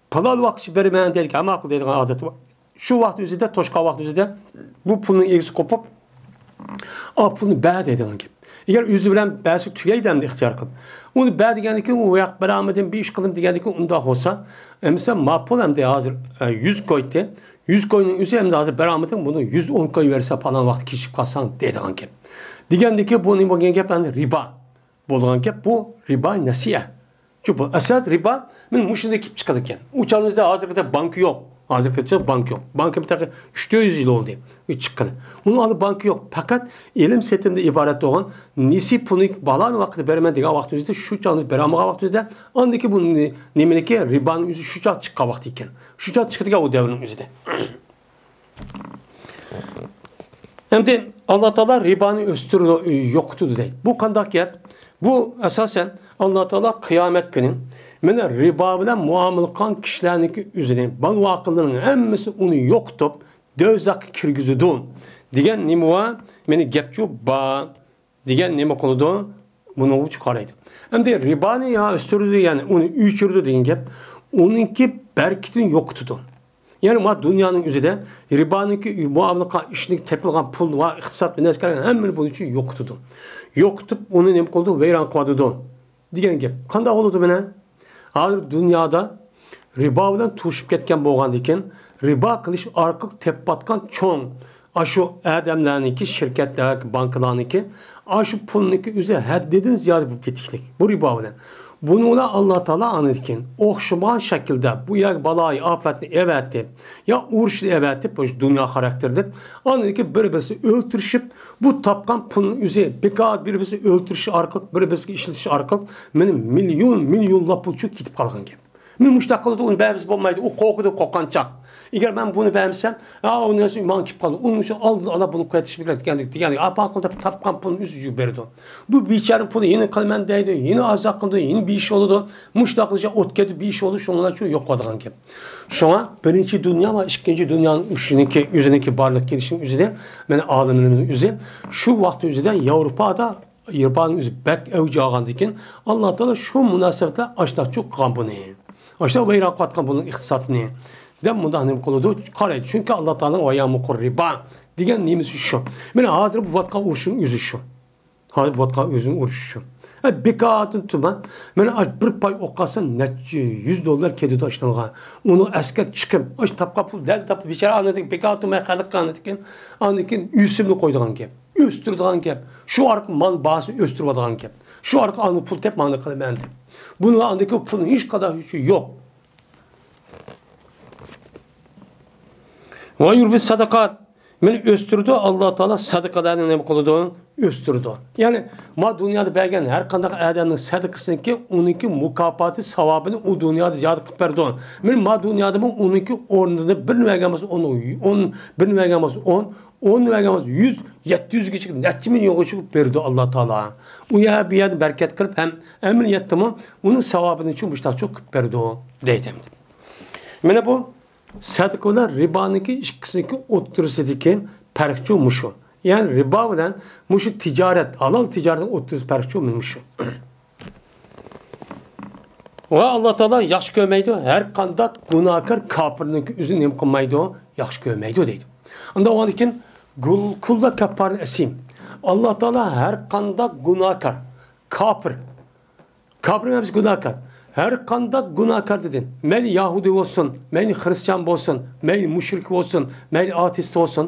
پالان ۋاقىتچە بېرىمەن دەيدىكەن. ماقۇل دەيدىغان ئادىتى بار. شۇ ۋاقىت ئۆزىدە، توشقان ۋاقىت ئۆزىدە بۇ پۇلنىڭ ئىگىسى قوپۇپ، ئا، پۇلنى بەر دەيدىغان گەپ. ئەگەر ئۆزى بىلەن بەرسە تۈگەيدۇ ئەمدى ئىختىيار قىلىپ. ئۇنى بەر دېگەندىكىن ئۇ ياق بېرەلمىدىم، بىر ئىش قىلدىم دېگەندىكىن ئۇنداق بولسا، ئەمىسە ما پۇل ئەمدى ھازىر، ئە، يۈز كويتى. يۈز كوينىڭ ئۆزى ئەمدى ھازىر بېرەلمىدىم، بۇنى يۈز ئون كوي بەرسە پالان ۋاقىت كېچىكىپ قالساڭ دەيدىغان گەپ. دېگەندىكىن بۇ نېمە بولغان گەپ؟ ئەمدى رىبا. بولغان گەپ بۇ رىبا نەسىئە. چۈنكى بۇ ئەسەس رىبا، مانا مۇشۇنداق كېلىپ چىقىدىكەن. ئۇ چاغىمىزدا ھازىرقىدەك بانكا يوق. ھازىرغىچە بانكا يوق. بانكا بىر تېخى ئۈچ تۆت يۈز يىل بولدى چىققىلى. ئۇنىڭ ئالدى بانكا يوق. پەقەت ئېلىم سېتىمدىن ئىبارەت بولغان نېسى پۇلنى بالانى ۋاقتىدا بېرىمەن دېگەن ۋاقتىمىزدا شۇ چاغنى بېرەلمىگەن ۋاقتىمىزدا ئاندىكى بۇ نېمىنىكى رىبانىڭ ئۆزى شۇ چاغ چىققان ۋاقتى ئىكەن. شۇ چاغ چىقىدىكەن ئۇ دەۋرنىڭ ئۆزىدە. ئەمدى ئاللا تائالا رىبانى ئۆستۈرىدۇ، يوقىتىدۇ دەيدۇ. بۇ قانداق گەپ؟ بۇ ئاساسەن ئاللا تائالا قىيامەت كۈنى مانا رىبا بىلەن مۇئامىلە قىلغان كىشىلەرنىڭكى ئۆزىنى، بال ۋاقىلىرىنىڭ ھەممىسى ئۇنى يوقىتىپ، دوزاخقا كىرگۈزىدۇ دېگەن نېمە بار؟ مانا گەپچۇ بار. دېگەن نېمە قىلىدۇ؟ بۇنىڭغىچە قارايدۇ. ئەمدى رىبانى يا ئۆستۈرىدۇ، يەنى ئۇنى ئۆچۈرىدۇ دېگەن گەپ، ئۇنىڭكى بەرىكىتىنى يوقىتىدۇ. يەنى ما دۇنيانىڭ ئۆزىدە رىبانىڭكى مۇئامىلە قىلغان ئىشىنىڭ تېپىلغان پۇل ۋە ئىقتىساد بىلەن ھەممىنى بۇنىڭ ئۈچۈن يوقىتىدۇ. يوقىتىپ، ئۇنى نېمە قىلىدۇ؟ ۋەيران قىلىۋاتىدۇ. دېگەن گەپ. قانداق بولىدۇ مانا؟ ھازىر دۇنيادا رىبا بىلەن توشۇپ كەتكەن بولغاندىكىن، رىبا قىلىش ئارقىلىق تېپىۋاتقان چوڭ ئاشۇ ئادەملەرنىڭكى، شىركەتلەر، بانكىلارنىڭكى ئاشۇ پۇلنىڭكى ئۆزى ھەددىدىن زىيادە بولۇپ كېتىشلىك. بۇ رىبا بىلەن. بۇنىڭ بىلەن ئاللا تائالا ئاندىن كېيىن ئوخشىمىغان شەكىلدە بۇ يەرگە بالايى ئاپەتنى ئەۋەتىپ، يا ئۇرۇشنى ئەۋەتىپ، ئاشۇ دۇنيا خاراكتېرلىك، ئاندىن كېيىن بىر-بىرسىنى ئۆلتۈرۈشۈپ، بۇ تاپقان پۇلنىڭ ئۆزى بىكار بىر-بىرسىنى ئۆلتۈرۈش ئارقىلىق، بىر-بىرسىگە ئىشلىتىش ئارقىلىق مانا مىليون، مىليونلاپ پۇل چۈ كېتىپ قالغان گەپ. مەن مۇشۇنداق قىلىدۇ، ئۇنى بەرمىسە بولمايدۇ، ئۇ قورقىدۇ، قورققانچاق. ئەگەر مەن بۇنى بەرمىسەم، ھا، ئۇ نەرسە ماڭا كېلىپ قالىدۇ. ئۇنىڭ ئۈچۈن ئالدىن ئالا بۇنى قايتىش كېرەك دېگەندەك، دېگەندەك، ئاپا قىل دەپ تاپقان پۇلنى ئۆزى يۇيۇپ بېرىدۇ. بۇ بىچارە پۇلنى يەنە قىلىمەن دەيدۇ، يەنە ئازراق قىلىدۇ، يەنە بىر ئىش بولىدۇ. مۇشۇنداق قىلىشقا ئوت كەتتى، بىر ئىش بولدى، شۇنىڭ بىلەن شۇ يوقىلىدىغان گەپ. شۇڭا بىرىنچى دۇنيا ۋە ئىككىنچى دۇنيانىڭ ئۆشىنىكى، ئۆزىنىكى بارلىققا كېلىشىنىڭ ئۆزىدە، مانا ئالىملىرىمىزنىڭ ئۆزى شۇ ۋاقىتنىڭ ئۆزىدە ياۋروپادا رىبانىڭ ئۆزى بەك ئەۋج ئالغاندىكىن، ئاللا تائالا شۇ مۇناسىۋەتتە ئاشتاقچۇ قىلغان بۇنى. ئاشتا ۋەيران قىلىۋاتقان بۇنىڭ ئىقتىسادىنى، دەپ مۇنداق نېمە قىلىدۇ؟ قارايدۇ. چۈنكى ئاللا تائالانىڭ ۋە يەمۇقۇر رىبا دېگەن نېمىسى شۇ. مانا ھازىر بولۇۋاتقان ئۇرۇشنىڭ ئۆزى شۇ. ھازىر بولۇۋاتقان ئۆزىنىڭ ئۇرۇشى شۇ. ھە، بىكاردىن تۇرما. مانا بىر پاي ئوق ئاتسا نەچچە يۈز دوللار كېتىدۇ ئاشۇنىڭغا. ئۇنىڭ ئەسكەر چىقىم، ئاشۇ تاپقان پۇل دەل تاپتى. بىچارە ئاندىن بىكار تۇرماي خەلق ئاندىن كېيىن، ئاندىن كېيىن ئۆسۈمنى قويىدىغان گەپ. ئۆستۈرىدىغان گەپ. شۇ ئارقىلىق مال باھاسىنى ئۆستۈرۈۋالىدىغان گەپ. شۇ ئارقىلىق ئاندىن پۇل تېپىپ مانا قىلىمەن دەپ. بۇنىڭ ئاندىكى پۇلنىڭ ھېچقانداق كۈچى يوق. ۋە يۇربى سەدىقات. مانا ئۆستۈرىدۇ، ئاللا تائالا سەدىقىلەرنى نېمە قىلىدۇ؟ ئۆستۈرىدۇ. يەنى ما دۇنيادا بەرگەن ھەر قانداق ئادەمنىڭ سەدىقىسىنىڭكى، ئۇنىڭكى مۇكاپاتى، ساۋابىنى ئۇ دۇنيادا زىيادە قىلىپ بەردى. مانا ما دۇنيادىمۇ ئۇنىڭكى ئورنىدا بىرنى بەرگەن بولسا ئون، ئون، بىرنى بەرگەن بولسا ئون، ئون بەرگەن بولسا يۈز، يەتتە يۈزگىچە، نەچچە مىليونغىچە بېرىدۇ ئاللا تائالا. ئۇ يەر، بۇ يەردە بەرىكەت قىلىپ ھەم ئەمەلىيەتتىمۇ ئۇنىڭ ساۋابىنى شۇ مۇشتاقچە قىلىپ بەرىدۇ دەيدۇ. مانا بۇ سەدىقە بىلەن رىبانىڭكى ئىككىسىنىڭكى ئوتتۇرىسىدىكى پەرقچۇ مۇشۇ. يەنى رىبا بىلەن مۇشۇ تىجارەت، ھالال تىجارەتنىڭ ئوتتۇرىسى پەرقچۇ مۇشۇ. ۋە ئاللا تائالا ياخشى كۆرمەيدۇ، ھەر قانداق گۇناھكار كاپىرنىڭكى ئۆزىنى نېمە قىلمايدۇ؟ ياخشى كۆرمەيدۇ دەيدۇ. ئۇنداق بولغاندىكىن، كۇللۇ كاففارىن ئەسىم. ئاللا تائالا ھەر قانداق گۇناھكار، كاپىر، كاپىرنىڭ ھەممىسى گۇناھكار. ھەر قانداق گۇناھكار دېدى. مەيلى يەھۇدىي بولسۇن، مەيلى خرىستىيان بولسۇن، مەيلى مۇشرىك بولسۇن، مەيلى ئاتېئىست بولسۇن،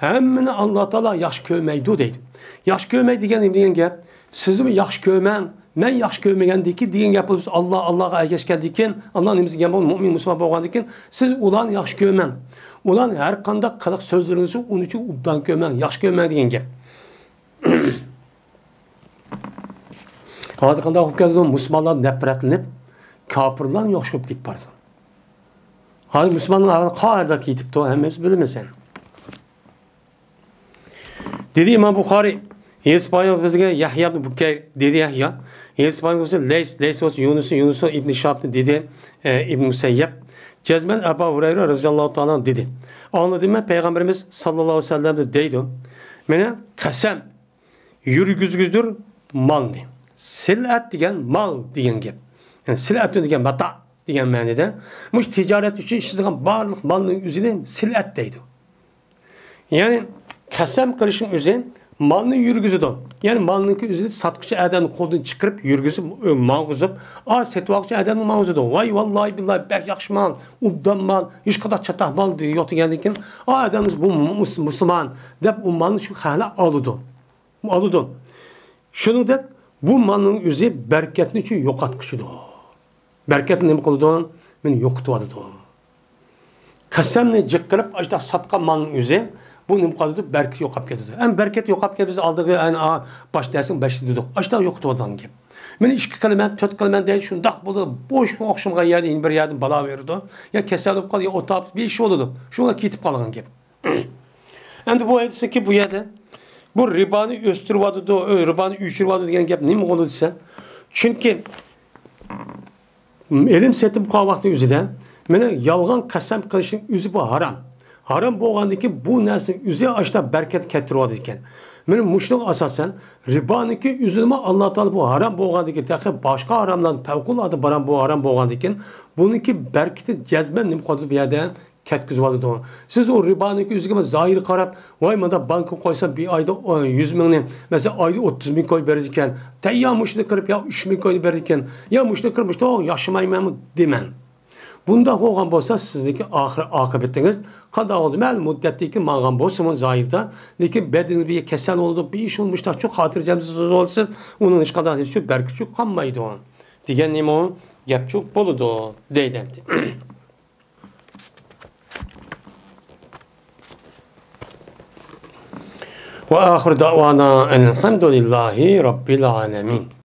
ھەممىنى ئاللا تائالا ياخشى كۆرمەيدۇ دەيدۇ. ياخشى كۆرمەيدۇ دېگەن نېمە دېگەن گەپ؟ سىزمۇ ياخشى كۆرمەڭ، مەن ياخشى كۆرمىگەندىكىن دېگەن گەپ بولسا، ئاللا، ئاللاغا ئەگەشكەندىكىن، ئاللا نېمىسى دېگەن بولسا، مۇئمىن مۇسۇلمان بولغاندىكىن، سىز ئۇلارنى ياخشى كۆرمەڭ. ئۇلارنىڭ ھەر قانداق قىلىق سۆزلىرىڭىزنى ئۇنىڭ ئۈچۈن ئوبدان كۆرمەڭ، ياخشى كۆرمەڭ دېگەن گەپ. ھازىر قانداق بولۇپ كەتتى؟ مۇسۇلمانلار نەپرەتلىنىپ، كاپىرلارنى ياخشى كۆرۈپ كېتىپ بارىدۇ. ھازىر مۇسۇلمانلار ھازىر قايەردە كېتىپتۇ، ھەممىمىز بىلىمىز يەنى. دېدى ئىمام بۇخارىي، ھەدىس بايان بىزگە يەھيا ئىبن بۇكەير، دېدى يەھيا، ھەدىس بايان بىزگە لەيس، لەيس بولسا يۇنۇس، يۇنۇس ئىبن شىھابنى دېدى، ئە، ئىبن مۇسەييەب. جەزمەن ئەبۇ ھۇرەيرە رەزىياللاھۇ تائالا دېدى. ئاڭلىدىم مەن پەيغەمبىرىمىز ساللاللاھۇ ئەلەيھى ۋەسەللەمدىن دەيدۇ. مانا قەسەم، يۈرگۈزگۈدۇر مالنى. سىلئەت دېگەن مال دېگەن گەپ. يەنى سىلئەتۇن دېگەن ماتا دېگەن مەنىدە. مۇشۇ تىجارەت ئۈچۈن ئىشلىتىدىغان بارلىق مالنىڭ ئۆزىنى سىلئەت دەيدۇ. يەنى قەسەم قىلىشنىڭ ئۆزى مالنى يۈرگۈزىدۇ. يەنى مالنىڭكى ئۆزىنى ساتقۇچى ئادەمنىڭ قولىدىن چىقىرىپ يۈرگۈزۈپ، ئۆ، ماڭغۇزۇپ، ئا، سېتىۋالغۇچى ئادەمنى ماڭغۇزىدۇ. ۋاي، ۋاللاھى بىللاھى، بەك ياخشى مال، ئوبدان مال، ھېچقانداق چاتاق مال يوق دېگەندىن كېيىن، ئا، ئادەمنىڭ بۇ مۇس-، مۇسۇلمان دەپ ئۇ مالنى شۇ خەلق ئالىدۇ. ئالىدۇ. شۇنىڭدەك بۇ مالنىڭ ئۆزى بەرىكەتنى شۇ يوقاتقۇچىدۇر. بەرىكەتنى نېمە قىلىدۇ؟ مېنى يوقىتىۋالىدۇ. قەسەمنى جىق قىلىپ، ئاشۇنداق ساتقان مالنىڭ ئۆزى، بۇ نېمە قىلىدۇ؟ بەرىكىتى يوقاپ كېتىدۇ. ئەمما بەرىكەت يوقاپ كېتىپ، بىز ئالدىغا، ئەنە، ئا، باش دەرسنىڭ بەشىدە دېدۇق. ئاشۇنداق يوقىتىۋاتىدىغان گەپ. مېنى ئىككى قىلىمەن، تۆت قىلىمەن دەيدۇ، شۇنداق بولىدۇ. بوشقا ئوخشىمىغان يەردە يەنە بىر يەردىن بالا بېرىدۇ. يا كېسەل بولۇپ قالىدۇ، يا ئوت تاپىدۇ، بىر ئىش بولىدۇ. شۇڭا كېتىپ قالغان گەپ. ئەمدى بۇ ئېيتسىكى، بۇ يەردە بۇ رىبانى ئۆستۈرۈۋاتىدۇ، رىبانى ئۆچۈرۈۋاتىدۇ دېگەن گەپ نېمە بولىدۇ دېسە، چۈنكى ئېلىم سېتىم قىلغان ۋاقتىنىڭ ئۆزىدە مېنىڭ يالغان قەسەم قىلىشنىڭ ئۆزى بۇ ھارام. ھارام بولغاندىن كېيىن بۇ نەرسىنىڭ ئۆزى ئاشۇنداق بەرىكەت كەلتۈرۈۋاتىدىكەن. مېنىڭ مۇشۇنىڭغا ئاساسەن، رىبانىڭكى ئۆزىنىمۇ ئاللا تائالا بۇ ھارام بولغاندىن كېيىن، تېخى باشقا ھاراملاردىن پەۋقۇلئاددە ھارام بۇ ھارام بولغاندىن كېيىن، بۇنىڭكى بەرىكىتى جەزمەن نېمە قىلىدۇ بۇ يەردە؟ كەتكۈزۈۋالىدۇ. سىز ئۇ رىبانىڭكى ئۆزىگە زاھىر قاراپ، ۋاي، مۇنداق بانكىغا قويسام، بىر ئايدا، ئو، يۈز مىڭنى، مەسىلەن، ئايدا ئوتتۇز مىڭ كوي بېرىدىكەن، تەييار مۇشۇنى كىرىپ، يا ئۈچ مىڭ كوينى بېرىدىكەن، يا مۇشۇنى كىرىپ، مۇشۇنداق ياشىمايمەنمۇ دېمەڭ. بۇنداق بولغان بولسا، سىزنىڭكى ئاخىر ئاقىۋىتىڭىز قانداق بولىدۇ؟ مەلۇم مۇددەتتىن كېيىن ماڭغان بولسىمۇ زاھىردا، لېكىن بەدىنىڭىز بىر كېسەل بولىدۇ، بىر ئىش بولمۇشتاق شۇ خاتىرجەمسىز بولىسىز، ئۇنىڭ ھېچقانداق ھېچ بەرىكىتى قالمايدۇ دېگەن نېمە ئۇ؟ گەپچۇ بولىدۇ دەيدۇ. وآخر دعوانا أن الحمد لله رب العالمين.